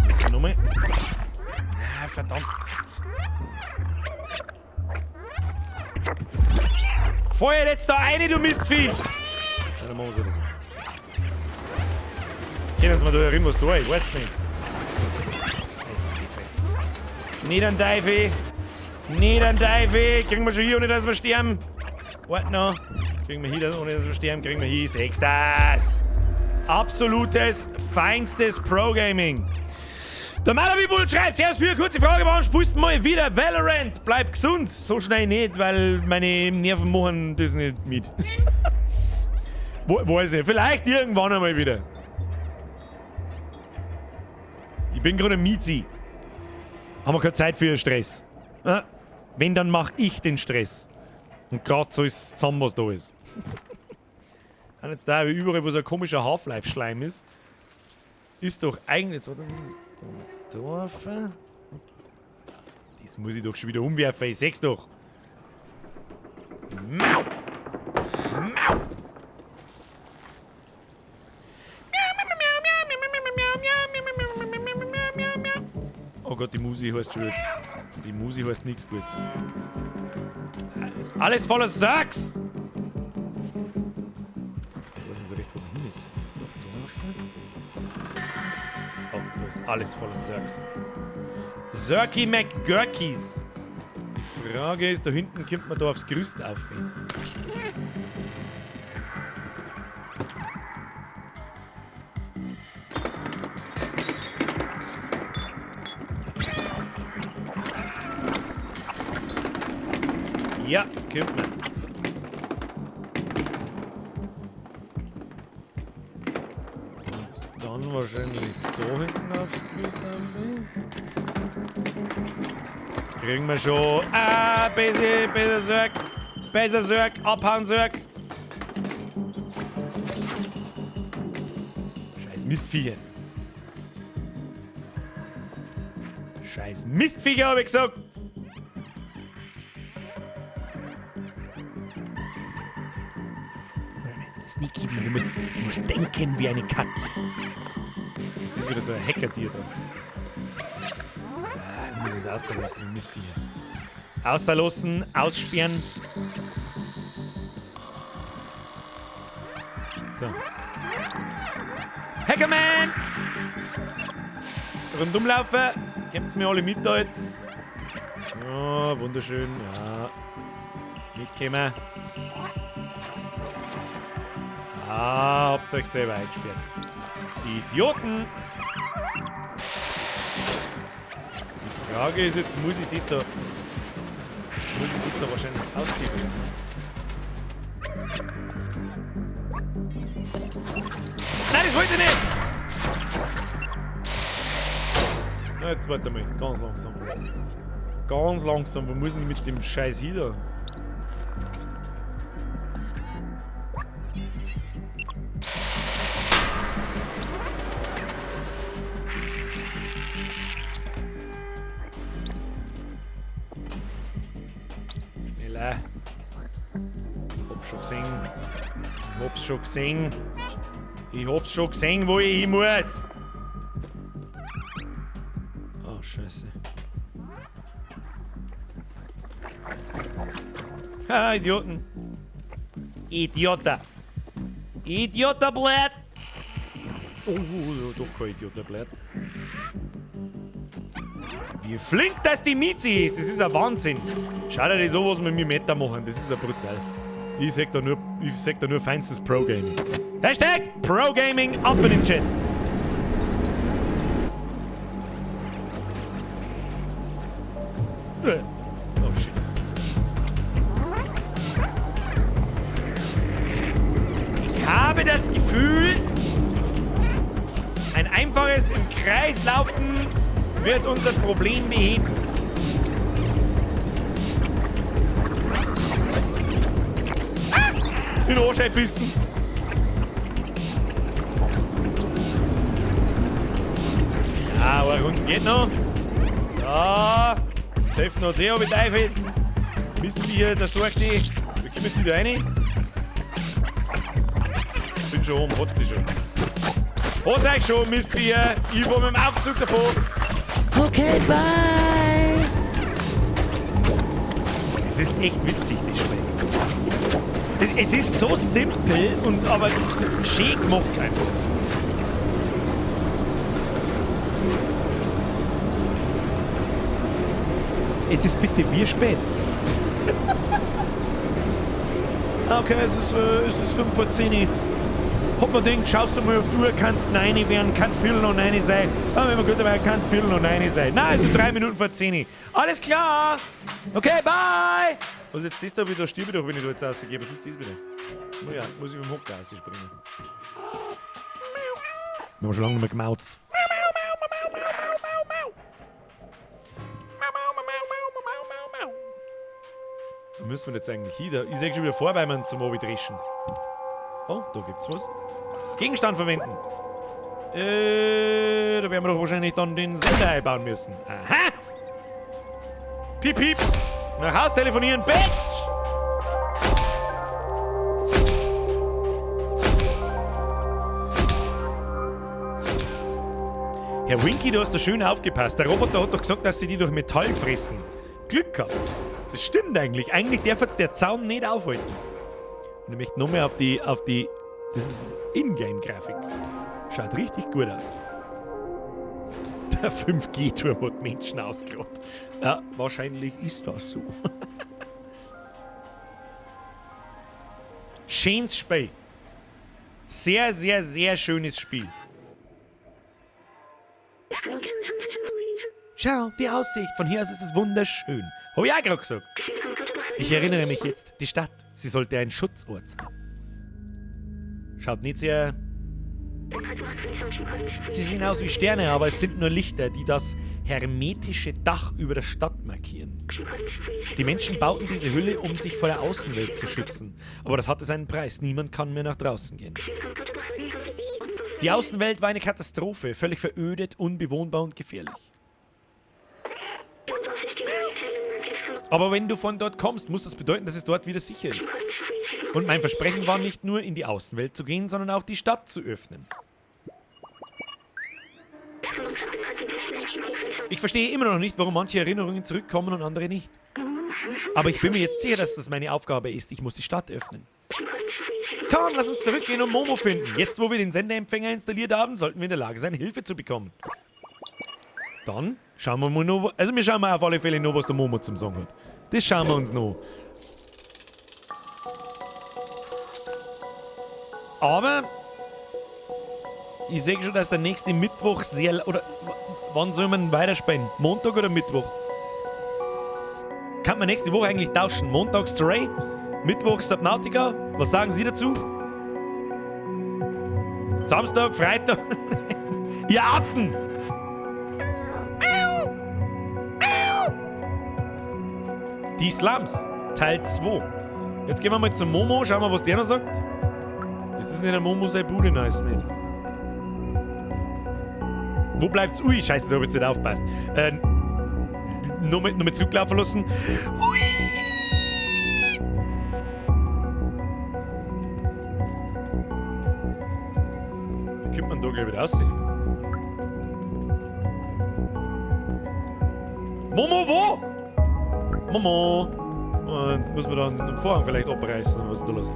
So, nochmal. Ah, verdammt. Feuer jetzt da eine, du Mistvieh! Ja, dann machen wir es so. Können Sie mal da herin was da? Ich weiß nicht. Nicht an Teufel! Nicht an Teufel! Kriegen wir schon hier, ohne dass wir sterben? Warte noch. Kriegen wir hier, ohne dass wir sterben, kriegen wir hier. Sechstes! Absolutes, feinstes Pro-Gaming. Der Malawi Bull schreibt, Servus Bier, kurze Frage, warum spielst du mal wieder Valorant? Bleib gesund. So schnell nicht, weil meine Nerven machen das nicht mit. Weiß ich nicht. Vielleicht irgendwann einmal wieder. Ich bin gerade Mizi. Haben wir keine Zeit für Stress. Wenn, dann mach ich den Stress. Und gerade so ist es zusammen, was da ist. Und jetzt da, wie überall, wo so ein komischer Half-Life-Schleim ist, ist doch eigentlich... Warte mal. Das muss ich doch schon wieder umwerfen, ich seh's doch. Mau! Mau! Oh Gott, die Musi heißt schon wieder. Die Musi heißt nichts Gutes. Alles voller Sacks! Ich weiß nicht so recht, wo man hin ist. Oh, da ist alles voller Zergs. Zerky McGurkies. Die Frage ist, da hinten kommt man da aufs Gerüst auf. Ja, kommt man. Und dann wahrscheinlich da hinten aufs Gerüst auf. Kriegen wir schon. Ah, besser, besser Zerg. Besser Zerg, abhauen Zerg. Scheiß Mistviecher. Scheiß Mistviecher, hab ich gesagt. Sneaky, wie du musst denken wie eine Katze. Ist das wieder so ein Hacker-Tier da? Ah, ich muss es auslassen, Mistviecher. Auslassen, aussperren. So. Hackerman! Rundum laufen. Kommt's mir alle mit da jetzt? So, wunderschön. Ja. Mitkommen. Ah, habt euch selber eingesperrt. Idioten! Die Frage ist jetzt, muss ich das da... Muss ich das da wahrscheinlich ausziehen? Nein, das wollte ich nicht! Na, jetzt warte mal. Ganz langsam. Ganz langsam. Wo muss ich mit dem Scheiß hin da? Schneller. Hab's schon gesehen. Ich hab's schon gesehen. Ich hab's schon gesehen, wo ich hin muss. Oh, Scheiße. Ha, Idioten. Idiota. Idiota, blöd. Oh, doch kein Idiota, blöd. Wie flink das die Mizi ist, das ist ein Wahnsinn. Schau dir das an, was wir mit Meta machen, das ist ja brutal. Ich sag da nur, ich sag da nur feinstes Pro-Gaming. Hashtag Pro-Gaming ab in den Chat. Oh shit. Ich habe das Gefühl, ein einfaches im Kreis laufen wird unser Problem beheben. Ah! In den Arsch einbissen. Ja, aber unten geht noch. So. Treffen uns eh mit Teufel. Mistviecher, da sorgt die. Wir kommen jetzt wieder rein. Bin schon oben, hat's die schon. Hat's euch schon, Mistviecher. Ich fahr mit dem Aufzug davon. Okay, bye. Es ist echt witzig, das Spiel. Es ist so simpel und aber so schön gemacht einfach. Es ist bitte wie spät. Okay, es ist 5 vor 10. Hat man gedacht, schaust du mal auf die Uhr, kann 9 werden, kann Viertel noch 9 sein. Aber wenn man gut dabei, kann Viertel noch 9 sein. Nein, es ist 3 Minuten vor 10. Alles klar! Okay, bye! Was ist jetzt das da wieder? Stirb ich doch, wenn ich da jetzt rausgehe. Was ist das wieder? Naja, muss ich vom Hocker rausspringen. Wir haben schon lange nicht mehr gemauzt. Wo müssen wir jetzt eigentlich hin? Da ist eigentlich schon wieder vor, weil wir zum Obi dreschen. Oh, da gibt's was. Gegenstand verwenden. Da werden wir doch wahrscheinlich dann den Sender einbauen müssen. Aha! Piep, piep! Nach Haus telefonieren, Bitch! Herr Winky, du hast da schön aufgepasst. Der Roboter hat doch gesagt, dass sie die durch Metall fressen. Glück gehabt. Das stimmt eigentlich. Eigentlich darf jetzt der Zaun nicht aufhalten. Und ich möchte noch mehr auf die. Das ist Ingame-Grafik. Schaut richtig gut aus. Der 5G-Turm hat Menschen ausgerottet. Ja, wahrscheinlich ist das so. Schönes Spiel. Sehr, sehr, sehr schönes Spiel. Schau, die Aussicht. Von hier aus ist es wunderschön. Hab ich auch gerade gesagt. Ich erinnere mich jetzt. Die Stadt, sie sollte ein Schutzort sein. Schaut nicht sehr... Sie sehen aus wie Sterne, aber es sind nur Lichter, die das hermetische Dach über der Stadt markieren. Die Menschen bauten diese Hülle, um sich vor der Außenwelt zu schützen. Aber das hatte seinen Preis. Niemand kann mehr nach draußen gehen. Die Außenwelt war eine Katastrophe, völlig verödet, unbewohnbar und gefährlich. Aber wenn du von dort kommst, muss das bedeuten, dass es dort wieder sicher ist. Und mein Versprechen war nicht nur, in die Außenwelt zu gehen, sondern auch die Stadt zu öffnen. Ich verstehe immer noch nicht, warum manche Erinnerungen zurückkommen und andere nicht. Aber ich bin mir jetzt sicher, dass das meine Aufgabe ist. Ich muss die Stadt öffnen. Komm, lass uns zurückgehen und Momo finden. Jetzt, wo wir den Sendeempfänger installiert haben, sollten wir in der Lage sein, Hilfe zu bekommen. Dann schauen wir mal noch... Also wir schauen mal auf alle Fälle noch, was der Momo zum Sagen hat. Das schauen wir uns noch. Aber ich sehe schon, dass der nächste Mittwoch sehr... Oder wann soll man weiterspielen? Montag oder Mittwoch? Kann man nächste Woche eigentlich tauschen? Montag Stray, Mittwoch Subnautica. Was sagen Sie dazu? Samstag, Freitag. Ihr Affen! Die Slums, Teil 2. Jetzt gehen wir mal zum Momo, schauen wir, was der noch sagt. Ist das nicht der Momo sein Bude? Nein, ist nicht. Wo bleibt's? Ui, scheiße, da hab ich jetzt nicht aufgepasst. Noch mal zurücklaufen lassen. Ui! Da kommt man da gleich wieder raus. Momo, wo? Momo! Und muss man dann den Vorhang vielleicht abreißen? Was ist da los?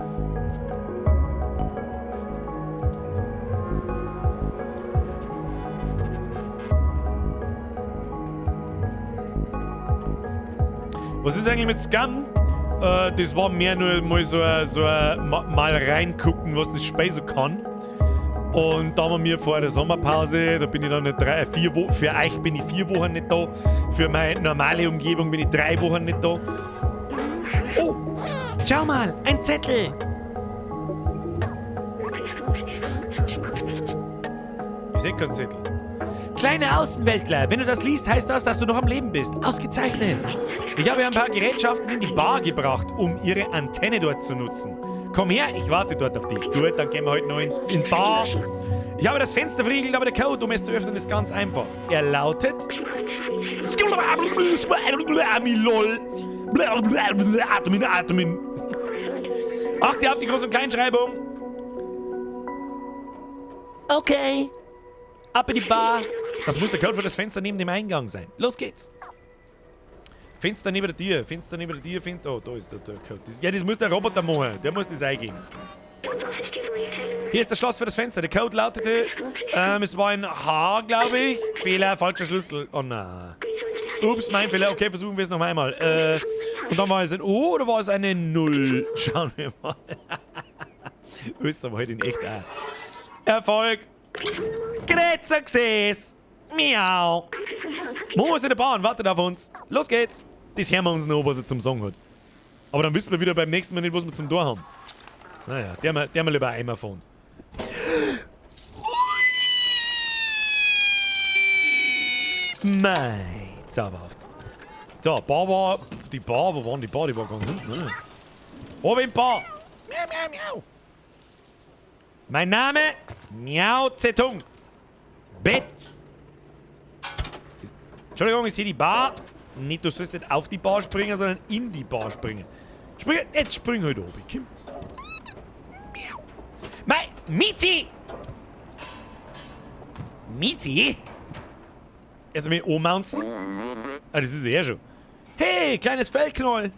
Was ist eigentlich mit Scum? Das war mehr nur mal so ein mal reingucken, was das Spiel so kann. Und da haben wir vor der Sommerpause, da bin ich dann nicht 3, 4 Wochen, für euch bin ich 4 Wochen nicht da, für meine normale Umgebung bin ich 3 Wochen nicht da. Oh, schau mal, ein Zettel. Ich seh keinen Zettel. Kleine Außenweltler, wenn du das liest, heißt das, dass du noch am Leben bist. Ausgezeichnet. Ich habe ein paar Gerätschaften in die Bar gebracht, um ihre Antenne dort zu nutzen. Komm her, ich warte dort auf dich. Gut, dann gehen wir heute noch in die Bar. Ich habe das Fenster verriegelt, aber der Code, um es zu öffnen, ist ganz einfach. Er lautet... Atmen, atmen. Achte auf die Groß- und Kleinschreibung. Okay. Ab in die Bar. Das muss der Code für das Fenster neben dem Eingang sein. Los geht's. Fenster neben der Tür, Fenster neben der Tür, Fenster. Oh, da ist der Code. Das, ja, das muss der Roboter machen. Der muss das eingeben. Hier ist das Schloss für das Fenster. Der Code lautete, es war ein H, glaube ich. Fehler, falscher Schlüssel. Oh nein. Ups, mein Fehler. Okay, versuchen wir es noch einmal. Und dann war es ein O oder war es eine 0? Schauen wir mal. Du bist aber heute in echt auch. Erfolg. Great Success. Miau. Momo ist in der Bahn, wartet auf uns. Los geht's. Das hören wir uns noch, was er zum Sagen hat. Aber dann wissen wir wieder beim nächsten Mal nicht, was wir zum Tor haben. Naja, der mal lieber einmal fahren. Mei, zauberhaft. So, Bar war... Die Bar, wo waren die Bar? Die war ganz unten, oder? Oben im Bar. Miau, miau, miau. Mein Name? Miau Zedong. Bitch. Entschuldigung, ist hier die Bar? Nicht, du sollst nicht auf die Bar springen, sondern in die Bar springen. Spring, jetzt spring halt oben, komm. Miau. Mei, Mizi! Mizi? Erst einmal anmounzen. Ah, das ist er schon. Hey, kleines Fellknoll!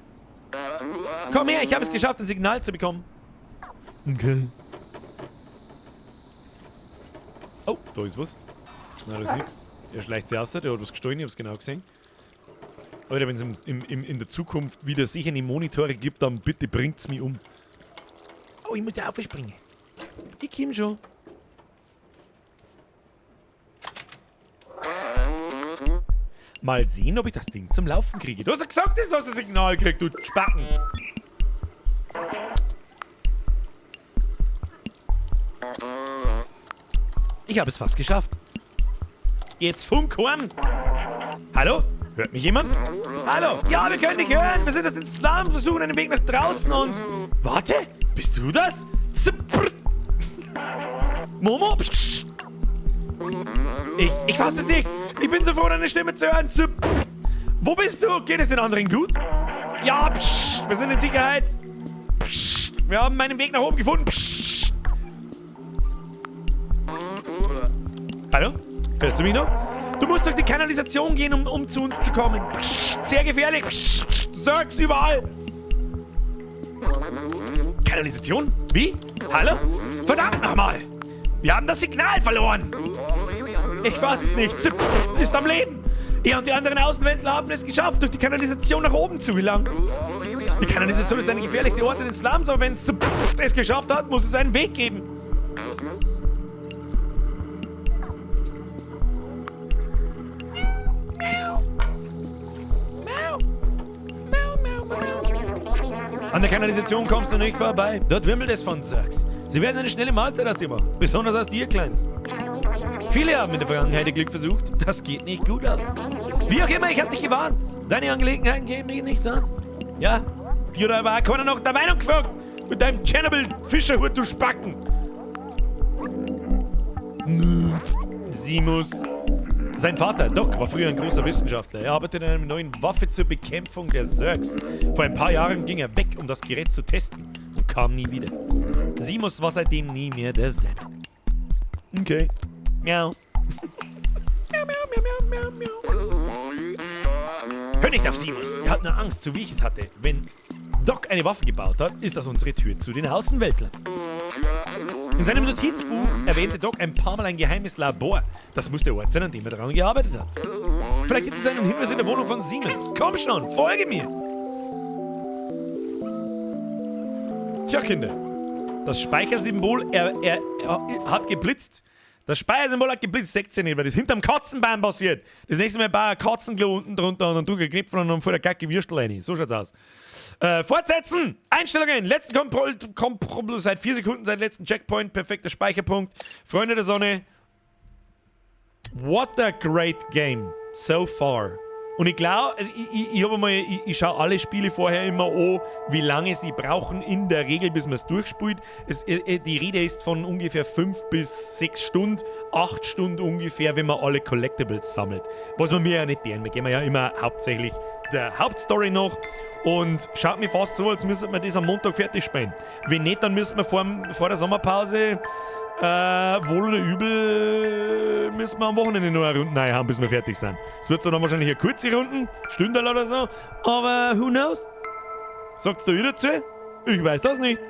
Komm her, ich habe es geschafft, ein Signal zu bekommen. Okay. Oh, da ist was. Nein, da ist nix. Er schleicht sich raus, der hat was gestohlen, ich hab's genau gesehen. Alter, wenn's in der Zukunft wieder sichere Monitore gibt, dann bitte bringt's mich um. Oh, ich muss da aufspringen. Ich komm schon. Mal sehen, ob ich das Ding zum Laufen kriege. Du hast ja gesagt, dass du das Signal kriegst, du Spacken. Ich habe es fast geschafft. Jetzt Funkhorn. Hallo? Hört mich jemand? Hallo? Ja, wir können dich hören. Wir sind aus den Slums, wir suchen einen Weg nach draußen und... Warte, bist du das? Momo? Ich fass es nicht. Ich bin so froh, deine Stimme zu hören. Wo bist du? Geht es den anderen gut? Ja, psch, wir sind in Sicherheit. Psch, wir haben meinen Weg nach oben gefunden. Psch. Hallo? Hörst du mich noch? Du musst durch die Kanalisation gehen, um zu uns zu kommen. Psch, sehr gefährlich. Psch, Zergs überall. Kanalisation? Wie? Hallo? Verdammt nochmal! Wir haben das Signal verloren! Ich weiß es nicht. Zip ist am Leben. Er und die anderen Außenweltler haben es geschafft, durch die Kanalisation nach oben zu gelangen. Die Kanalisation ist eine gefährlichste Ort in den Slums, aber wenn Zip es geschafft hat, muss es einen Weg geben. An der Kanalisation kommst du nicht vorbei. Dort wimmelt es von Zergs. Sie werden eine schnelle Mahlzeit aus dir machen. Besonders aus dir, Kleines. Viele haben in der Vergangenheit ihr Glück versucht. Das geht nicht gut aus. Wie auch immer, ich hab dich gewarnt. Deine Angelegenheiten gehen mich nichts an. Ja, dir oder war keiner noch der Meinung gefragt. Mit deinem Tschernobyl-Fischerhut, du Spacken. Simus. Sein Vater, Doc, war früher ein großer Wissenschaftler. Er arbeitete an einer neuen Waffe zur Bekämpfung der Zergs. Vor ein paar Jahren ging er weg, um das Gerät zu testen und kam nie wieder. Simus war seitdem nie mehr derselbe. Okay. Miau. Miau, miau, miau, miau, miau. Hör nicht auf Simus. Er hat nur Angst, so wie ich es hatte. Wenn Doc eine Waffe gebaut hat, ist das unsere Tür zu den Außenweltlern. In seinem Notizbuch erwähnte Doc ein paar Mal ein geheimes Labor. Das muss der Ort sein, an dem er daran gearbeitet hat. Vielleicht gibt es einen Hinweis in der Wohnung von Simus. Komm schon, folge mir! Tja, Kinder. Das Speichersymbol er hat geblitzt. Das Speichersymbol hat geblitzt, seht ihr nicht, weil das hinterm Katzenbaum passiert. Das nächste Mal baue ich ein Katzenklo unten drunter und dann drücke ich Knöpfe und dann voll der Kacke Würstel rein. So schaut's aus. Fortsetzen! Einstellungen! Letzten Kompro seit 4 Sekunden, seit letzten Checkpoint. Perfekter Speicherpunkt. Freunde der Sonne. What a great game so far. Und ich glaube, also ich, ich, einmal, ich schaue alle Spiele vorher immer an, wie lange sie brauchen in der Regel, bis man es durchspielt. Die Rede ist von ungefähr 5 bis 6 Stunden, 8 Stunden ungefähr, wenn man alle Collectibles sammelt. Was wir mir ja nicht tun. Wir gehen ja immer hauptsächlich der Hauptstory nach. Und schaut mir fast so, als müsste man das am Montag fertig spielen. Wenn nicht, dann müssen wir vor der Sommerpause, wohl oder übel, müssen wir am Wochenende noch eine Runde haben, bis wir fertig sind. Es wird zwar dann wahrscheinlich eine kurze Runden, Stündel oder so, aber who knows? Sagt's da wieder zu? Ich weiß das nicht.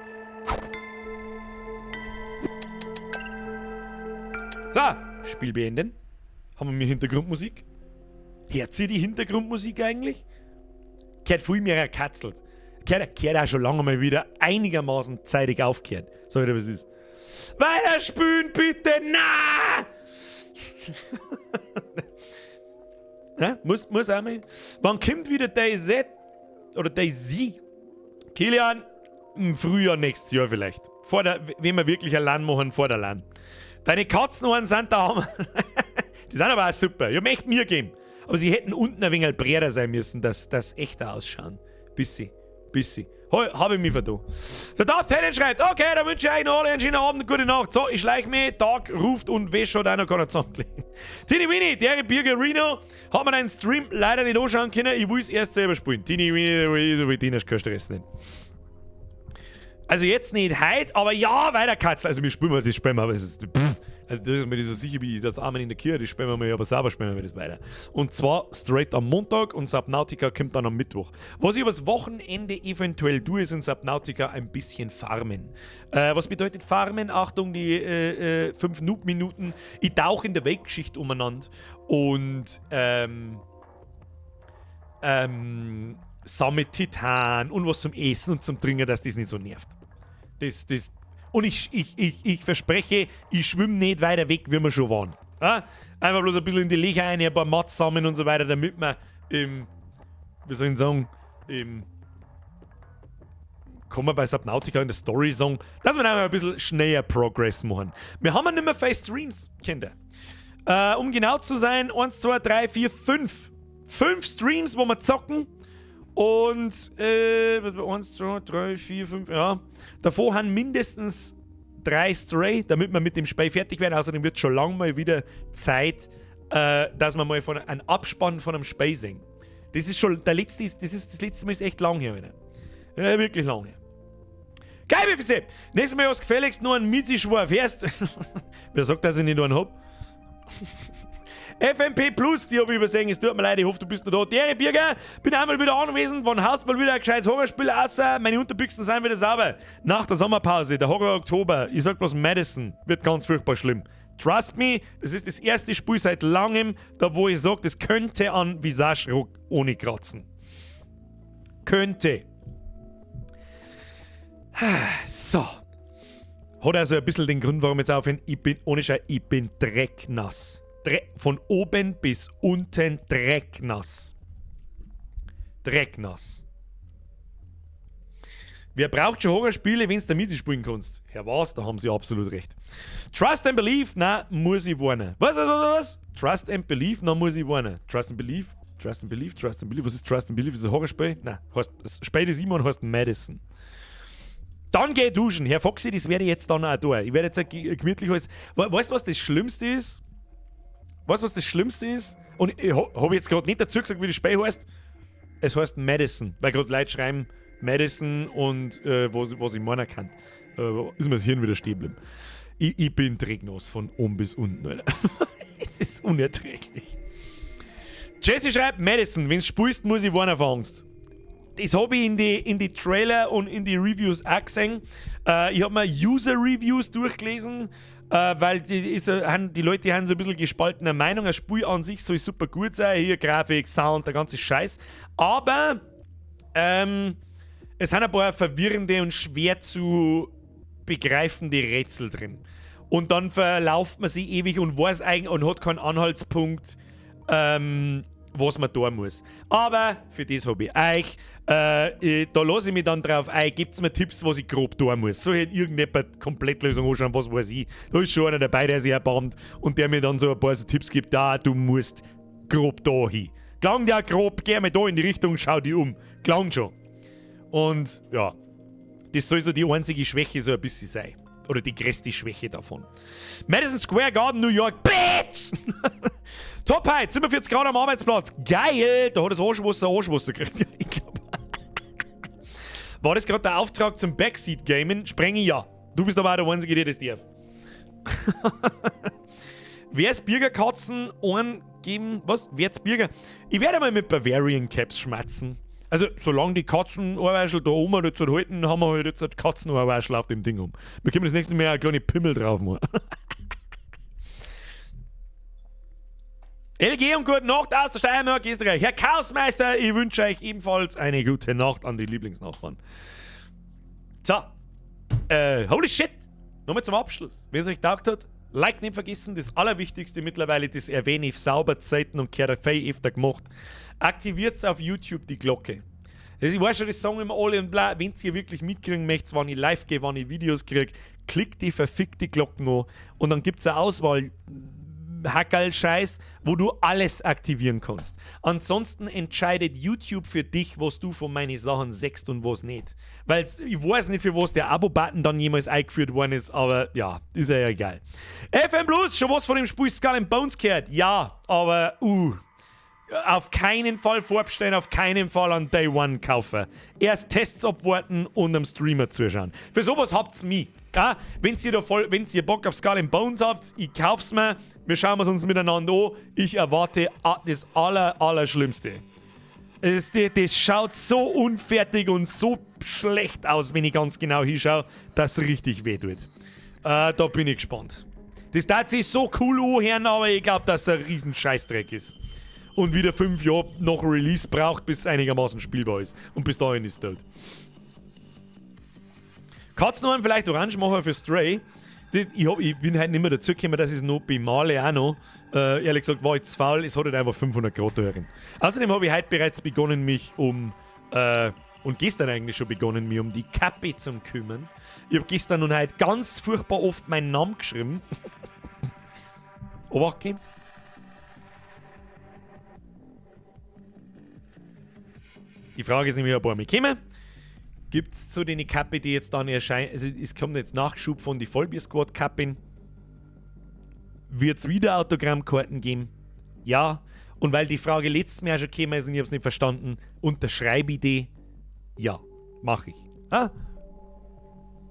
So, Spiel beenden. Haben wir mir Hintergrundmusik? Hört sie die Hintergrundmusik eigentlich? Gehört viel mehr katzelt. Gehört auch schon lange mal wieder einigermaßen zeitig aufgehört. Sag ich dir, was ist. Weiterspülen, bitte! Na! Ja, muss auch mal. Wann kommt wieder DayZ? Oder DayZ? Kilian, im Frühjahr nächstes Jahr vielleicht. Wenn wir wirklich ein LAN machen, vor der LAN. Deine Katzenohren sind da Hammer. Die sind aber auch super. Ich hab mir echt Mühe gegeben. Aber sie hätten unten ein wenig breiter sein müssen, dass das echter ausschauen. Bissi. Bissi. Habe ich mich vertan. Der Darth Helen schreibt, okay, dann wünsche ich euch noch alle einen schönen Abend, gute Nacht. So, ich schleich mich, Tag ruft und Wäsche hat auch noch keiner zusammengelegt. Tini Winnie, der Birgerino, hat mir deinen Stream leider nicht anschauen können, ich will es erst selber spielen. Tini Winnie, Tini ist kein Stress nicht. Also jetzt nicht heute, aber ja, weiter Katze. Also wir spielen wir, das spielen wir, aber es ist, pff, also das ist mir nicht so sicher wie das Amen in der Kirche, das spielen wir mal, aber sauber spielen wir das weiter. Und zwar straight am Montag und Subnautica kommt dann am Mittwoch. Was ich übers Wochenende eventuell tue, ist in Subnautica ein bisschen farmen. Was bedeutet farmen? Achtung, die 5 Noob-Minuten. Ich tauche in der Weltgeschichte umeinander und sammle Titan und was zum Essen und zum Trinken, dass das nicht so nervt. Und ich verspreche, ich schwimme nicht weiter weg, wie wir schon waren. Ja? Einfach bloß ein bisschen in die Löcher rein, ein paar Mats sammeln und so weiter, damit wir im, wie soll ich sagen, im, kann man bei Subnautica in der Story sagen, dass wir einfach ein bisschen schneller Progress machen. Wir haben ja nicht mehr viele Streams, Kinder. Um genau zu sein, 1, 2, 3, 4, 5. 5 Streams, wo wir zocken. Und, 1, 2, 3, 4, 5, ja. Davor haben mindestens drei Stray, damit wir mit dem Spiel fertig werden. Außerdem wird schon lange mal wieder Zeit, dass wir mal von einem Abspann von einem Spiel sehen. Das ist schon, der letzte ist, das ist, das letzte Mal ist echt lang her, wieder. Ja, wirklich lang her. Geil, BFC! Nächstes Mal was gefälligst nur ein Mizi-Schwarf. Erst. Wer sagt, dass ich nicht einen hab? FMP Plus, die habe ich übersehen. Es tut mir leid, ich hoffe, du bist noch da. Dere Birger, bin einmal wieder anwesend. Wann haust mal wieder ein gescheites Horrorspiel aus? Meine Unterbüchsen sind wieder sauber. Nach der Sommerpause, der Horror Oktober. Ich sag bloß Madison, wird ganz furchtbar schlimm. Trust me, das ist das erste Spiel seit langem, da wo ich sage, das könnte an Visage ohne kratzen. Könnte. So. Hat also ein bisschen den Grund, warum ich jetzt aufhören. Ich bin, ohne Scheiß, ich bin drecknass. Von oben bis unten drecknass. Drecknass. Wer braucht schon Horrorspiele, wenn du damit spielen kannst? Herr was, da haben sie absolut recht. Trust and Belief, na, muss ich warnen. Was, was, was, was? Trust and Belief, na, muss ich warnen. Trust and Belief, Trust and Belief, Trust and Belief. Was ist Trust and Belief? Ist das ein Horrorspiel? Nein, heißt, das Spiel des Simon heißt Madison. Dann geh duschen. Herr Foxy, das werde ich jetzt dann auch tun. Ich werde jetzt gemütlich alles. Weißt du, was das Schlimmste ist? Weißt du, was das Schlimmste ist? Und ich habe jetzt gerade nicht dazu gesagt, wie das Spiel heißt. Es heißt Madison, weil gerade Leute schreiben Madison und was ich meinen kann. Ist mir das Hirn wieder stehen geblieben. Ich bin drecknass von oben bis unten, Alter. Es ist unerträglich. Jesse schreibt Madison, wenn du spielst, muss ich warnen vor Angst. Das habe ich in die Trailer und in die Reviews auch gesehen. Ich habe mir User-Reviews durchgelesen, weil die Leute haben so ein bisschen gespaltene Meinung. Ein Spiel an sich soll super gut sein, hier Grafik, Sound, der ganze Scheiß. Aber Es sind ein paar verwirrende und schwer zu begreifende Rätsel drin. Und dann verlauft man sich ewig und weiß eigentlich und hat keinen Anhaltspunkt, was man tun muss. Aber für das habe ich euch. Da lasse ich mich dann drauf ein, gebt mir Tipps, was ich grob tun muss. Soll ich irgendjemand Komplettlösung anschauen, was weiß ich. Da ist schon einer dabei, der sich erbarmt und der mir dann so ein paar so Tipps gibt, da, du musst grob da hin. Klang ja grob, geh mal da in die Richtung, schau die um. Klang schon. Und ja, das soll so die einzige Schwäche so ein bisschen sein. Oder die größte Schwäche davon. Madison Square Garden, New York, Bitch! Top heute, 47 Grad am Arbeitsplatz. Geil! Da hat das Arschwasser gekriegt. Ja, ich glaube. War das gerade der Auftrag zum Backseat Gamen? Sprenge ja. Du bist aber auch der Einzige, der das darf. Wer ist Birgerkatzen geben? Was? Wer ist Birger? Ich werde mal mit Bavarian Caps schmatzen. Also, solange die Katzenohrwaschel da oben nicht so halten, haben wir halt jetzt Katzenohrwaschel auf dem Ding um. Wir können das nächste Mal eine kleine Pimmel drauf machen. LG und gute Nacht aus der Steiermark, Österreich. Herr Chaosmeister, ich wünsche euch ebenfalls eine gute Nacht an die Lieblingsnachbarn. So. Holy shit! Nochmal zum Abschluss. Wenn es euch taugt hat, Like nicht vergessen, das Allerwichtigste mittlerweile, das erwähne ich sauber Zeiten und kehrt viel öfter gemacht. Aktiviert auf YouTube die Glocke. Also ich weiß schon, das sagen immer alle und bla. Wenn ihr wirklich mitkriegen möchtet, wann ich live gehe, wann ich Videos kriege, klickt die verfickte Glocke an und dann gibt es eine Auswahl. Hackerl-Scheiß, wo du alles aktivieren kannst. Ansonsten entscheidet YouTube für dich, was du von meinen Sachen sechst und was nicht. Weil ich weiß nicht, für was der Abo-Button dann jemals eingeführt worden ist, aber ja, ist ja egal. FM Plus, schon was von dem Spiel Skull and Bones gehört? Ja, aber auf keinen Fall vorbestellen, auf keinen Fall an Day One kaufen. Erst Tests abwarten und am Streamer zuschauen. Für sowas habt's mich. Ja, wenn ihr Bock auf Skull and Bones habt, ich kauf's mir, wir schauen es uns miteinander an. Ich erwarte das Allerschlimmste. Das schaut so unfertig und so schlecht aus, wenn ich ganz genau hinschaue, dass es richtig weh tut. Da bin ich gespannt. Das darf sich so cool anhören, aber ich glaub, dass es ein riesen Scheißdreck ist. Und wieder 5 Jahre nach Release braucht, bis es einigermaßen spielbar ist. Und bis dahin ist es tot. Katzenohren vielleicht orange machen für Stray. Ich bin halt nicht mehr dazu gekommen, dass ich es noch bemale auch noch. Ehrlich gesagt war ich zu faul, es hat halt einfach 500 Grad da drin. Außerdem habe ich heute bereits begonnen, mich um, und gestern eigentlich schon begonnen, mich um die Kappe zu kümmern. Ich habe gestern und heute ganz furchtbar oft meinen Namen geschrieben. Obacht geben. Die Frage ist nämlich ein paar Mal gekommen. Gibt's zu den Kappe, die jetzt dann erscheinen, also es kommt jetzt Nachschub von die Vollbier-Squad-Kappen. Wird's wieder Autogrammkarten geben? Ja. Und weil die Frage letztes Mal schon gekommen ist und ich hab's nicht verstanden, unterschreibe ich die? Ja, mach ich. Ah?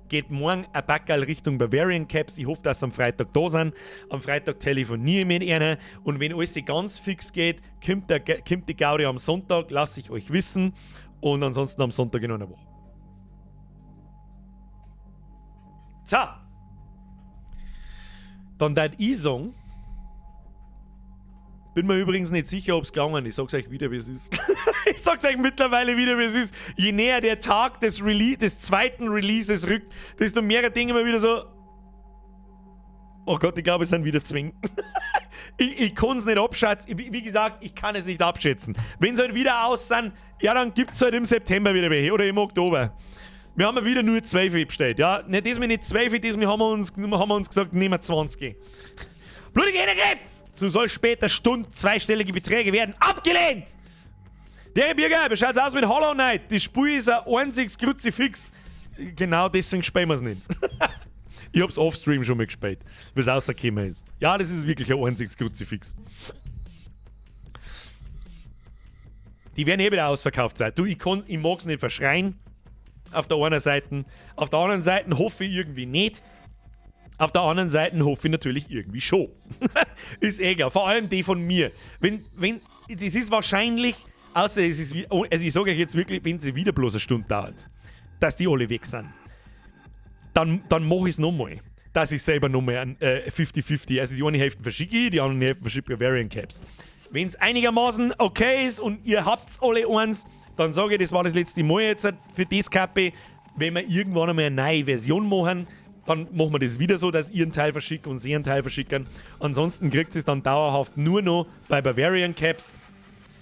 Geht morgen ein Backerl Richtung Bavarian Caps. Ich hoffe, dass sie am Freitag da sind. Am Freitag telefoniere ich mit ihnen. Und wenn alles ganz fix geht, kommt die Gaudi am Sonntag, lasse ich euch wissen. Und ansonsten am Sonntag in einer Woche. So. Dann dein ich sagen. Bin mir übrigens nicht sicher, ob's gegangen ist. Ich sag's euch wieder, wie es ist. Ich sag's euch mittlerweile wieder, wie es ist. Je näher der Tag des zweiten Releases rückt, desto mehr Dinge immer wieder so. Oh Gott, ich glaube, es sind wieder Zwingen. Ich kann's nicht abschätzen. Wie gesagt, ich kann es nicht abschätzen. Wenn's halt wieder aus sind, ja, dann gibt's halt im September wieder welche oder im Oktober. Wir haben ja wieder nur 12 bestellt. Ja, nicht diesmal nicht 12, diesmal haben wir uns gesagt, nehmen wir 20. Blutige Hintergriff! Zu soll später Stund zweistellige Beträge werden abgelehnt! Der Birger, wie schaut's aus mit Hollow Knight? Das Spiel ist ein einziges Kruzifix. Genau deswegen spielen wir's nicht. Ich hab's offstream schon mal gespielt, weil's rausgekommen ist. Ja, das ist wirklich ein einziges Kruzifix. Die werden eh wieder ausverkauft sein. Du, ich mag's nicht verschreien. Auf der einen Seite. Auf der anderen Seite hoffe ich irgendwie nicht. Auf der anderen Seite hoffe ich natürlich irgendwie schon. Ist eh klar. Vor allem die von mir. Das ist wahrscheinlich, außer es ist, wie, oh, also ich sage euch jetzt wirklich, wenn sie wieder bloß eine Stunde dauert, dass die alle weg sind, dann mach ich's nochmal. Dass ich selber nochmal ein 50-50, also die eine Hälfte verschicke ich, die andere Hälfte verschicke ich Bavarian Caps. Wenn's einigermaßen okay ist und ihr habt's alle eins, Dann sage ich, das war das letzte Mal jetzt für das Kappe. Wenn wir irgendwann einmal eine neue Version machen, dann machen wir das wieder so, dass ihr einen Teil verschickt und sie einen Teil verschicken. Ansonsten kriegt es dann dauerhaft nur noch bei Bavarian Caps,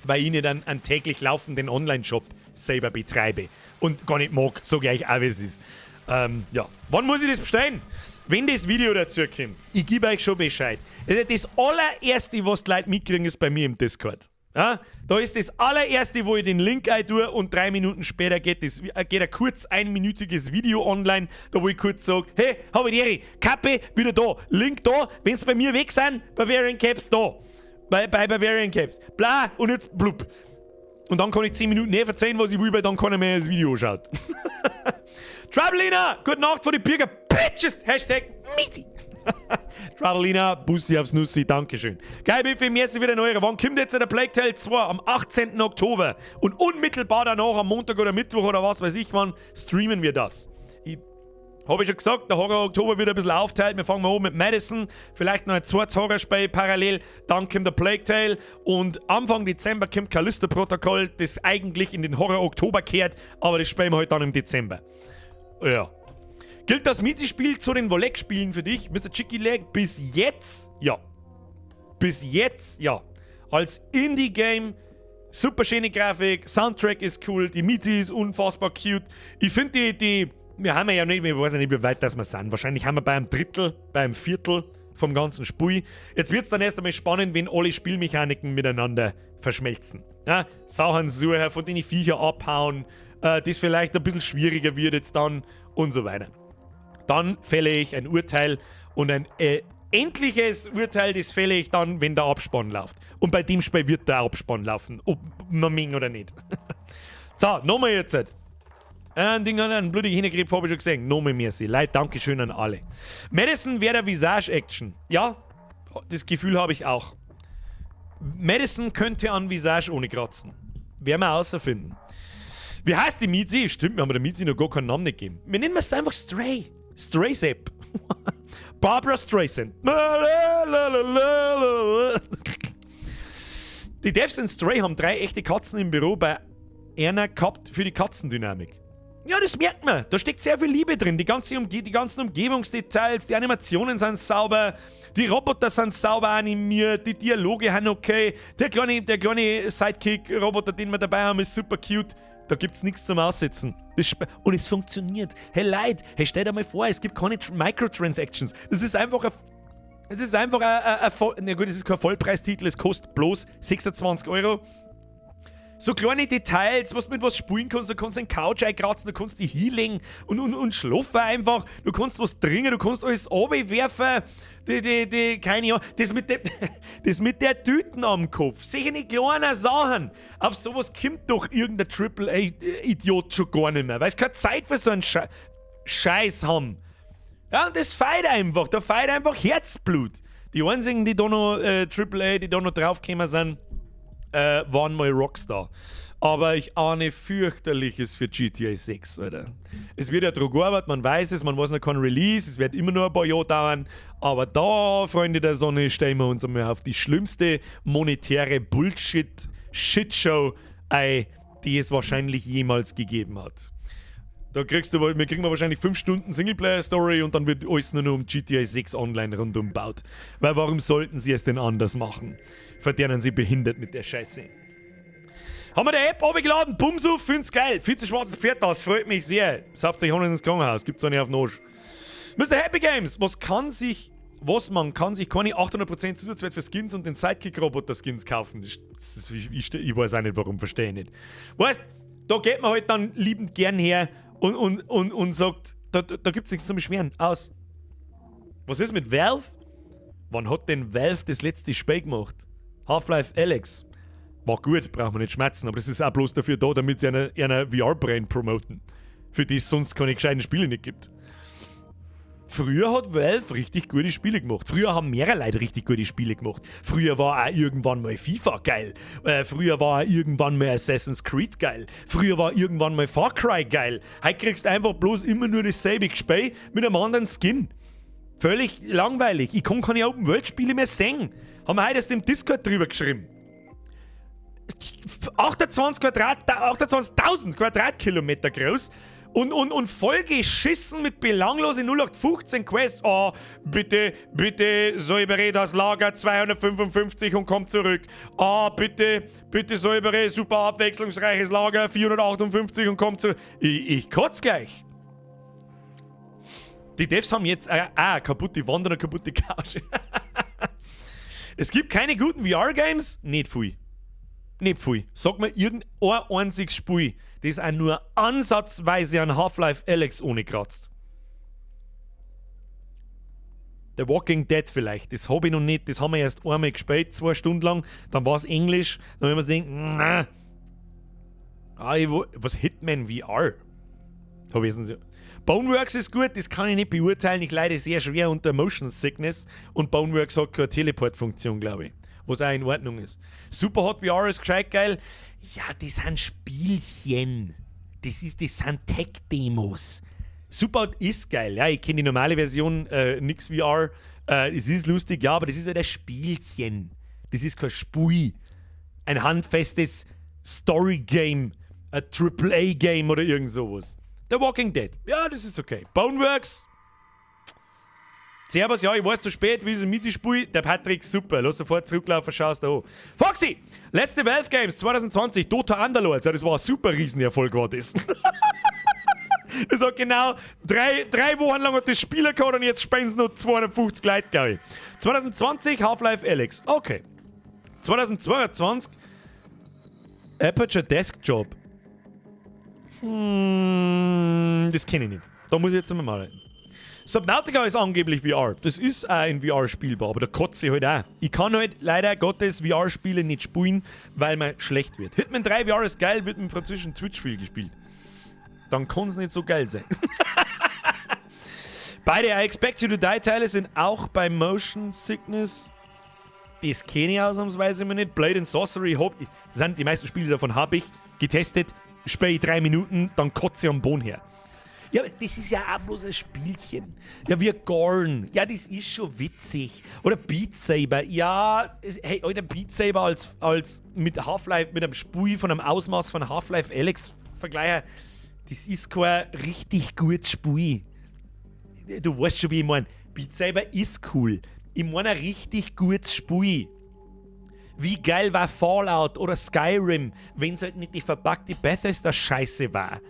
weil ich nicht einen täglich laufenden Online-Shop selber betreibe. Und gar nicht mag, sage ich euch auch, wie es ist. Ja. Wann muss ich das bestellen? Wenn das Video dazu kommt, ich gebe euch schon Bescheid. Also das Allererste, was die Leute mitkriegen, ist bei mir im Discord. Ja, da ist das Allererste, wo ich den Link eintue, und 3 Minuten später geht ein kurz einminütiges Video online, da wo ich kurz sage: „Hey, habe die Ehre, Kappe wieder da, Link da, wenn es bei mir weg sind, Bavarian Caps da. Bei Bavarian Caps. Bla, und jetzt blub.“ Und dann kann ich 10 Minuten mehr erzählen, was ich will, weil dann keiner mehr das Video schaut. Travelina, gute Nacht von die Birger Bitches! #Mizi. Travelina, Bussi aufs Nussi, Dankeschön. Geil, Biffi, merci wieder neuere. Wann kommt jetzt der Plague Tale 2? Am 18. Oktober. Und unmittelbar danach, am Montag oder Mittwoch oder was weiß ich wann, streamen wir das. Ich habe ich schon gesagt, der Horror Oktober wird ein bisschen aufteilt. Wir fangen mal an mit Madison, vielleicht noch ein zweites Horrorspiel parallel. Dann kommt der Plague Tale und Anfang Dezember kommt Callisto Protocol, das eigentlich in den Horror Oktober kehrt, aber das spielen wir halt dann im Dezember. Ja. Gilt das Mizi-Spiel zu den Wolleck-Spielen für dich, Mr. Chicky Leg? Bis jetzt, ja. Bis jetzt, ja. Als Indie-Game, super schöne Grafik, Soundtrack ist cool, die Mizi ist unfassbar cute. Ich finde die, wir haben ja nicht, ich weiß ja nicht, wie weit das wir sind. Wahrscheinlich haben wir bei einem Drittel, bei einem Viertel vom ganzen Spiel. Jetzt wird es dann erst einmal spannend, wenn alle Spielmechaniken miteinander verschmelzen. Ja, Sachen suchen, von denen Viecher abhauen, das vielleicht ein bisschen schwieriger wird jetzt dann und so weiter. Dann fälle ich ein Urteil und ein endliches Urteil, das fälle ich dann, wenn der Abspann läuft. Und bei dem Spiel wird der Abspann laufen, ob man mögen oder nicht. So, nochmal jetzt. Ein Ding an einen blutigen Hintergriff habe ich schon gesehen. Nochmal merci. Leute, Dankeschön an alle. Madison wäre der Visage-Action. Ja, das Gefühl habe ich auch. Madison könnte an Visage ohne kratzen. Werden wir außerfinden. Wie heißt die Mizi? Stimmt, wir haben der Mizi noch gar keinen Namen nicht gegeben. Wir nennen es einfach Stray. Stray Sepp. Barbara Streisand. Die Devs in Stray haben drei echte Katzen im Büro bei Erna gehabt für die Katzendynamik. Ja, das merkt man. Da steckt sehr viel Liebe drin. Die ganzen Umgebungsdetails, die Animationen sind sauber, die Roboter sind sauber animiert, die Dialoge sind okay. Der kleine Sidekick-Roboter, den wir dabei haben, ist super cute. Da gibt es nichts zum Aussetzen. Und es funktioniert. Hey Leute, hey, stell dir mal vor, es gibt keine Microtransactions. Das ist einfach ein es ist einfach ein, na gut, es ist kein Vollpreistitel, es kostet bloß 26 Euro. So kleine Details, was du mit was spielen kannst. Du kannst den Couch einkratzen, du kannst di hinlegen und schlafen einfach. Du kannst was trinken, du kannst alles werfen. Die, keine Ahnung. Das mit der Tüten am Kopf. Sicher nicht kleine Sachen. Auf sowas kommt doch irgendein Triple-A-Idiot schon gar nicht mehr. Weil es keine Zeit für so einen Scheiß haben. Ja, und das feit einfach. Da feit einfach Herzblut. Die einzigen, die da noch AAA, die da noch draufgekommen sind, waren mal Rockstar. Aber ich ahne Fürchterliches für GTA 6, Alter. Es wird ja dran gearbeitet, man weiß es, man weiß noch kein Release, es wird immer nur ein paar Jahre dauern. Aber da, Freunde der Sonne, stellen wir uns einmal auf die schlimmste monetäre Bullshit-Shitshow ein, die es wahrscheinlich jemals gegeben hat. Da kriegst du, wir kriegen wir wahrscheinlich 5 Stunden Singleplayer-Story und dann wird alles nur noch um GTA 6 Online rundum gebaut. Weil warum sollten sie es denn anders machen? Verdernen sie behindert mit der Scheiße. Haben wir der App runtergeladen? Bumsuf, find's geil. Viel zu schwarzes Pferd, das freut mich sehr. Sauft sich ins Krankenhaus, gibt's auch nicht auf Nosch. Mr. Happy Games, was man kann sich keine 800% Zusatzwert für Skins und den Sidekick-Roboter-Skins kaufen. Ich weiß auch nicht warum, verstehe ich nicht. Weißt, da geht man halt dann liebend gern her und sagt, da gibt es nichts zum Beschweren. Aus. Was ist mit Valve? Wann hat denn Valve das letzte Spiel gemacht? Half-Life Alyx. War gut, braucht man nicht schmatzen, aber das ist auch bloß dafür da, damit sie eine VR-Brand promoten. Für die es sonst keine gescheiten Spiele nicht gibt. Früher hat Valve richtig gute Spiele gemacht. Früher haben mehrere Leute richtig gute Spiele gemacht. Früher war auch irgendwann mal FIFA geil. Früher war auch irgendwann mal Assassin's Creed geil. Früher war irgendwann mal Far Cry geil. Heute kriegst du einfach bloß immer nur dasselbe Spiel mit einem anderen Skin. Völlig langweilig. Ich kann keine Open-World-Spiele mehr sehen. Haben wir heute erst im Discord drüber geschrieben. 28 Quadrat, 28.000 Quadratkilometer groß und vollgeschissen mit belanglosen 0815 Quests. Oh, bitte, bitte säubere das Lager 255 und komm zurück. Oh, bitte, bitte säubere super abwechslungsreiches Lager 458 und komm zurück. Ich kotz gleich. Die Devs haben jetzt kaputte Wand und eine kaputte Couch. Es gibt keine guten VR-Games? Nicht viel. Nicht viel. Sag mir irgendein einziges Spiel, das auch nur ansatzweise an Half-Life Alyx ohne kratzt. The Walking Dead vielleicht, das habe ich noch nicht, das haben wir erst einmal gespielt, 2 Stunden lang, dann war es Englisch, dann haben wir sich gedacht, na. Ah, was Hitman VR? Hab ich jetzt nicht. Boneworks ist gut, das kann ich nicht beurteilen. Ich leide sehr schwer unter Motion Sickness und Boneworks hat keine Teleport-Funktion, glaube ich. Was auch in Ordnung ist. Superhot VR ist gescheit geil. Ja, das sind Spielchen. Das sind Tech-Demos. Superhot ist geil, ja. Ich kenne die normale Version, nix VR. Es ist lustig, ja, aber das ist halt ein Spielchen. Das ist kein Spiel. Ein handfestes Story-Game, ein AAA-Game oder irgend sowas. The Walking Dead. Ja, das ist okay. Boneworks. Servus, ja, ich weiß, zu spät, wie ist ein Misi-Spiel? Der Patrick, super. Lass sofort zurücklaufen, schaust da an. Foxy! Letzte Valve Games 2020, Dota Underlords. Ja, das war ein super Riesenerfolg, war das. Das hat genau 3 Wochen lang hat das Spieler gehabt und jetzt spielen sie noch 250 Leute, glaube ich. 2020 Half-Life Alyx. Okay. 2022 Aperture Desk Job. Das kenne ich nicht. Da muss ich jetzt mal rein. Subnautica ist angeblich VR. Das ist auch in VR spielbar, aber da kotze ich halt auch. Ich kann halt leider Gottes VR-Spiele nicht spielen, weil mir schlecht wird. Hitman 3 VR ist geil, wird im französischen Twitch viel gespielt. Dann kann es nicht so geil sein. Beide I Expect You to Die Teile sind auch bei Motion Sickness. Das kenne ich ausnahmsweise immer nicht. Blade and Sorcery hab ich, sind die meisten Spiele davon habe ich getestet. Spiele ich 3 Minuten, dann kotze ich am Boden her. Ja, das ist ja auch bloß ein Spielchen. Ja, wie Gorn. Ja, das ist schon witzig. Oder Beat Saber. Ja, hey, Alter, Beat Saber als mit Half-Life, mit einem Spiel von einem Ausmaß von Half-Life Alyx vergleichen, das ist kein richtig gutes Spiel. Du weißt schon, wie ich meine. Beat Saber ist cool. Ich meine ein richtig gutes Spiel. Wie geil war Fallout oder Skyrim, wenn es halt nicht die verbuggte Bethesda-Scheiße war?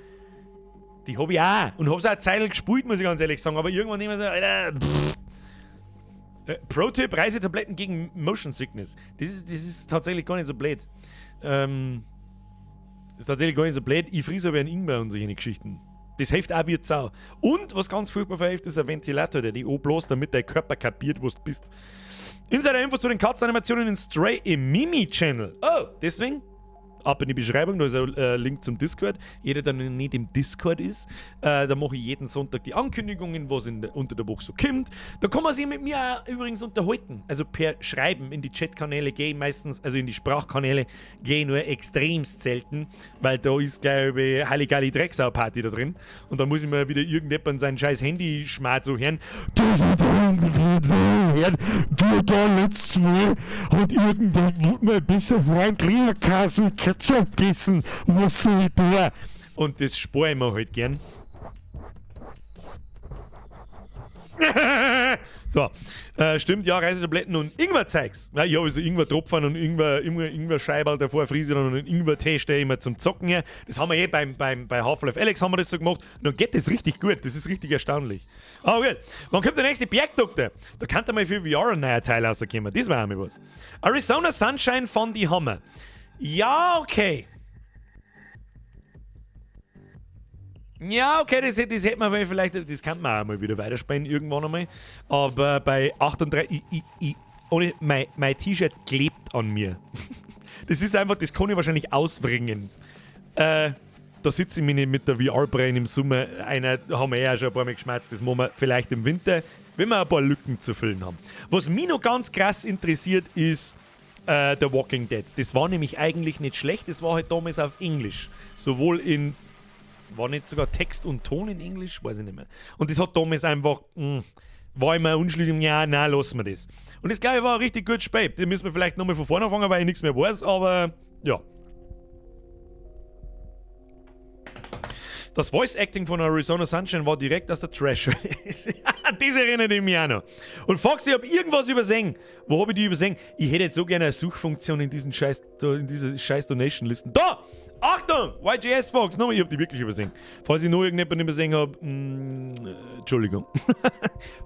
Die hab ich auch. Und hab's auch eine Zeit gespielt, muss ich ganz ehrlich sagen. Aber irgendwann immer so, Alter, pff. Pro-Tipp: Reisetabletten gegen Motion Sickness. Das ist tatsächlich gar nicht so blöd. Ist tatsächlich gar nicht so blöd. Ich friss aber einen Ingwer und solche Geschichten. Das hilft auch wie Sau. Und was ganz furchtbar verhilft, ist ein Ventilator, der di anblost, damit dein Körper kapiert, wo du bist. Insider-Infos zu den Katzenanimationen in Stray im Mimi-Channel. Oh, deswegen ab in die Beschreibung, da ist ein Link zum Discord. Jeder, der noch nicht im Discord ist, da mache ich jeden Sonntag die Ankündigungen, was unter der Woche so kommt. Da kann man sich mit mir auch übrigens unterhalten. Also per Schreiben in die Chatkanäle gehe ich meistens, also in die Sprachkanäle gehe ich nur extremst selten, weil da ist, glaube ich, Halligalli Drecksau-Party da drin. Und da muss ich mir wieder irgendjemand sein scheiß Handy schmarrn so hören. Das hat irgendwie so hören. Du, da letztes Mal hat irgendjemand mein bester Freund Leberkäse und Ketchup gegessen. Was soll ich tun? Und das spare ich mir halt gern. So, stimmt, ja, Reisetabletten und Ingwer-Zeugs. Ja, ich habe so Ingwer-Tropfen und Ingwer-Scheiberl davor friese und einen Ingwer-Tee stehe ich immer zum Zocken her. Das haben wir eh bei Half-Life Alyx haben wir das so gemacht. Und dann geht das richtig gut. Das ist richtig erstaunlich. Aber gut, wann kommt der nächste Bergdoktor? Da kann da mal für VR ein neuer Teil rauskommen. Das wäre auch mal was. Arizona Sunshine fand ich Hammer. Ja, okay. Ja, okay, das hätte man vielleicht, das kann man auch mal wieder weiterspielen irgendwann einmal. Aber bei 38, mein T-Shirt klebt an mir. Das ist einfach, das kann ich wahrscheinlich ausbringen. Da sitze ich mir nicht mit der VR-Brain im Sommer. Einer haben wir eh auch schon ein paar Mal geschmerzt. Das machen wir vielleicht im Winter, wenn wir ein paar Lücken zu füllen haben. Was mich noch ganz krass interessiert, ist The Walking Dead. Das war nämlich eigentlich nicht schlecht. Das war halt damals auf Englisch. Sowohl in, war nicht sogar Text und Ton in Englisch? Weiß ich nicht mehr. Und das hat damals einfach, war immer unschlüssig, ja, nein, lassen wir das. Und das, glaube ich, war ein richtig gutes Spiel. Da müssen wir vielleicht nochmal von vorne anfangen, weil ich nichts mehr weiß, aber Ja. Das Voice Acting von Arizona Sunshine war direkt aus der Trash. Das erinnert ich mich auch noch. Und Fox, ich hab irgendwas übersehen. Wo hab ich die übersehen? Ich hätte jetzt so gerne eine Suchfunktion in diesen scheiß, in diese scheiß Donation-Listen. Da! Achtung! YGS Fox! Nochmal, ich hab die wirklich übersehen. Falls ich noch irgendjemanden übersehen hab, Entschuldigung.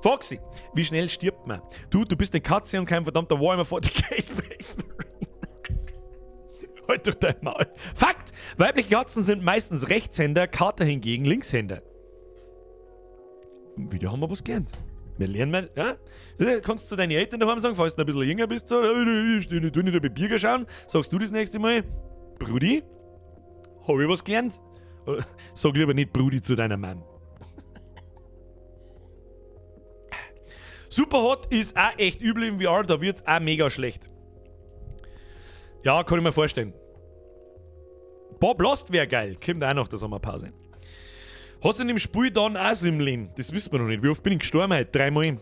Foxy, wie schnell stirbt man? Du, du bist eine Katze und kein verdammter Warhammer 40k Space Marine. Halt doch dein Maul. Fakt! Weibliche Katzen sind meistens Rechtshänder, Kater hingegen Linkshänder. Wieder haben wir was gelernt. Wir lernen mal, ja? Kannst du zu deinen Eltern daheim sagen, falls du ein bisschen jünger bist, so, ich tu nicht über Bier schauen, sagst du das nächste Mal, Brudi, hab ich was gelernt? Sag lieber nicht Brudi zu deiner Mom. Superhot ist auch echt übel im VR, da wird's auch mega schlecht. Ja, kann ich mir vorstellen. Bob Lost wär geil, kommt auch nach der Sommerpause. Hast du in dem Spiel dann auch so im Leben? Das wissen wir noch nicht. Wie oft bin ich gestorben heute? Dreimal.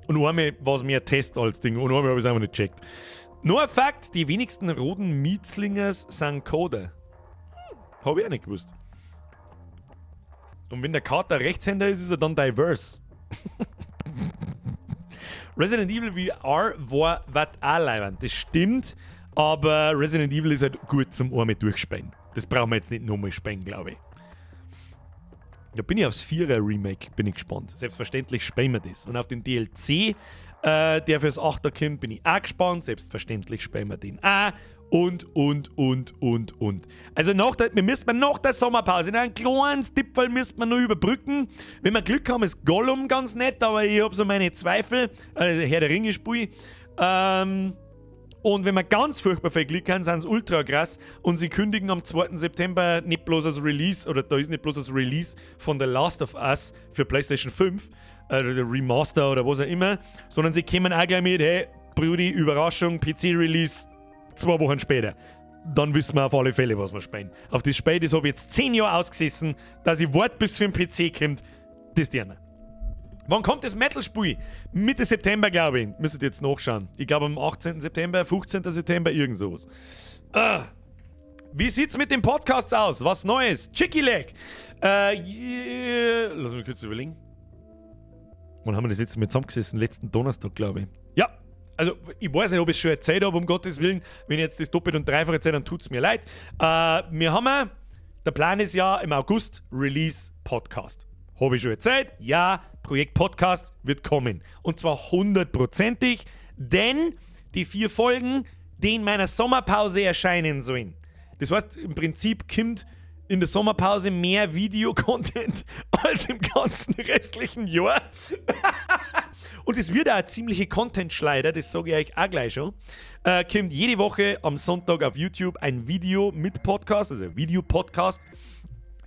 Und einmal war es mehr Test als Ding. Und einmal habe ich es einfach nicht gecheckt. Nur ein Fakt: Die wenigsten roten Miezlingers sind Coder. Hab ich auch nicht gewusst. Und wenn der Kater Rechtshänder ist, ist er dann diverse. Resident Evil VR war wat auch leiwand. Das stimmt, aber Resident Evil ist halt gut zum einmal durchspielen. Das brauchen wir jetzt nicht nochmal spielen, glaube ich. Da bin ich aufs 4er Remake, bin ich gespannt. Selbstverständlich spielen wir das. Und auf den DLC, der fürs 8er kommt, bin ich auch gespannt. Selbstverständlich spielen wir den auch. Und, und, und, und, und. Also nach der, wir müssen nach der Sommerpause, in einem kleinen Tippfall müssen wir noch überbrücken. Wenn wir Glück haben, ist Gollum ganz nett, aber ich hab so meine Zweifel. Also Herr der Ringe Spiel. Und wenn wir ganz furchtbar viel Glück haben, sind sie ultra krass und sie kündigen am 2. September nicht bloß das Release, oder da ist nicht bloß das Release von The Last of Us für PlayStation 5, oder Remaster oder was auch immer, sondern sie kommen auch gleich mit, hey, Brudi, Überraschung, PC-Release, 2 Wochen später. Dann wissen wir auf alle Fälle, was wir spielen. Auf das Spiel, das habe ich jetzt 10 Jahre ausgesessen, dass ich warte, bis es für den PC kommt, das tun wir. Wann kommt das Metal-Spiel? Mitte September, glaube ich. Müsstet ihr jetzt nachschauen. Ich glaube am 18. September, 15. September, irgend sowas. Wie sieht's mit den Podcasts aus? Was Neues? Chicky Leg. Lass mich kurz überlegen. Wann haben wir das letzte Mal zusammengesessen? Letzten Donnerstag, glaube ich. Ja. Also, ich weiß nicht, ob ich es schon erzählt habe, um Gottes Willen. Wenn ich jetzt das doppelt und dreifach erzähle, dann tut's mir leid. Wir haben ja, der Plan ist ja im August Release Podcast. Habe ich schon erzählt? Ja, Projekt Podcast wird kommen. Und zwar 100%, denn die 4 Folgen, die in meiner Sommerpause erscheinen sollen. Das heißt, im Prinzip kommt in der Sommerpause mehr Videocontent als im ganzen restlichen Jahr. Und es wird auch eine ziemliche Content-Schleider, das sage ich euch auch gleich schon. Kommt jede Woche am Sonntag auf YouTube ein Video mit Podcast, also ein Videopodcast.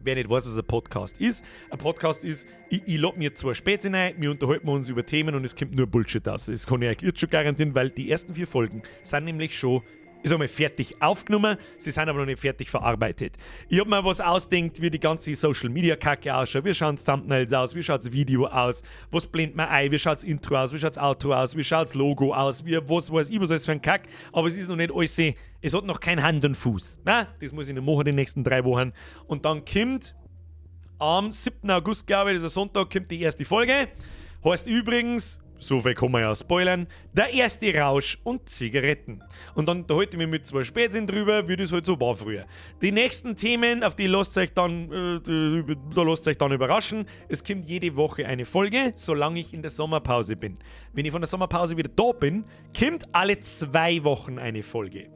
Wer nicht weiß, was ein Podcast ist. Ein Podcast ist, ich lade mir 2 Spätzle rein, wir unterhalten uns über Themen und es kommt nur Bullshit raus. Das kann ich euch jetzt schon garantieren, weil die ersten 4 Folgen sind nämlich schon, ich sag mal, fertig aufgenommen, sie sind aber noch nicht fertig verarbeitet. Ich hab mir was ausdenkt, wie die ganze Social Media Kacke ausschaut, wie schauen Thumbnails aus, wie schaut's Video aus, was blendet man ein, wie schaut's Intro aus, wie schaut's Outro aus, wie schaut's Logo aus, wie, was weiß ich, was alles für ein Kack, aber es ist noch nicht alles, es hat noch kein Hand und Fuß. Na, das muss ich noch machen die nächsten 3 Wochen. Und dann kommt am 7. August, glaube ich, das ist ein Sonntag, kommt die erste Folge. Heißt übrigens, so viel kann man ja spoilern, der erste Rausch und Zigaretten. Und dann unterhalte ich mich mit 2 Spätzchen drüber, wie das halt so war früher. Die nächsten Themen, auf die lasst euch dann da lasst euch dann überraschen. Es kommt jede Woche eine Folge, solange ich in der Sommerpause bin. Wenn ich von der Sommerpause wieder da bin, kommt alle 2 Wochen eine Folge.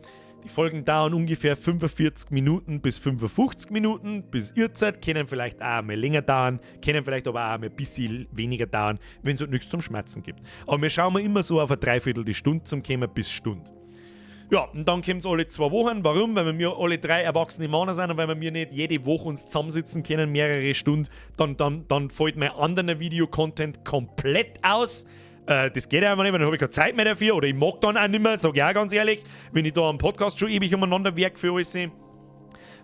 Die Folgen dauern ungefähr 45 Minuten bis 55 Minuten, bis ihr Zeit, können vielleicht auch einmal länger dauern, können vielleicht aber auch einmal ein bisschen weniger dauern, wenn es halt nichts zum Schmerzen gibt. Aber wir schauen mal immer so auf eine Dreiviertel Stunde zum Kommen bis Stunde. Ja, und dann kommt's alle 2 Wochen. Warum? Weil wir alle 3 erwachsene Männer sind und weil wir nicht jede Woche uns zusammensitzen können, mehrere Stunden, dann fällt mein anderer Videocontent komplett aus. Das geht einfach nicht, weil dann hab ich keine Zeit mehr dafür oder ich mag dann auch nicht mehr, sag ich auch ganz ehrlich, wenn ich da am Podcast schon ewig umeinander werk für alles sehe.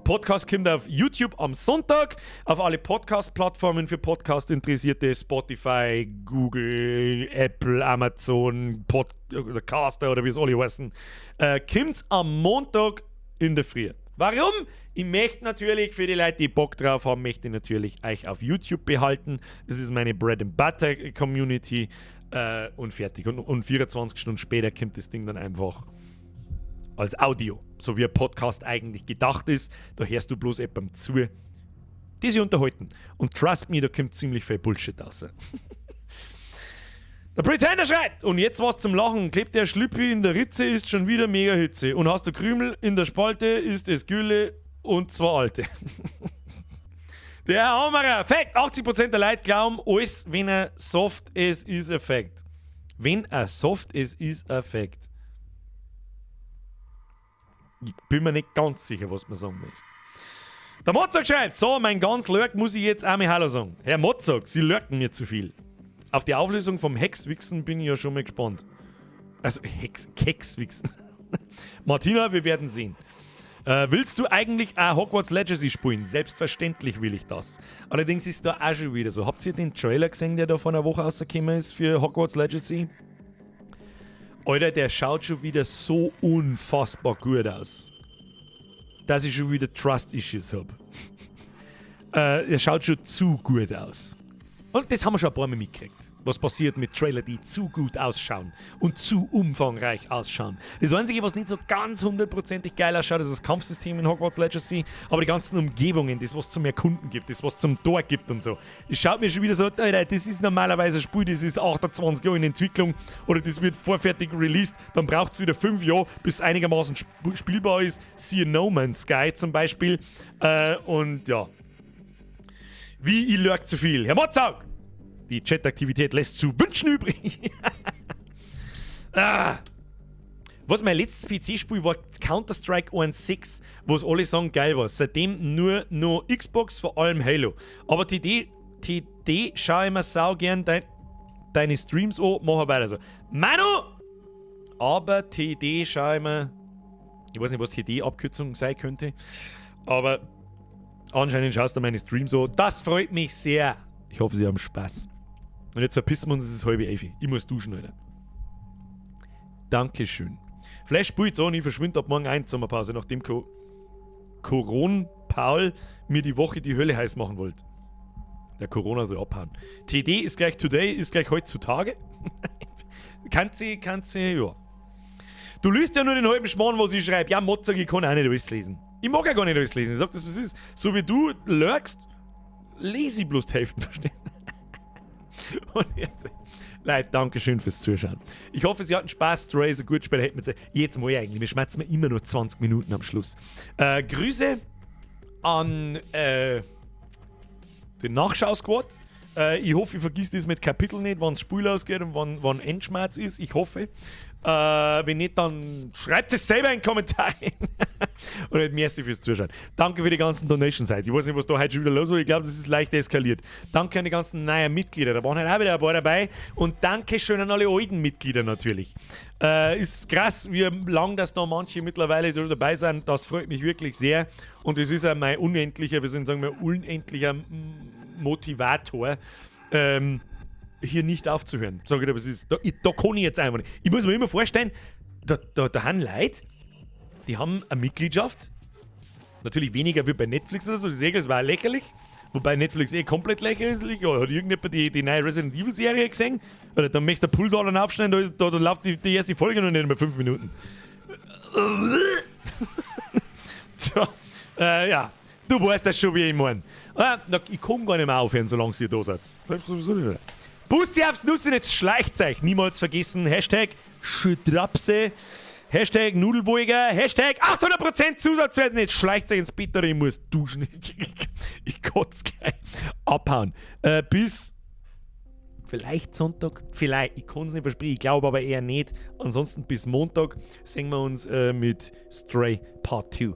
Podcast kommt auf YouTube am Sonntag, auf alle Podcast-Plattformen für Podcast-Interessierte, Spotify, Google, Apple, Amazon, oder Caster oder wie es alle heißen. Kommt's am Montag In der Früh. Warum? Ich möchte natürlich für die Leute, die Bock drauf haben, möchte ich natürlich euch auf YouTube behalten. Das ist meine Bread and Butter Community und fertig. Und 24 Stunden später kommt das Ding dann einfach als Audio, so wie ein Podcast eigentlich gedacht ist. Da hörst du bloß jemandem zu, die sich unterhalten. Und trust me, da kommt ziemlich viel Bullshit raus. Der Pretender schreibt, und jetzt was zum Lachen: Klebt der Schlüppi in der Ritze, ist schon wieder mega Hitze. Und hast du Krümel in der Spalte, ist es Gülle und zwar alte. Der Herr Hammerer, Fact, 80% der Leute glauben alles, wenn er soft ist, ist ein Fact. Wenn er soft ist, ist ein Fact. Ich bin mir nicht ganz sicher, was man sagen möchte. Der Mozart schreibt, so, mein ganz Lurk muss ich jetzt auch mal Hallo sagen. Herr Mozart, Sie lurken mir zu viel. Auf die Auflösung vom Hexwichsen bin ich ja schon mal gespannt. Also Hex, Kekswichsen. Martina, wir werden sehen. Willst du eigentlich auch Hogwarts Legacy spielen? Selbstverständlich will ich das. Allerdings ist da auch schon wieder so. Habt ihr den Trailer gesehen, der da vor einer Woche rausgekommen ist für Hogwarts Legacy? Alter, der schaut schon wieder so unfassbar gut aus, dass ich schon wieder Trust Issues habe. Er schaut schon zu gut aus. Und das haben wir schon ein paar Mal mitgekriegt. Was passiert mit Trailer, die zu gut ausschauen und zu umfangreich ausschauen. Das Einzige, was nicht so ganz hundertprozentig geil ausschaut, ist das Kampfsystem in Hogwarts Legacy. Aber die ganzen Umgebungen, das, was zum Erkunden gibt, das, was zum Tor gibt und so. Das schaut mir schon wieder so, Alter, das ist normalerweise ein Spiel, das ist 28 Jahre in Entwicklung oder das wird vorfertig released. Dann braucht es wieder 5 Jahre, bis es einigermaßen spielbar ist. Siehe No Man's Sky zum Beispiel. Und ja, wie, ich lurk zu viel. Herr Motzau! Die Chataktivität lässt zu wünschen übrig. Ah. Was mein letztes PC-Spiel war, Counter-Strike 1.6, wo es alle sagen, geil war. Seitdem nur noch Xbox, vor allem Halo. Aber TD, TD schaue ich mir sau gern deine Streams an, mach weiter so. Manu! Aber TD schaue ich mir. Ich weiß nicht, was TD-Abkürzung sein könnte. Aber anscheinend schaust du meine Streams an. Das freut mich sehr. Ich hoffe, Sie haben Spaß. Und jetzt verpissen wir uns, es ist 10:30. Ich muss duschen, Alter. Dankeschön. Flash spielt so und ich verschwinde ab morgen ein Sommerpause, nachdem Co Coron Paul mir die Woche die Hölle heiß machen wollte. Der Corona soll abhauen. TD ist gleich Today, ist gleich heutzutage. Kannst sie, ja. Du liest ja nur den halben Schmarrn, was ich schreibe. Ja, Mozart, ich kann auch nicht alles lesen. Ich mag ja gar nicht alles lesen. Ich sag das, was ist. So wie du lurkst, lese ich bloß die Hälfte, verstehst du? Und jetzt, Leute, Dankeschön fürs Zuschauen. Ich hoffe, Sie hatten Spaß. Stray so gut später hätten wir jetzt mal eigentlich. Wir schmerzen immer nur 20 Minuten am Schluss. Grüße an den Nachschau-Squad. Ich hoffe, ich vergiss das mit Kapitel nicht, wann das Spiel ausgeht und wann Endschmerz ist. Ich hoffe. Wenn nicht, dann schreibt es selber in die Kommentare. Und halt merci fürs Zuschauen. Danke für die ganzen Donations heute. Ich weiß nicht, was da heute schon wieder los war. Ich glaube, das ist leicht eskaliert. Danke an die ganzen neuen Mitglieder. Da waren halt auch wieder ein paar dabei. Und danke schön an alle alten Mitglieder natürlich. Ist krass, wie lang das da manche mittlerweile dabei sind. Das freut mich wirklich sehr. Und es ist auch mein unendlicher, wir sind sagen wir, unendlicher Motivator, hier nicht aufzuhören. Sag ich dir, was ist. Da kann ich jetzt einfach nicht. Ich muss mir immer vorstellen, da haben Leute, die haben eine Mitgliedschaft. Natürlich weniger wie bei Netflix oder so, das ist eh, das war lächerlich. Wobei Netflix eh komplett lächerlich ist. Hat irgendjemand die neue Resident Evil Serie gesehen? Oder dann möchtest du Pulsadern aufschneiden, da läuft die erste Folge noch nicht mehr 5 Minuten. So, ja. Du weißt das schon, wie ich meine. Na, ich kann gar nicht mehr aufhören, solange ihr da seid. Bussi aufs Nussi, jetzt schleicht euch. Niemals vergessen. #Strapse. #Nudelwolger. #800% Zusatzwert. Jetzt schleicht euch ins Bett oder ich muss duschen. Ich kotze gleich. Abhauen. Bis vielleicht Sonntag, vielleicht, ich kann es nicht versprechen, ich glaube aber eher nicht. Ansonsten bis Montag sehen wir uns mit Stray Part 2.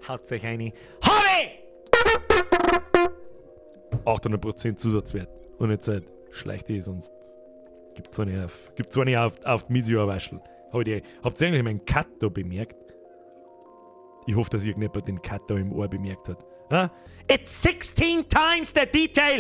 Haut euch eine. Habe! 800% Zusatzwert. Und jetzt halt, schleicht ihr, sonst gibt es eine auf die Misio-Waschel. Habt ihr eigentlich meinen Cut da bemerkt? Ich hoffe, dass irgendjemand den Cut da im Ohr bemerkt hat. Huh? It's 16 times the detail.